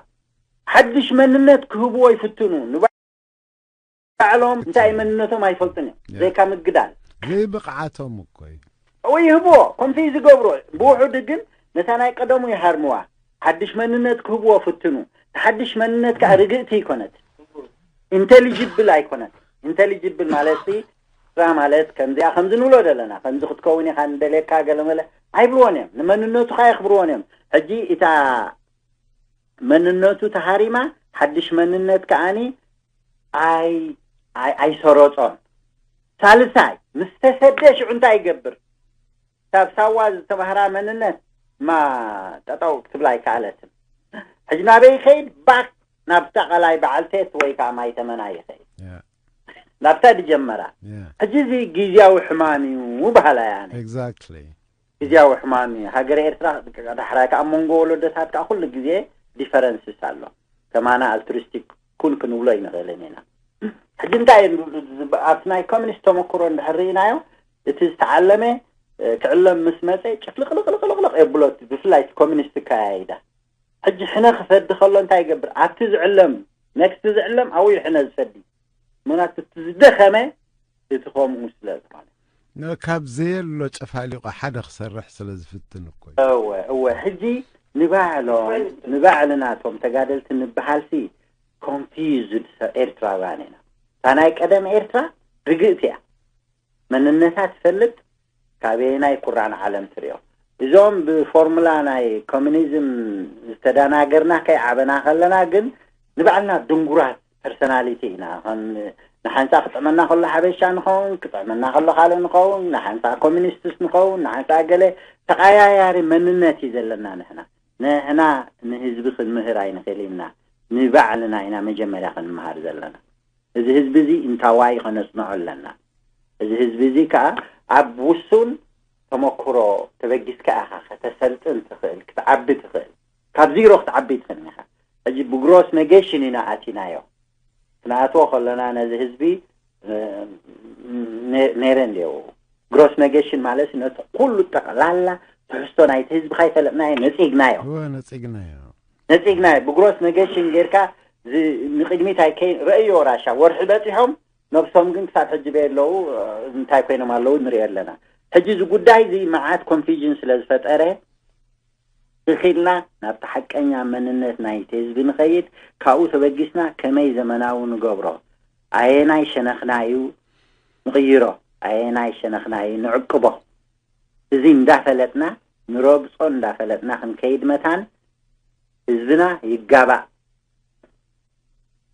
ሓድሽ መንነት ክህብዎ ይፍትኑ። ንባዕሎም እንታይ መንነቶም ኣይፈልጡን እዮም። ዘይካ ምግዳል ዘይብቕዓቶም እኮ እዩ። ወይ ይህብዎ። ከምቲ ዝገብሮ ብውሑድ ግን ነታ ናይ ቀደሙ ይሃርምዋ። ሓድሽ መንነት ክህብዎ ፍትኑ። ሓድሽ መንነት ከዓ ርግእቲ ይኮነት፣ ኢንቴሊጅብል ኣይኮነት። ኢንቴሊጅብል ማለት ሲ ስራ ማለት ከምዚኣ ከምዚ ንብሎ ዘለና ከምዚ ክትከውን ኢኻ ንደልየካ ገለመለ ኣይብልዎን እዮም። ንመንነቱ ከዓ የኽብርዎን እዮም። ሕጂ እታ መንነቱ ተሃሪማ ሓድሽ መንነት ከዓኒ ኣይ ኣይ- ኣይሰረጾን። ሳልሳይ ምስ ተሰደ ሽዑ እንታይ ይገብር? ካብ ሳዋ ዝተባህራ መንነት ማ ጠጠው ክትብላ ኣይከኣለትን። ሕጂ ናበይ ይኸይድ? ባክ ናብታ ቀላይ በዓልቴት ወይ ከዓ ማይ ተመና ይኸይድ። ናብታ ድጀመራ። ሕጂ እዚ ግዜያዊ ሕማም እዩ በሃላ እያ። ኤግዛክትሊ። ግዜያዊ ሕማም እዩ። ሃገረ ኤርትራ ዳሕራይ ከዓ ኣብ መንጎ ወለዶታት ከዓ ኩሉ ግዜ ዲፈረንስስ ኣሎ። ከማና ኣልትሪስቲክ ኩን ክንብሎ ኣይንኽእልን ኢና። ሕጂ እንታይ እዩ ዝብ- ኣብቲ ናይ ኮሚኒስት ተመክሮ እንድሕር ርኢናዮ እቲ ዝተዓለመ እ፣ ክዕለም ምስ መፀ ጭፍልቅልቅልቅልቅ የብሎ። እቲ ብፍላይ እቲ ኮሚኒስት ኣካያይዳ ሕጂ ሕነ ክፈዲ ከሎ እንታይ ይገብር? ኣብቲ ዝዕለም ኔክስት ዝዕለም ኣብኡ እዩ ሕነ ዝፈዲ። ምክንያቱ እቲ ዝደኸመ እቲ ከምኡ ስለ ዝኾነ ነ- ካብ ዘየሎ ጨፋሊቆ ሓደ ክሰርሕ ስለ ዝፍትን እኮ እዩ። እወ እወ ሕጂ ንባዕሎም ንባዕልና እቶም ተጋደልቲ ንበሃልሲ ኮንፊውዝድ ኤርትራውያን ኢና። እታ ናይ ቀደም ኤርትራ ርግእቲ እያ። መንነታ ትፈልጥ ካበየናይ ኩራን ዓለም ትሪኦ። እዞም ብፎርሙላ ናይ ኮሚኒዝም ዝተደናገርና ከይዓበና ከለና ግን ንባዕልና ድንጉራት ፐርሶናሊቲ ኢና። ከም ንሓንሳ ክጥዕመና ከሎ ሓበሻ ንኸውን፣ ክጥዕመና ከሎ ካልእ ንኸውን፣ ንሓንሳ ኮሚኒስትስ ንኸውን፣ ንሓንሳ ገለ ተቐያያሪ መንነት እዩ ዘለና። ንሕና ንሕና ንህዝቢ ክንምህር ኣይንኽእል ኢና። ንባዕልና ኢና መጀመርያ ክንመሃር ዘለና። እዚ ህዝቢ እዚ እንታዋይ ከነጽንዖ ኣለና። እዚ ህዝቢ እዚ ከዓ ኣብ ውሱን ተመክሮ ተበጊስካ ኢኻ ከተሰልጥን ትኽእል፣ ክትዓቢ ትኽእል። ካብ ዚሮ ክትዓቢ ትኽእል ኢኻ። ሕጂ ብግሮስ ኔጌሽን ኢና ኣቲናዮ። ክንኣትዎ ከለና ነዚ ህዝቢ ነ- ነይረ እንዲው ግሮስ ኔጌሽን ማለት ነቲ ኩሉ ጠቕላላ ትሕዝቶ ናይቲ ህዝቢ ካይፈለጥናዮ ነፂግናዮ። እወ ነፂግናዮ። ነፂግናዮ ብግሮስ ኔጌሽን ጌርካ ዝ- ንቅድሚት ኣይከይ ረእዮ ራሻ ወርሒ በፂሖም ነብሶም ግን ክሳብ ሕጂ በየ ኣለዉ። እንታይ ኮይኖም ኣለዉ ንሪኦ ኣለና። ሕጂ እዚ ጉዳይ እዚ መዓት ኮንፊዥን ስለ ዝፈጠረ እኺልና ናብቲ ሓቀኛ መንነት ናይቲ ህዝቢ ንኸይድ። ካብኡ ተበጊስና ከመይ ዘመናዊ ንገብሮ፣ ኣየናይ ሸነኽና እዩ ንቕይሮ፣ ኣየናይ ሸነኽና እዩ ንዕቅቦ። እዚ እንዳፈለጥና ንረግጾ እንዳፈለጥና ክንከይድ መታን ህዝብና ይጋባእ።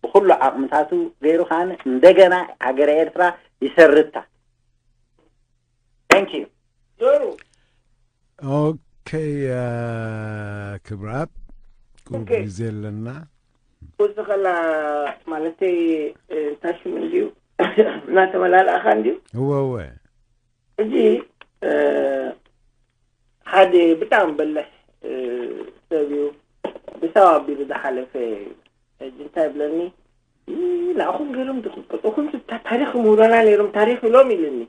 ብኩሉ ዓቕምታቱ ገይሩ ከዓ እንደገና ሃገረ ኤርትራ ይሰርታ። Thank you። ዞሩ ኦኬ ክብረኣብ ቁሩብ ኦኬ። ግዜ ኣለና። ወስኸላ ማለተይ እንታይ ሽሙ እንድዩ እናተመላለእኻ እንድዩ እወ እወ እዚ ሓደ ብጣዕሚ በልሕ ሰብ እዩ። ብሳብ ኣቢሉ ዝሓለፈ ሕጂ እንታይ ይብለኒ፣ "ይ፣ ንኣኹም ገይሮም ድቕጥቑኹም፣ እታ ታሪኽ ምሁራና ነይሮም ታሪኽ ኢሎም" ኢልኒ።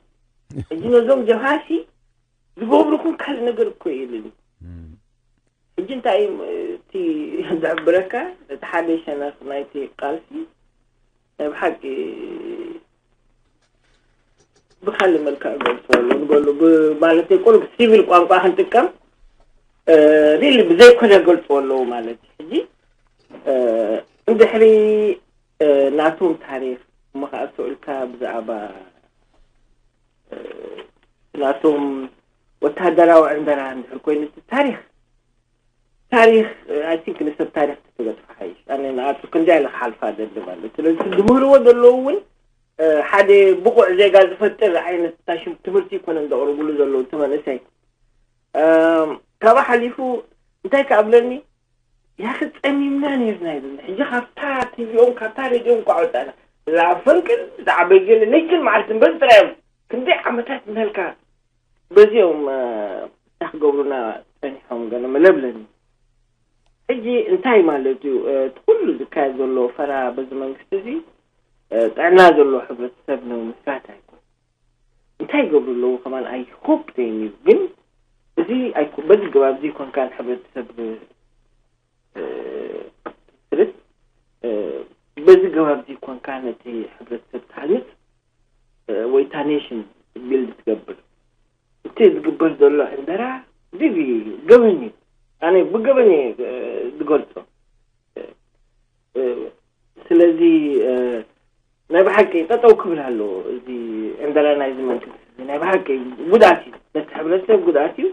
ሕጂ ነዞም ጀብሃሲ ዝገብሩኹም ካልእ ነገር እኮ እዩ ኢልኒ። ሕጂ እንታይ እዩ እቲ ዘዕብረካ? እቲ ሓደ ሸነኽ ናይቲ ቃልሲ ናይ ብሓቂ ብካልእ መልክዕ ገልፅዎ ኣሎ ንበሉ። ማለተይ ቁሩብ ሲቪል ቋንቋ ክንጥቀም ሪሊ ብዘይኮነ ገልፅዎ ኣለዉ ማለት እዩ። ሕጂ እንድሕሪ ናቶም ታሪክ እሞ ከዓ ሰኡልካ ብዛዕባ ናቶም ወታደራዊ ዕንደራ እንድሕር ኮይኑ እቲ ታሪክ ታሪኽ ኣይ ቲንክ ንሰብ ታሪኽ ክትገጽ ሓይሽ ኣነ ንኣቱ ክንደይ ኢለ ክሓልፋ ደሊ ማለት ስለዚ ዝምህርዎ ዘለዉ እውን ሓደ ብቑዕ ዜጋ ዝፈጥር ዓይነት ታሽም ትምህርቲ ይኮነ ዘቕርብሉ ዘለዉ እቲ መንእሰይ ካብኣ ሓሊፉ እንታይ ክኣብለኒ ያኺ ጸሚምና ነርና ይብል ሕጂ ካብታ ቲቪኦም ካብታ ሬድዮም ኳ ወጣና ዛፈንቅል ዛዕበግል ነችን መዓልቲ እምበር ጥራዮም ክንደይ ዓመታት እናልካ በዚኦም እንታይ ክገብሩና ጸኒሖም ገለ መለብለኒ ሕጂ እንታይ ማለት እዩ እቲ ኩሉ ዝካየድ ዘሎ ፈራ በዚ መንግስቲ እዚ ጥዕና ዘሎ ሕብረተሰብ ንምምስራት ኣይኮን እንታይ ይገብሩ ኣለዉ ከማን ኣይሆፕ ዘይም እዩ ግን እዚ በዚ ገባብ እዚ ኮንካ ንሕብረተሰብ ስርት በዚ ገባብ እዚ ኮንካ ነቲ ሕብረተሰብ ትሃንፅ ወይ እታ ኔሽን ቢልድ ትገብር እቲ ዝግበር ዘሎ ዕንደራ እዚ ገበን እዩ ኣነ ብገበን እየ ዝገልፆ ስለዚ ናይ ብሓቂ ጠጠው ክብል ኣለዎ እዚ ዕንደራ ናይዚ መንግስቲ ናይ ብሓቂ ጉድኣት እዩ ነቲ ሕብረተሰብ ጉድኣት እዩ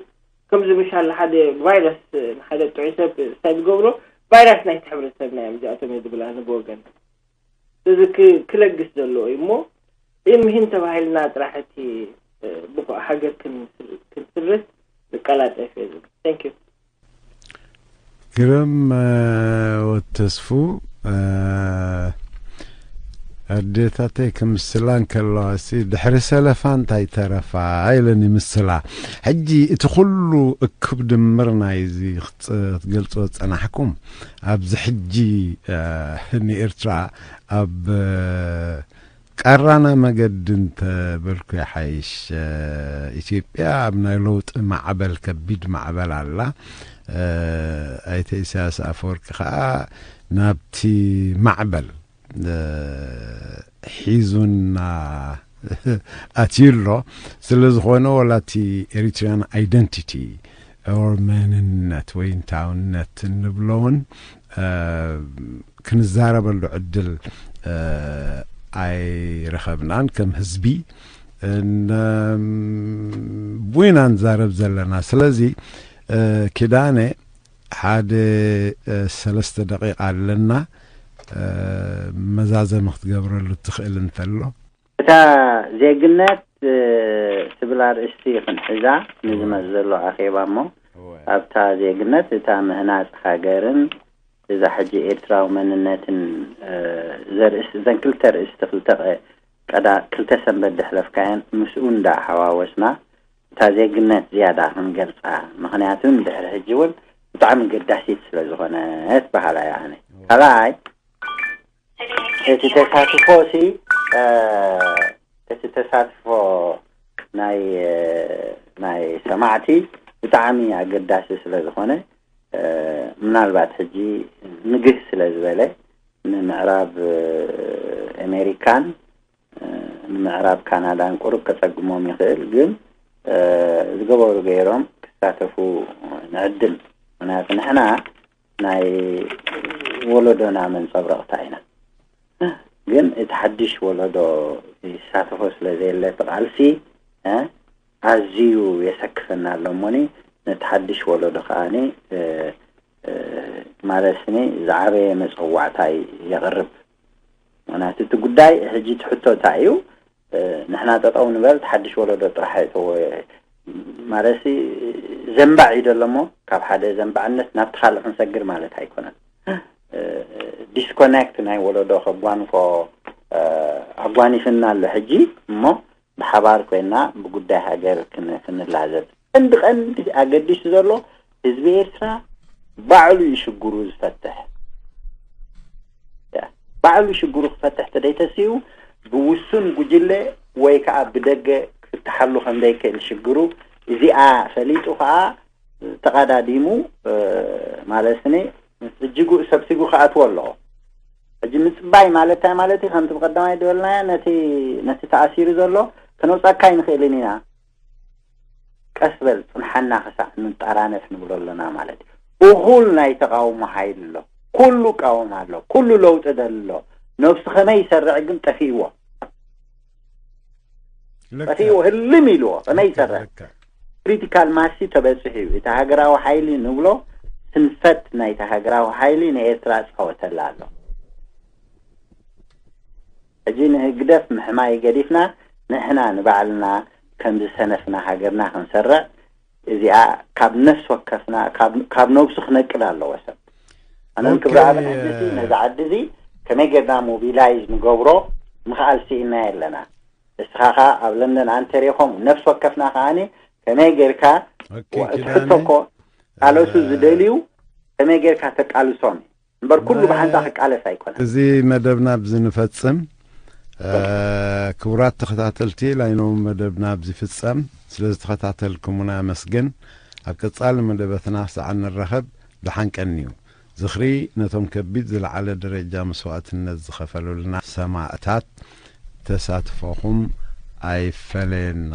ከምዚ ምሻል ሓደ ቫይረስ ንሓደ ጥዑይ ሰብ እንታይ ዝገብሮ ቫይረስ ናይቲ ሕብረተሰብና እዮም እዚኣቶም እየ ዝብል ኣነ ብወገን እዚ ክለግስ ዘለዎ እዩ እሞ ይምህን ተባሂልና ጥራሕ እቲ ብቑዕ ሃገር ክንስርት ንቀላጠፍ እየ ዝብል thank you ግርም ወተስፉ ኣዴታተይ ክምስላ እንከለዋ ሲ ድሕሪ ሰለፋ እንታይ ተረፋ ኢለን ይምስላ። ሕጂ እቲ ኩሉ እክብ ድምር ናይዚ ክትገልጾ ዝጸናሕኩም ኣብዚ ሕጂ ንኤርትራ ኣብ ቃራና መገዲ እንተበልኩ ይሓይሽ። ኢትዮጵያ ኣብ ናይ ለውጢ ማዕበል፣ ከቢድ ማዕበል ኣላ። ኣይተ ኢሳያስ ኣፈወርቂ ከዓ ናብቲ ማዕበል ሒዙና ኣትዩ ኣሎ። ስለ ዝኾነ ወላ እቲ ኤሪትሪያን ኣይደንቲቲ ኦር መንነት ወይ እንታውነት እንብሎ እውን ክንዛረበሉ ዕድል ኣይረኸብናን ከም ህዝቢ ቡይና ንዛረብ ዘለና። ስለዚ ኪዳነ ሓደ ሰለስተ ደቂቃ ኣለና መዛዘሚ ክትገብረሉ ትኽእል እንተሎ እታ ዜግነት ትብል ኣርእስቲ ክንሕዛ ንዝመጽእ ዘሎ ኣኼባ እሞ ኣብታ ዜግነት እታ ምህናጽ ሃገርን እዛ ሕጂ ኤርትራዊ መንነትን ዘርእስ እዘን ክልተ ርእስቲ ክልተ ቀዳ ክልተ ሰንበት ዘሕለፍካየን ምስኡ እንዳሓዋወስና እታ ዜግነት ዝያዳ ክንገልጻ ምኽንያቱ ንድሕሪ ሕጂ እውን ብጣዕሚ ገዳሲት ስለ ዝኾነት በሃላይ ኣነ ካልኣይ እቲ ተሳትፎ ሲ እቲ ተሳትፎ ናይ ናይ ሰማዕቲ ብጣዕሚ ኣገዳሲ ስለ ዝኾነ ምናልባት ሕጂ ንግህ ስለ ዝበለ ንምዕራብ ኣሜሪካን ንምዕራብ ካናዳን ቁሩብ ከጸግሞም ይኽእል ግን ዝገበሩ ገይሮም ክሳተፉ ንዕድም ምክንያቱ ንሕና ናይ ወለዶና መንጸብረቕታ ኢና። ግን እቲ ሓድሽ ወለዶ ይሳተፎ ስለ ዘየለ እቲ ቃልሲ ኣዝዩ የሰክፈና ኣሎ እሞኒ ነቲ ሓድሽ ወለዶ ከዓኒ ማለትኒ ዝዓበየ መጸዋዕታይ የቕርብ። ምክንያቱ እቲ ጉዳይ ሕጂ እቲ ሕቶ እንታይ እዩ? ንሕና ጠጠው ንበል ሓድሽ ወለዶ ጥራሕ ኣይተወ ማለትሲ ዘንባዕ እዩ ደሎ እሞ ካብ ሓደ ዘንባዕነት ናብቲ ካልእ ክንሰግር ማለት ኣይኮነን። ዲስኮኔክት ናይ ወለዶ ከጓንፎ ኣጓኒፍና ኣሎ ሕጂ እሞ ብሓባር ኮይና ብጉዳይ ሃገር ክንላዘብ ቀንዲ ቀንዲ ኣገዲሱ ዘሎ ህዝቢ ኤርትራ ባዕሉ እዩ ሽግሩ ዝፈትሕ። ባዕሉ ሽግሩ ክፈትሕ ተደይተስኡ ብውሱን ጉጅለ ወይ ከዓ ብደገ ክፍትሓሉ ከምዘይክእል ሽግሩ እዚኣ ፈሊጡ ከዓ ተቐዳዲሙ ማለት ኒ እጅጉ ሰብሲጉ ክኣትዎ ኣለዎ። ሕጂ ምፅባይ ማለት እንታይ ማለት እዩ? ከምቲ ብቀዳማይ ዝበልናዮ ነቲ ነቲ ተኣሲሩ ዘሎ ከነውፃካ ኣይንኽእልን ኢና። ቀስ በል ጽንሓና ክሳዕ ንጠራነፍ ንብሎ ኣለና ማለት እዩ። እኹል ናይ ተቃውሞ ሓይሊ ኣሎ። ኩሉ ቃወም ኣሎ። ኩሉ ለውጢ ደሊ ኣሎ። ነብሱ ከመይ ይሰርዕ ግን ጠፊእዎ። ጠፊእዎ ህልም ኢልዎ ከመይ ይሰርዕ። ክሪቲካል ማሲ ተበጽሑ እዩ። እቲ ሃገራዊ ሓይሊ ንብሎ ስንፈት ናይቲ ሃገራዊ ሓይሊ ንኤርትራ ጻወተላ ኣሎ። ሕጂ ንህግደፍ ምሕማይ ገዲፍና ንሕና ንባዕልና ከም ዝሰነፍና ሃገርና ክንሰርዕ እዚኣ ካብ ነፍሲ ወከፍና ካብ ነብሱ ክነቅል ኣለዎ ሰብ። ኣነ ክብሪ ኣብነት ነዚ ዓዲ እዚ ከመይ ጌርና ሞቢላይዝ ንገብሮ ምኽኣል ስኢና የለና። እስኻ ኸኣ ኣብ ለንደን ኣንተርዮ ከምኡ ነፍሲ ወከፍና ከኣ ከመይ ጌርካ ትሕቶ እኮ ካልኦቱ ዝደልዩ ከመይ ጌርካ ተቃልሶም እምበር ኩሉ ብሓንሳ ክቃለስ ኣይኮነን። እዚ መደብና ኣብዚ ንፈጽም። ክቡራት ተኸታተልቲ ላይኖም መደብና ኣብዚ ፍጸም። ስለ ዝተኸታተልኩምና ኣመስግን። ኣብ ቀጻሊ መደበትና ሰዓት ንራኸብ። ደሓን ቀንዩ። ዝኽሪ ነቶም ከቢድ ዝለዓለ ደረጃ መስዋእትነት ዝኸፈሉልና ሰማእታት ተሳትፎኹም ኣይፈለየና።